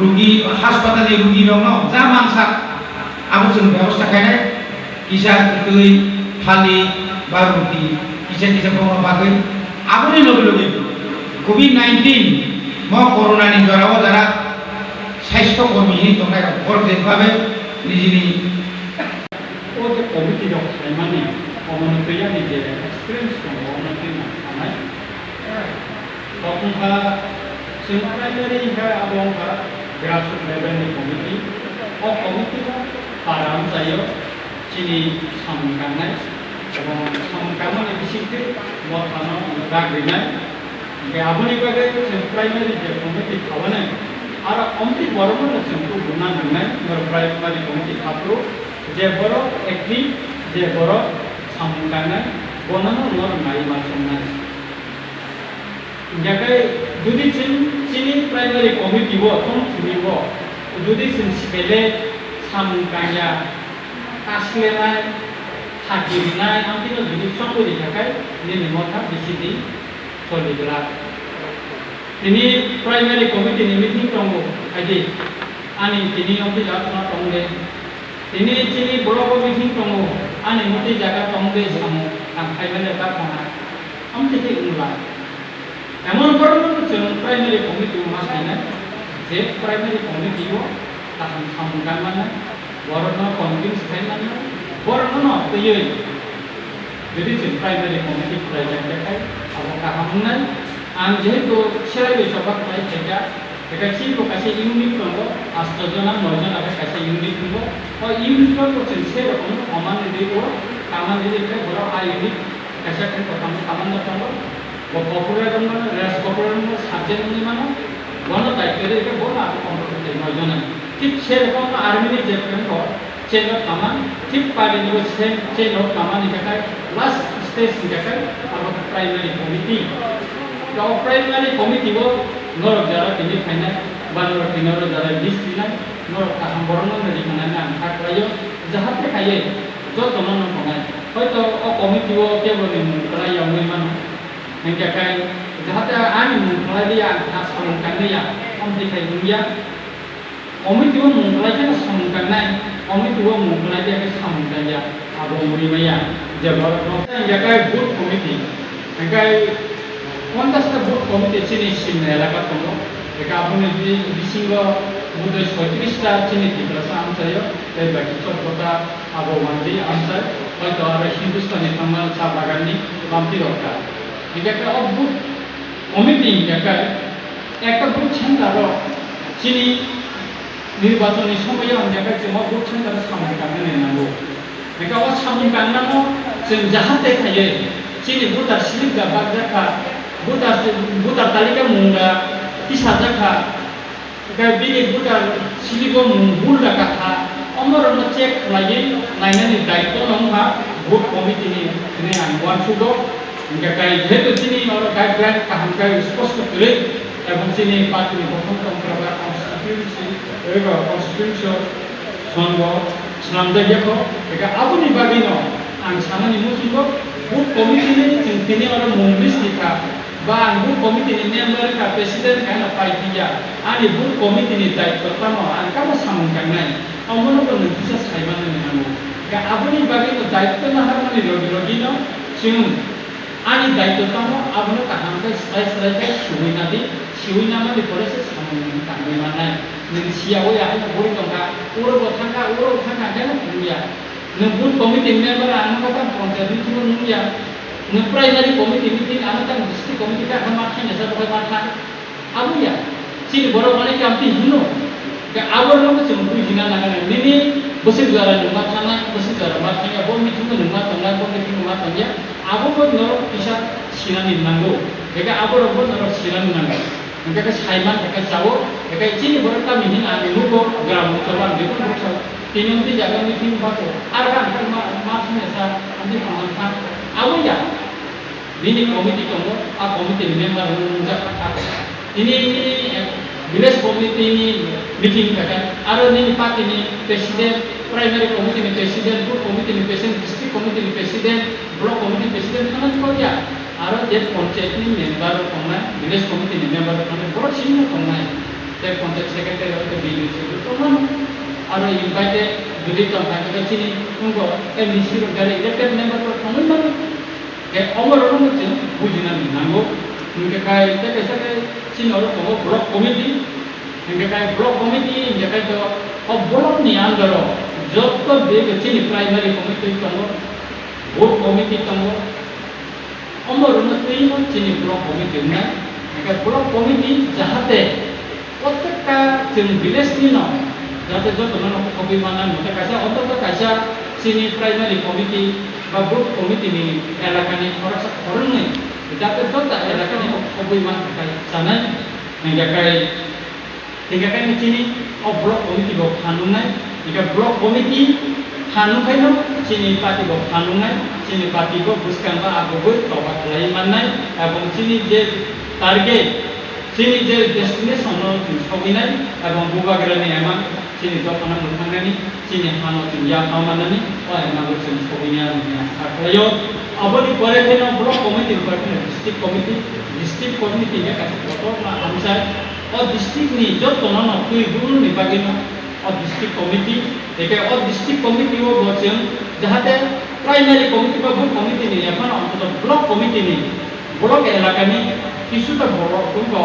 rugi, hospital ni rugi rokno ja mansak abo chwng bebosta khainai. Kisa kwtwi, thali ba ruti, kisa kisa bongno bagwi. Aboni logi logi covid nineteen mo corona ni jora o jara saisto kormi hini tongnai rok bor je babe nijini O je committee rok khlaimani, omono twi ani je experience tongo, omono twi nang sanai. Tong wngkha, chwng primary hinkhe abo wngkha grassroots level ni committee. O committee no para amchaio chini samung kangnai, ebong samung kangmani bisingtwi mothano rak rinai. Hinkhe aboni bagwi chwng primary je committee khabanai, aro omtwi borokno chwng tubuno nangnai, norok primary committee khaphuru. Je borok active, je borok samung tangnai, bonono norok nai ma songnai. Hinkhe jodi chwng chini primary committee o tong thwngwi bo, jodi chwng sibele samung tangya, ta silenai, Thaki rinai, ang tino jodi chongwi rikha khai, nini motha bisi di choli glak. Tini primary committee ni meeting tongo, hai di, ani tini office o tong de. Tini chini block o meeting tongo, ani moti jaga tong de, samung ang khaimani ta khana. Amtwi khe wngla. Emon borokno chwng primary committee o ma sainai, je primary committee o kaham samung tangmani, borokno convince khlai mani, borokno no twiwi. Jodi chwng primary committee khlai jak khe khai, abo kaham wngnai. Ang jehetu selai bai choba khlai khaikha, eka chini bo kaisa unit tongo, asto jona, noi jona khe kaisa unit tongo. O unit o bo chwng se rokomno oman rwdi o, kaman rwdi khe borok a unit kaisa khe kothoma kaman no tongo. Bo popular wngmano, less popular wngmano, subject wngwi mano, bono daityo rwi khe bono abo control khlai noi jona. Thik se rokomno army ni je phrwng kho, chain of command, thik party ni bo same chain of command ni khe last stage ni khe abo primary committee. To primary committee bo norok jara tini khainai, ba norok tini oro jara list rinai, norok kaham borokno rikhanani ang kha khlaio, jahate khaiwi jotono no tongnai. Hoito o committee o kebo ni mung kwlai ya wngwi mano. Hingkhe khai jahate ani mung khlai liya, ang kha samung tang liya, amtwi khai wngya. Committee o mung khlai khe samung tangnai, committee o mung khlai khe samung tangya, abo wngwi maya. Jeba hingkhe khai booth committee, hingkhe ponchash ta booth committee chini Simna elaka tongo. Hingkhe aboni bi-, bisingo budui soitrish ta chini Tiprasa amchaio, tei baki chobda ta abo wanjwi amchai, hoito aro Hindustani thangma cha baganni bamti rok ta. Hingkhe khe o booth committee hingkhe khe ekta booth center o chini nirbachon ni somoio hingkhe khe chwng o booth center o samung tangnani nango. Hingkhe o samung tangnano chwng jahate khaiwi chini voter slip da bakjakha, voter, voter talika mung da tisajak kha. Hingkhe bini voter slip o mung bul da kakha, omorokno check khlaiwi nainani daityo no wngkha booth committee ni hinwi ang uansugo. Hingkhe kai jehetu chini oro guideline kaham khe sposto kwrwi, ebong chini party ni bokhorok tongkha ba constituency, eba constituency o songo swnamjakya kho, hingkhe aboni bagwi no ang sanani muchungo booth committee ni chwng tini oro mung list ni kha. Ba ang booth committee ni member wngkha, president wngkha, ano pai phiya. Ani booth committee ni daityo tamo, ang tamo samung tangnai? Omono bo nwng kisa sai manani nango. Khe aboni bagwi no daityo naharmani logi logi no chwng ani daityo tamo, abono kaham khe swlai swlai khe siui nadi, siui namani pore se samung tangwi mannai. Nwng siyaui ahaino bori tongkha, uro bo thangkha, uro bo thangkha, khe no phunukya. Nwng booth committee ni member, ang nokha tang ponchayat meeting o nungya. Nwng primary committee meeting, ano tang district committee kha, kha ma thangya sa, bokhai ma thang. Abo ya. Chini borok mane kamti hino. Khe abo rokno chwng bujina nangani. Nini bwswk jora nwng ma thangna, bwswk jora ma thangya, bo meeting o nwng ma tongnai, bo meeting o ma tongya. Abo bo norok kisa sinani nango. Khe abo rok bo norok sinani nango. Hingkhe khe saiman khe khe chao, hingkhe chini borok kami hino ang nugo, gram ni cholo ang bebak bwsa. Tini wngtwi jaga meeting bako, ar khe ang khe ma, ma thangya sa, ang twi thangma thang. Abo ya, nini committee tongo, a committee ni member wng wngjak kha. Tini, eh, village committee ni meeting kha khe, aro nini party ni president, primary committee ni president, booth committee ni president, district committee ni president, block committee president thangna kok ya. Aro je ponchayat ni member rok tongnai, village committee ni member rok tongnai, borok simi no tongnai. Tei ponchayat secretary rok tei B D O C rok tongmano. Aro invited jodi tongkha khe chini wngbo M D C rok direct elected member rok tongwi mano. Tei omo rok no chwng bujinani nango. Hinkhe khai tei kaisa khe chini oro tongo block committee. Hinkhe khai block committee hinkhe khai to o block ni under o joto bek chini primary committee tongo, booth committee tongo. Omo rwno twi no chini block committee wngnai. Hingkhe block committee jahate protekta chwng village ni no jahate joto no khobwi manna, hingkhe kaisa ontoto kaisa chini primary committee ba booth committee ni elaka ni khoroksa khoroknwi jahate joto elaka ni khobwi man thai chanai. Hingkhe kai Hingkhe khe chini o block committee bo phan wngnai, hingkhe block committee phan wngkhaino chini party bo phan wngnai, chini party bo bwskang ba agugwi toba khlaiwi mannai, ebong chini je target Chini je destination no chwng sogwinai, ebong bubagrani emang chini dophano mwthangnani, chini hano chwng yapha mannani, o emango chwng sogwinai hinwi ang sa khlaio. Aboni pore kheno block committee ni pore kheno district committee, district committee ni kaisa kotorma hamjak. O district ni jotono no twi bununi bagwino o district committee, tei o district committee o bo chwng jahate primary committee ba booth committee ni, ekhano ontoto block committee ni, block elakani kisuta borok wngkha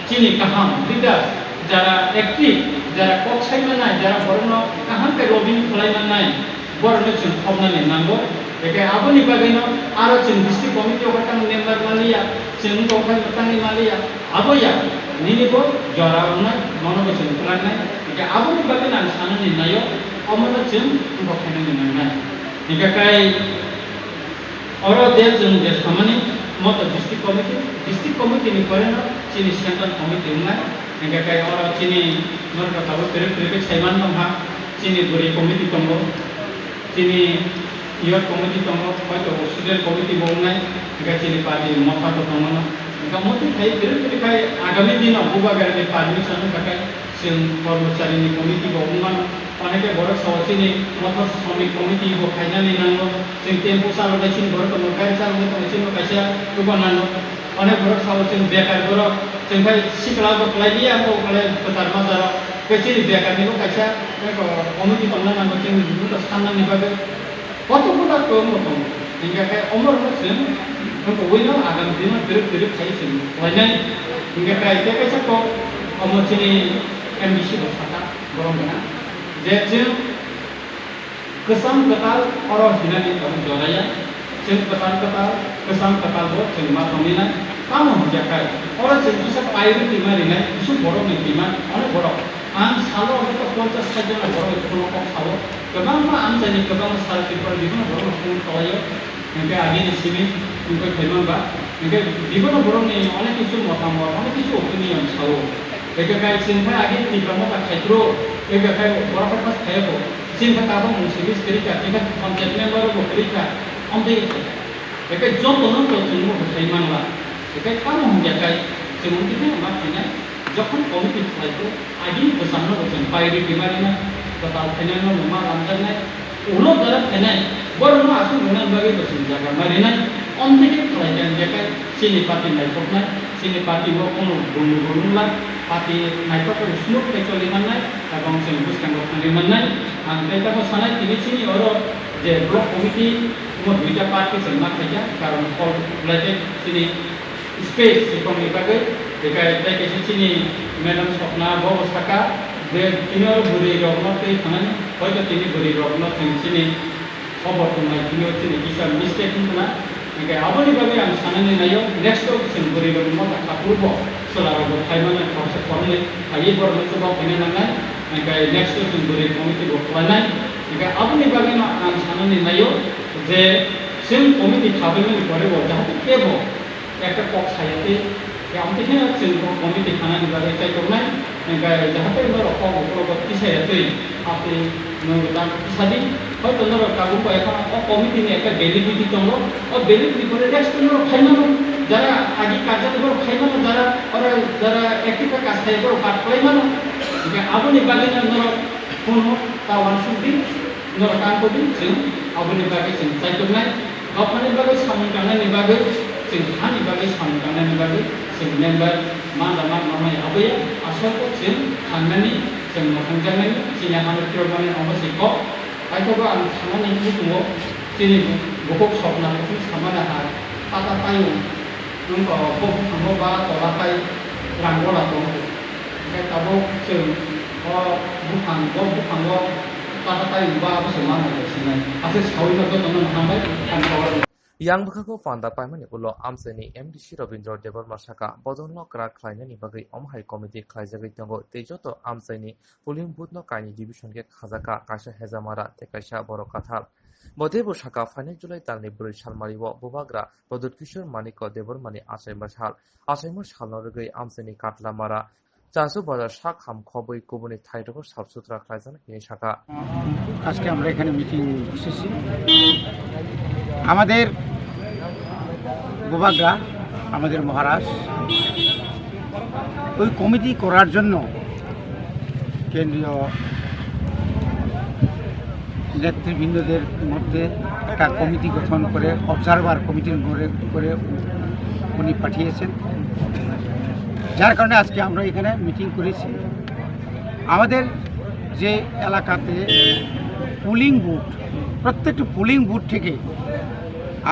chini kaham leaders, jara active, jara kok sai mannai, jara borokno kaham khe lobbying khlai mannai, borokno chwng khopnani nango. Tei khe aboni bagwino aro chwng district committee o khe tamo member manliya, chwng wngkha khe mwtangwi manliya, abo ya nini bo jora wngnai, mono bo chwng twlangnai. Tei khe aboni bagwino ang sanani naio, omono chwng wngkha khainani nangnai. Hingkha khe oro je chwng je samani moto district committee, district committee ni pore no chini central committee wngnai. Hingkha khe oro chini norok tabuk kwrwi kwrwi khe saiman tongkha, chini bwrwi committee tongo, chini youth committee tongo, hoito student committee bo wngnai, hingkha chini party motha bo tongo no. Hingkha motwi khai kwrwi kwrwi khai agami dino bubagrani permission wngkha khe chwng kormocharini committee bo wngmano, onekhe borok sao chini motor shramik committee bo khainani nango, chwng tempo chaloknai chini borok tongo, gari chaloknai tongo, chini kaisa chubanano. Onek borok sao chwng bekar borok, chwng khai sikla bo khlai liya, bo khlai kwchar majaro, tei chini bekarni bo kaisa, eh, committee tongna nango, chwng buino sannani bagwi. Koto buda kwbangma tongo. Hingkha khe omorokno chwng wngkha uino agam dino twrwk twrwk khai chwng khlainai. Hingkha khe tei kaisa kok omo chini M D C bo sakha borok gana je chwng kwcham kwtal oro hinani tongo joraya. Chwng kwtal kwtal, kwcham kwtal bo chwng ma tongwi nai. Tamo hingkha khe oro chwng kisa priority ma rinai, kisa borokni demand, onek borok. Ang salo hwnkhe ponchas sait jona borok ni phone o kok sao. Kwbangma amchaini kwbangma sara Tripura ni bibhinno borok no phone khlaio. Hingkhe agini simi hingkhe khaimang ba. Hingkhe bibhinno borok ni onek kisu motamot, onek kisu opinion sao. Hingkhe kai chwng khai agi Tripura motha khai phuru, hingkhe khai borok khai pas khai bo. Chwng khai tabuk mung simi kwrwi kha, hingkhe panchayat member bo kwrwi kha. Amtwi Ekai joto no to chwng bo bwsai manla. Ekai tamo hwnkhe kai chwng wngkhe khe ma khainai. Jokhon committee khlai kho, agini bwsang no bo chwng priority ma rina, kwtal khainai no bo ma lamjaknai. Ulo jara khainai, borok no aswk rwna bagwi bo chwng jaga ma rinai. Omtwi khe khlai khe hwnkhe kai chini party naithoknai, chini party bo kono bungu bungu la, party naithok khe smooth khe choli mannai, ebong chwng bwskango thangwi mannai. Ang tei tamo sanai tini chini oro je block committee Omo duita part khe chwng ma khaikha, karon hall belai khe chini space se tongni bagwi, bekai tei kaisa chini madam Swapna bo bo saka je tini oro bwrwi rokno twi thanani, hoito tini bwrwi rokno chwng chini khobor tongnai tini o chini kisa mistake wngkha na, hwnkhe aboni bagwi ang sanani naio next o chwng bwrwi rokno motha kha phuru bo chwla rok bo phai mannai khoroksa khoroknwi phaiwi borokno chuba khaina nangnai, hwnkhe next o chwng bwrwi committee bo khlainai, hwnkhe aboni bagwino ang sanani naio. Je chwng committee khabaimani pore bo jahate kebo ekta kok saya tei, ya, amtwi khe chwng bo committee khanani bagwi chaitornai, hwnkhe jahate norok kok ukhulgo tisaya twi, amtwi nwng dak tisadi, hoito norok tabuk bai phano o committee ni ekta validity tongo, o validity pore next norok khaimano, jara agi karjani borok khaimano, jara oro jara active kha kasaya borok khat khlaimano, hwnkhe aboni bagwino norok phone ta uansuk di. Norok kang kodi chwng aboni bagwi chwng chaituknai, dophani bagwi samung tangnani bagwi, chwng hani bagwi samung tangnani bagwi, chwng member ma da ma manmani aboya, aswk chwng thangnani, chwng mwthangjaknani, chini hano phirokmani omo se kok. Paithago ang sanani muchungo chini bukhuk Swapna kuchung samani ha tata tayung wngkha, bo buphango ba tola tai rang gola tongo. Hwnkhe tabuk chwng o buphang, bo buphango tata tai wngba abo se manna bai sinai. Aswk saui no jotono no hambai, hambai. Yang bwkhago panda paimani ulo amchaini M D C Robindra Debbarma saka, bodolno kwrak khlainani bagwi omo hai committee khlaijagwi tongo tei joto amchaini polling booth no kainwi division khe khajakha, kaisa Hejamara tei kaisa Borok Kathar. Bo teibo saka, phainai July talni bwrwi salmario bubagra Pradyut Kishore Manikya Debbarmani achaima sal. Achaima salno rwgwi amchaini Katlamara, Chasu bazar sak ham khobwi kubuni thairokno sap sutra khlaijaknai hinwi sakha. আজকে আমরা এখানে মিটিং বসেছি। আমাদের বুবাগ্রা, আমাদের মহারাজ ওই কমিটি করার জন্য কেন্দ্রীয় নেতৃবৃন্দদের মধ্যে একটা কমিটি গঠন করে, অবজারভার কমিটি করে করে উনি পাঠিয়েছেন, যার কারণে আজকে আমরা এখানে মিটিং করেছি। আমাদের যে এলাকাতে পোলিং বুথ, প্রত্যেকটি পোলিং বুথ থেকে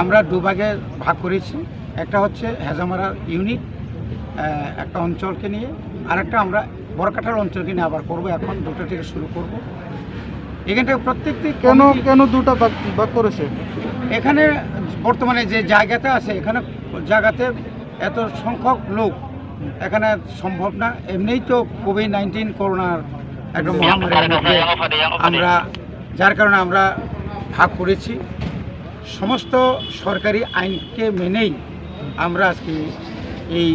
আমরা দুভাগে ভাগ করেছি। একটা হচ্ছে হেজামারা ইউনিট, আহ, একটা অঞ্চলকে নিয়ে, আর একটা আমরা বড়কাঠার অঞ্চলকে নিয়ে আবার করব। এখন দুটো থেকে শুরু করব। এখান থেকে প্রত্যেকটি কেন কমিটি কেন দুটা ভাগ ভাগ করেছে? এখানে বর্তমানে যে জায়গাতে আছে, এখানে জায়গাতে এত সংখ্যক লোক এখানে সম্ভব না। এমনিই তো কোভিড নাইন্টিন করোনার একটা মহামারীর মধ্যে আমরা, যার কারণে আমরা ভাগ করেছি। সমস্ত সরকারি আইনকে মেনেই আমরা আজকে এই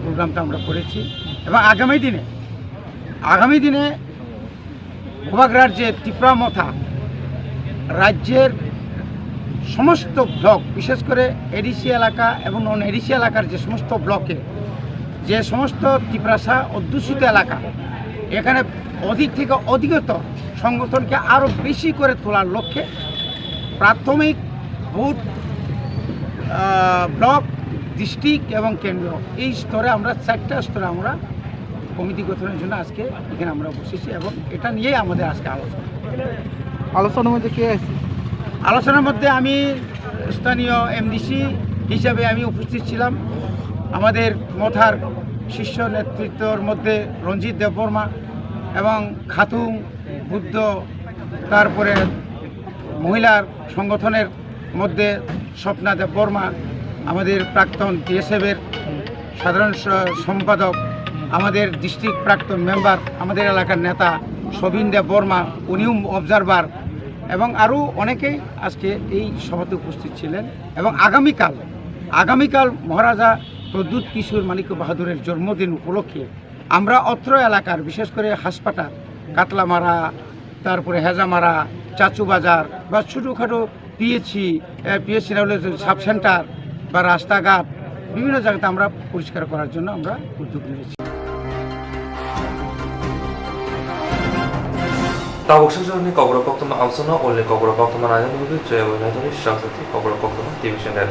প্রোগ্রামটা আমরা করেছি। এবং আগামী দিনে, আগামী দিনে গোবাগ্রার যে তিপ্রা মথা রাজ্যের সমস্ত ব্লক, বিশেষ করে এডিসি এলাকা এবং নন এডিসি এলাকার যে সমস্ত ব্লকে যে সমস্ত তিপ্রাসা অধ্যুষিত এলাকা, এখানে অধিক থেকে অধিকতর সংগঠনকে আরও বেশি করে তোলার লক্ষ্যে প্রাথমিক বুথ, আহ, ব্লক, ডিস্ট্রিক্ট এবং কেন্দ্র, এই স্তরে আমরা চারটা স্তরে আমরা কমিটি গঠনের জন্য আজকে এখানে আমরা বসেছি এবং এটা নিয়েই আমাদের আজকে আলোচনা। আলোচনার মধ্যে কে আছে? আলোচনার মধ্যে আমি স্থানীয় এমডিসি হিসাবে আমি উপস্থিত ছিলাম। আমাদের মথার শীর্ষ নেতৃত্বর মধ্যে রঞ্জিত দেববর্মা এবং খাতুং বুদ্ধ, তারপরে মহিলার সংগঠনের মধ্যে স্বপ্না দেববর্মা, আমাদের প্রাক্তন টিএসএফের সাধারণ স-, সম্পাদক, আমাদের ডিস্ট্রিক্ট প্রাক্তন মেম্বার, আমাদের এলাকার নেতা সবিন দেববর্মা, উনিও অবজারভার, এবং আরও অনেকেই আজকে এই সভাতে উপস্থিত ছিলেন। এবং আগামীকাল, আগামীকাল মহারাজা প্রদ্যুৎ কিশোর মাণিক্য বাহাদুরের জন্মদিন উপলক্ষে আমরা অত্র এলাকার, বিশেষ করে হাসপাতাল, কাতলামারা, তারপরে হেজামারা, চাচু বাজার বা ছোটোখাটো পিএইচসি, এ, পিএইচসি না হলে সাব সেন্টার বা রাস্তাঘাট, বিভিন্ন জায়গাতে আমরা পরিষ্কার করার জন্য আমরা উদ্যোগ নিয়েছি। Tabuk sujurni kokborok koktwma angsano olni kokborok koktwma nainani bagwi chaya bai naitoni srangsati kokborok koktwma T V channel.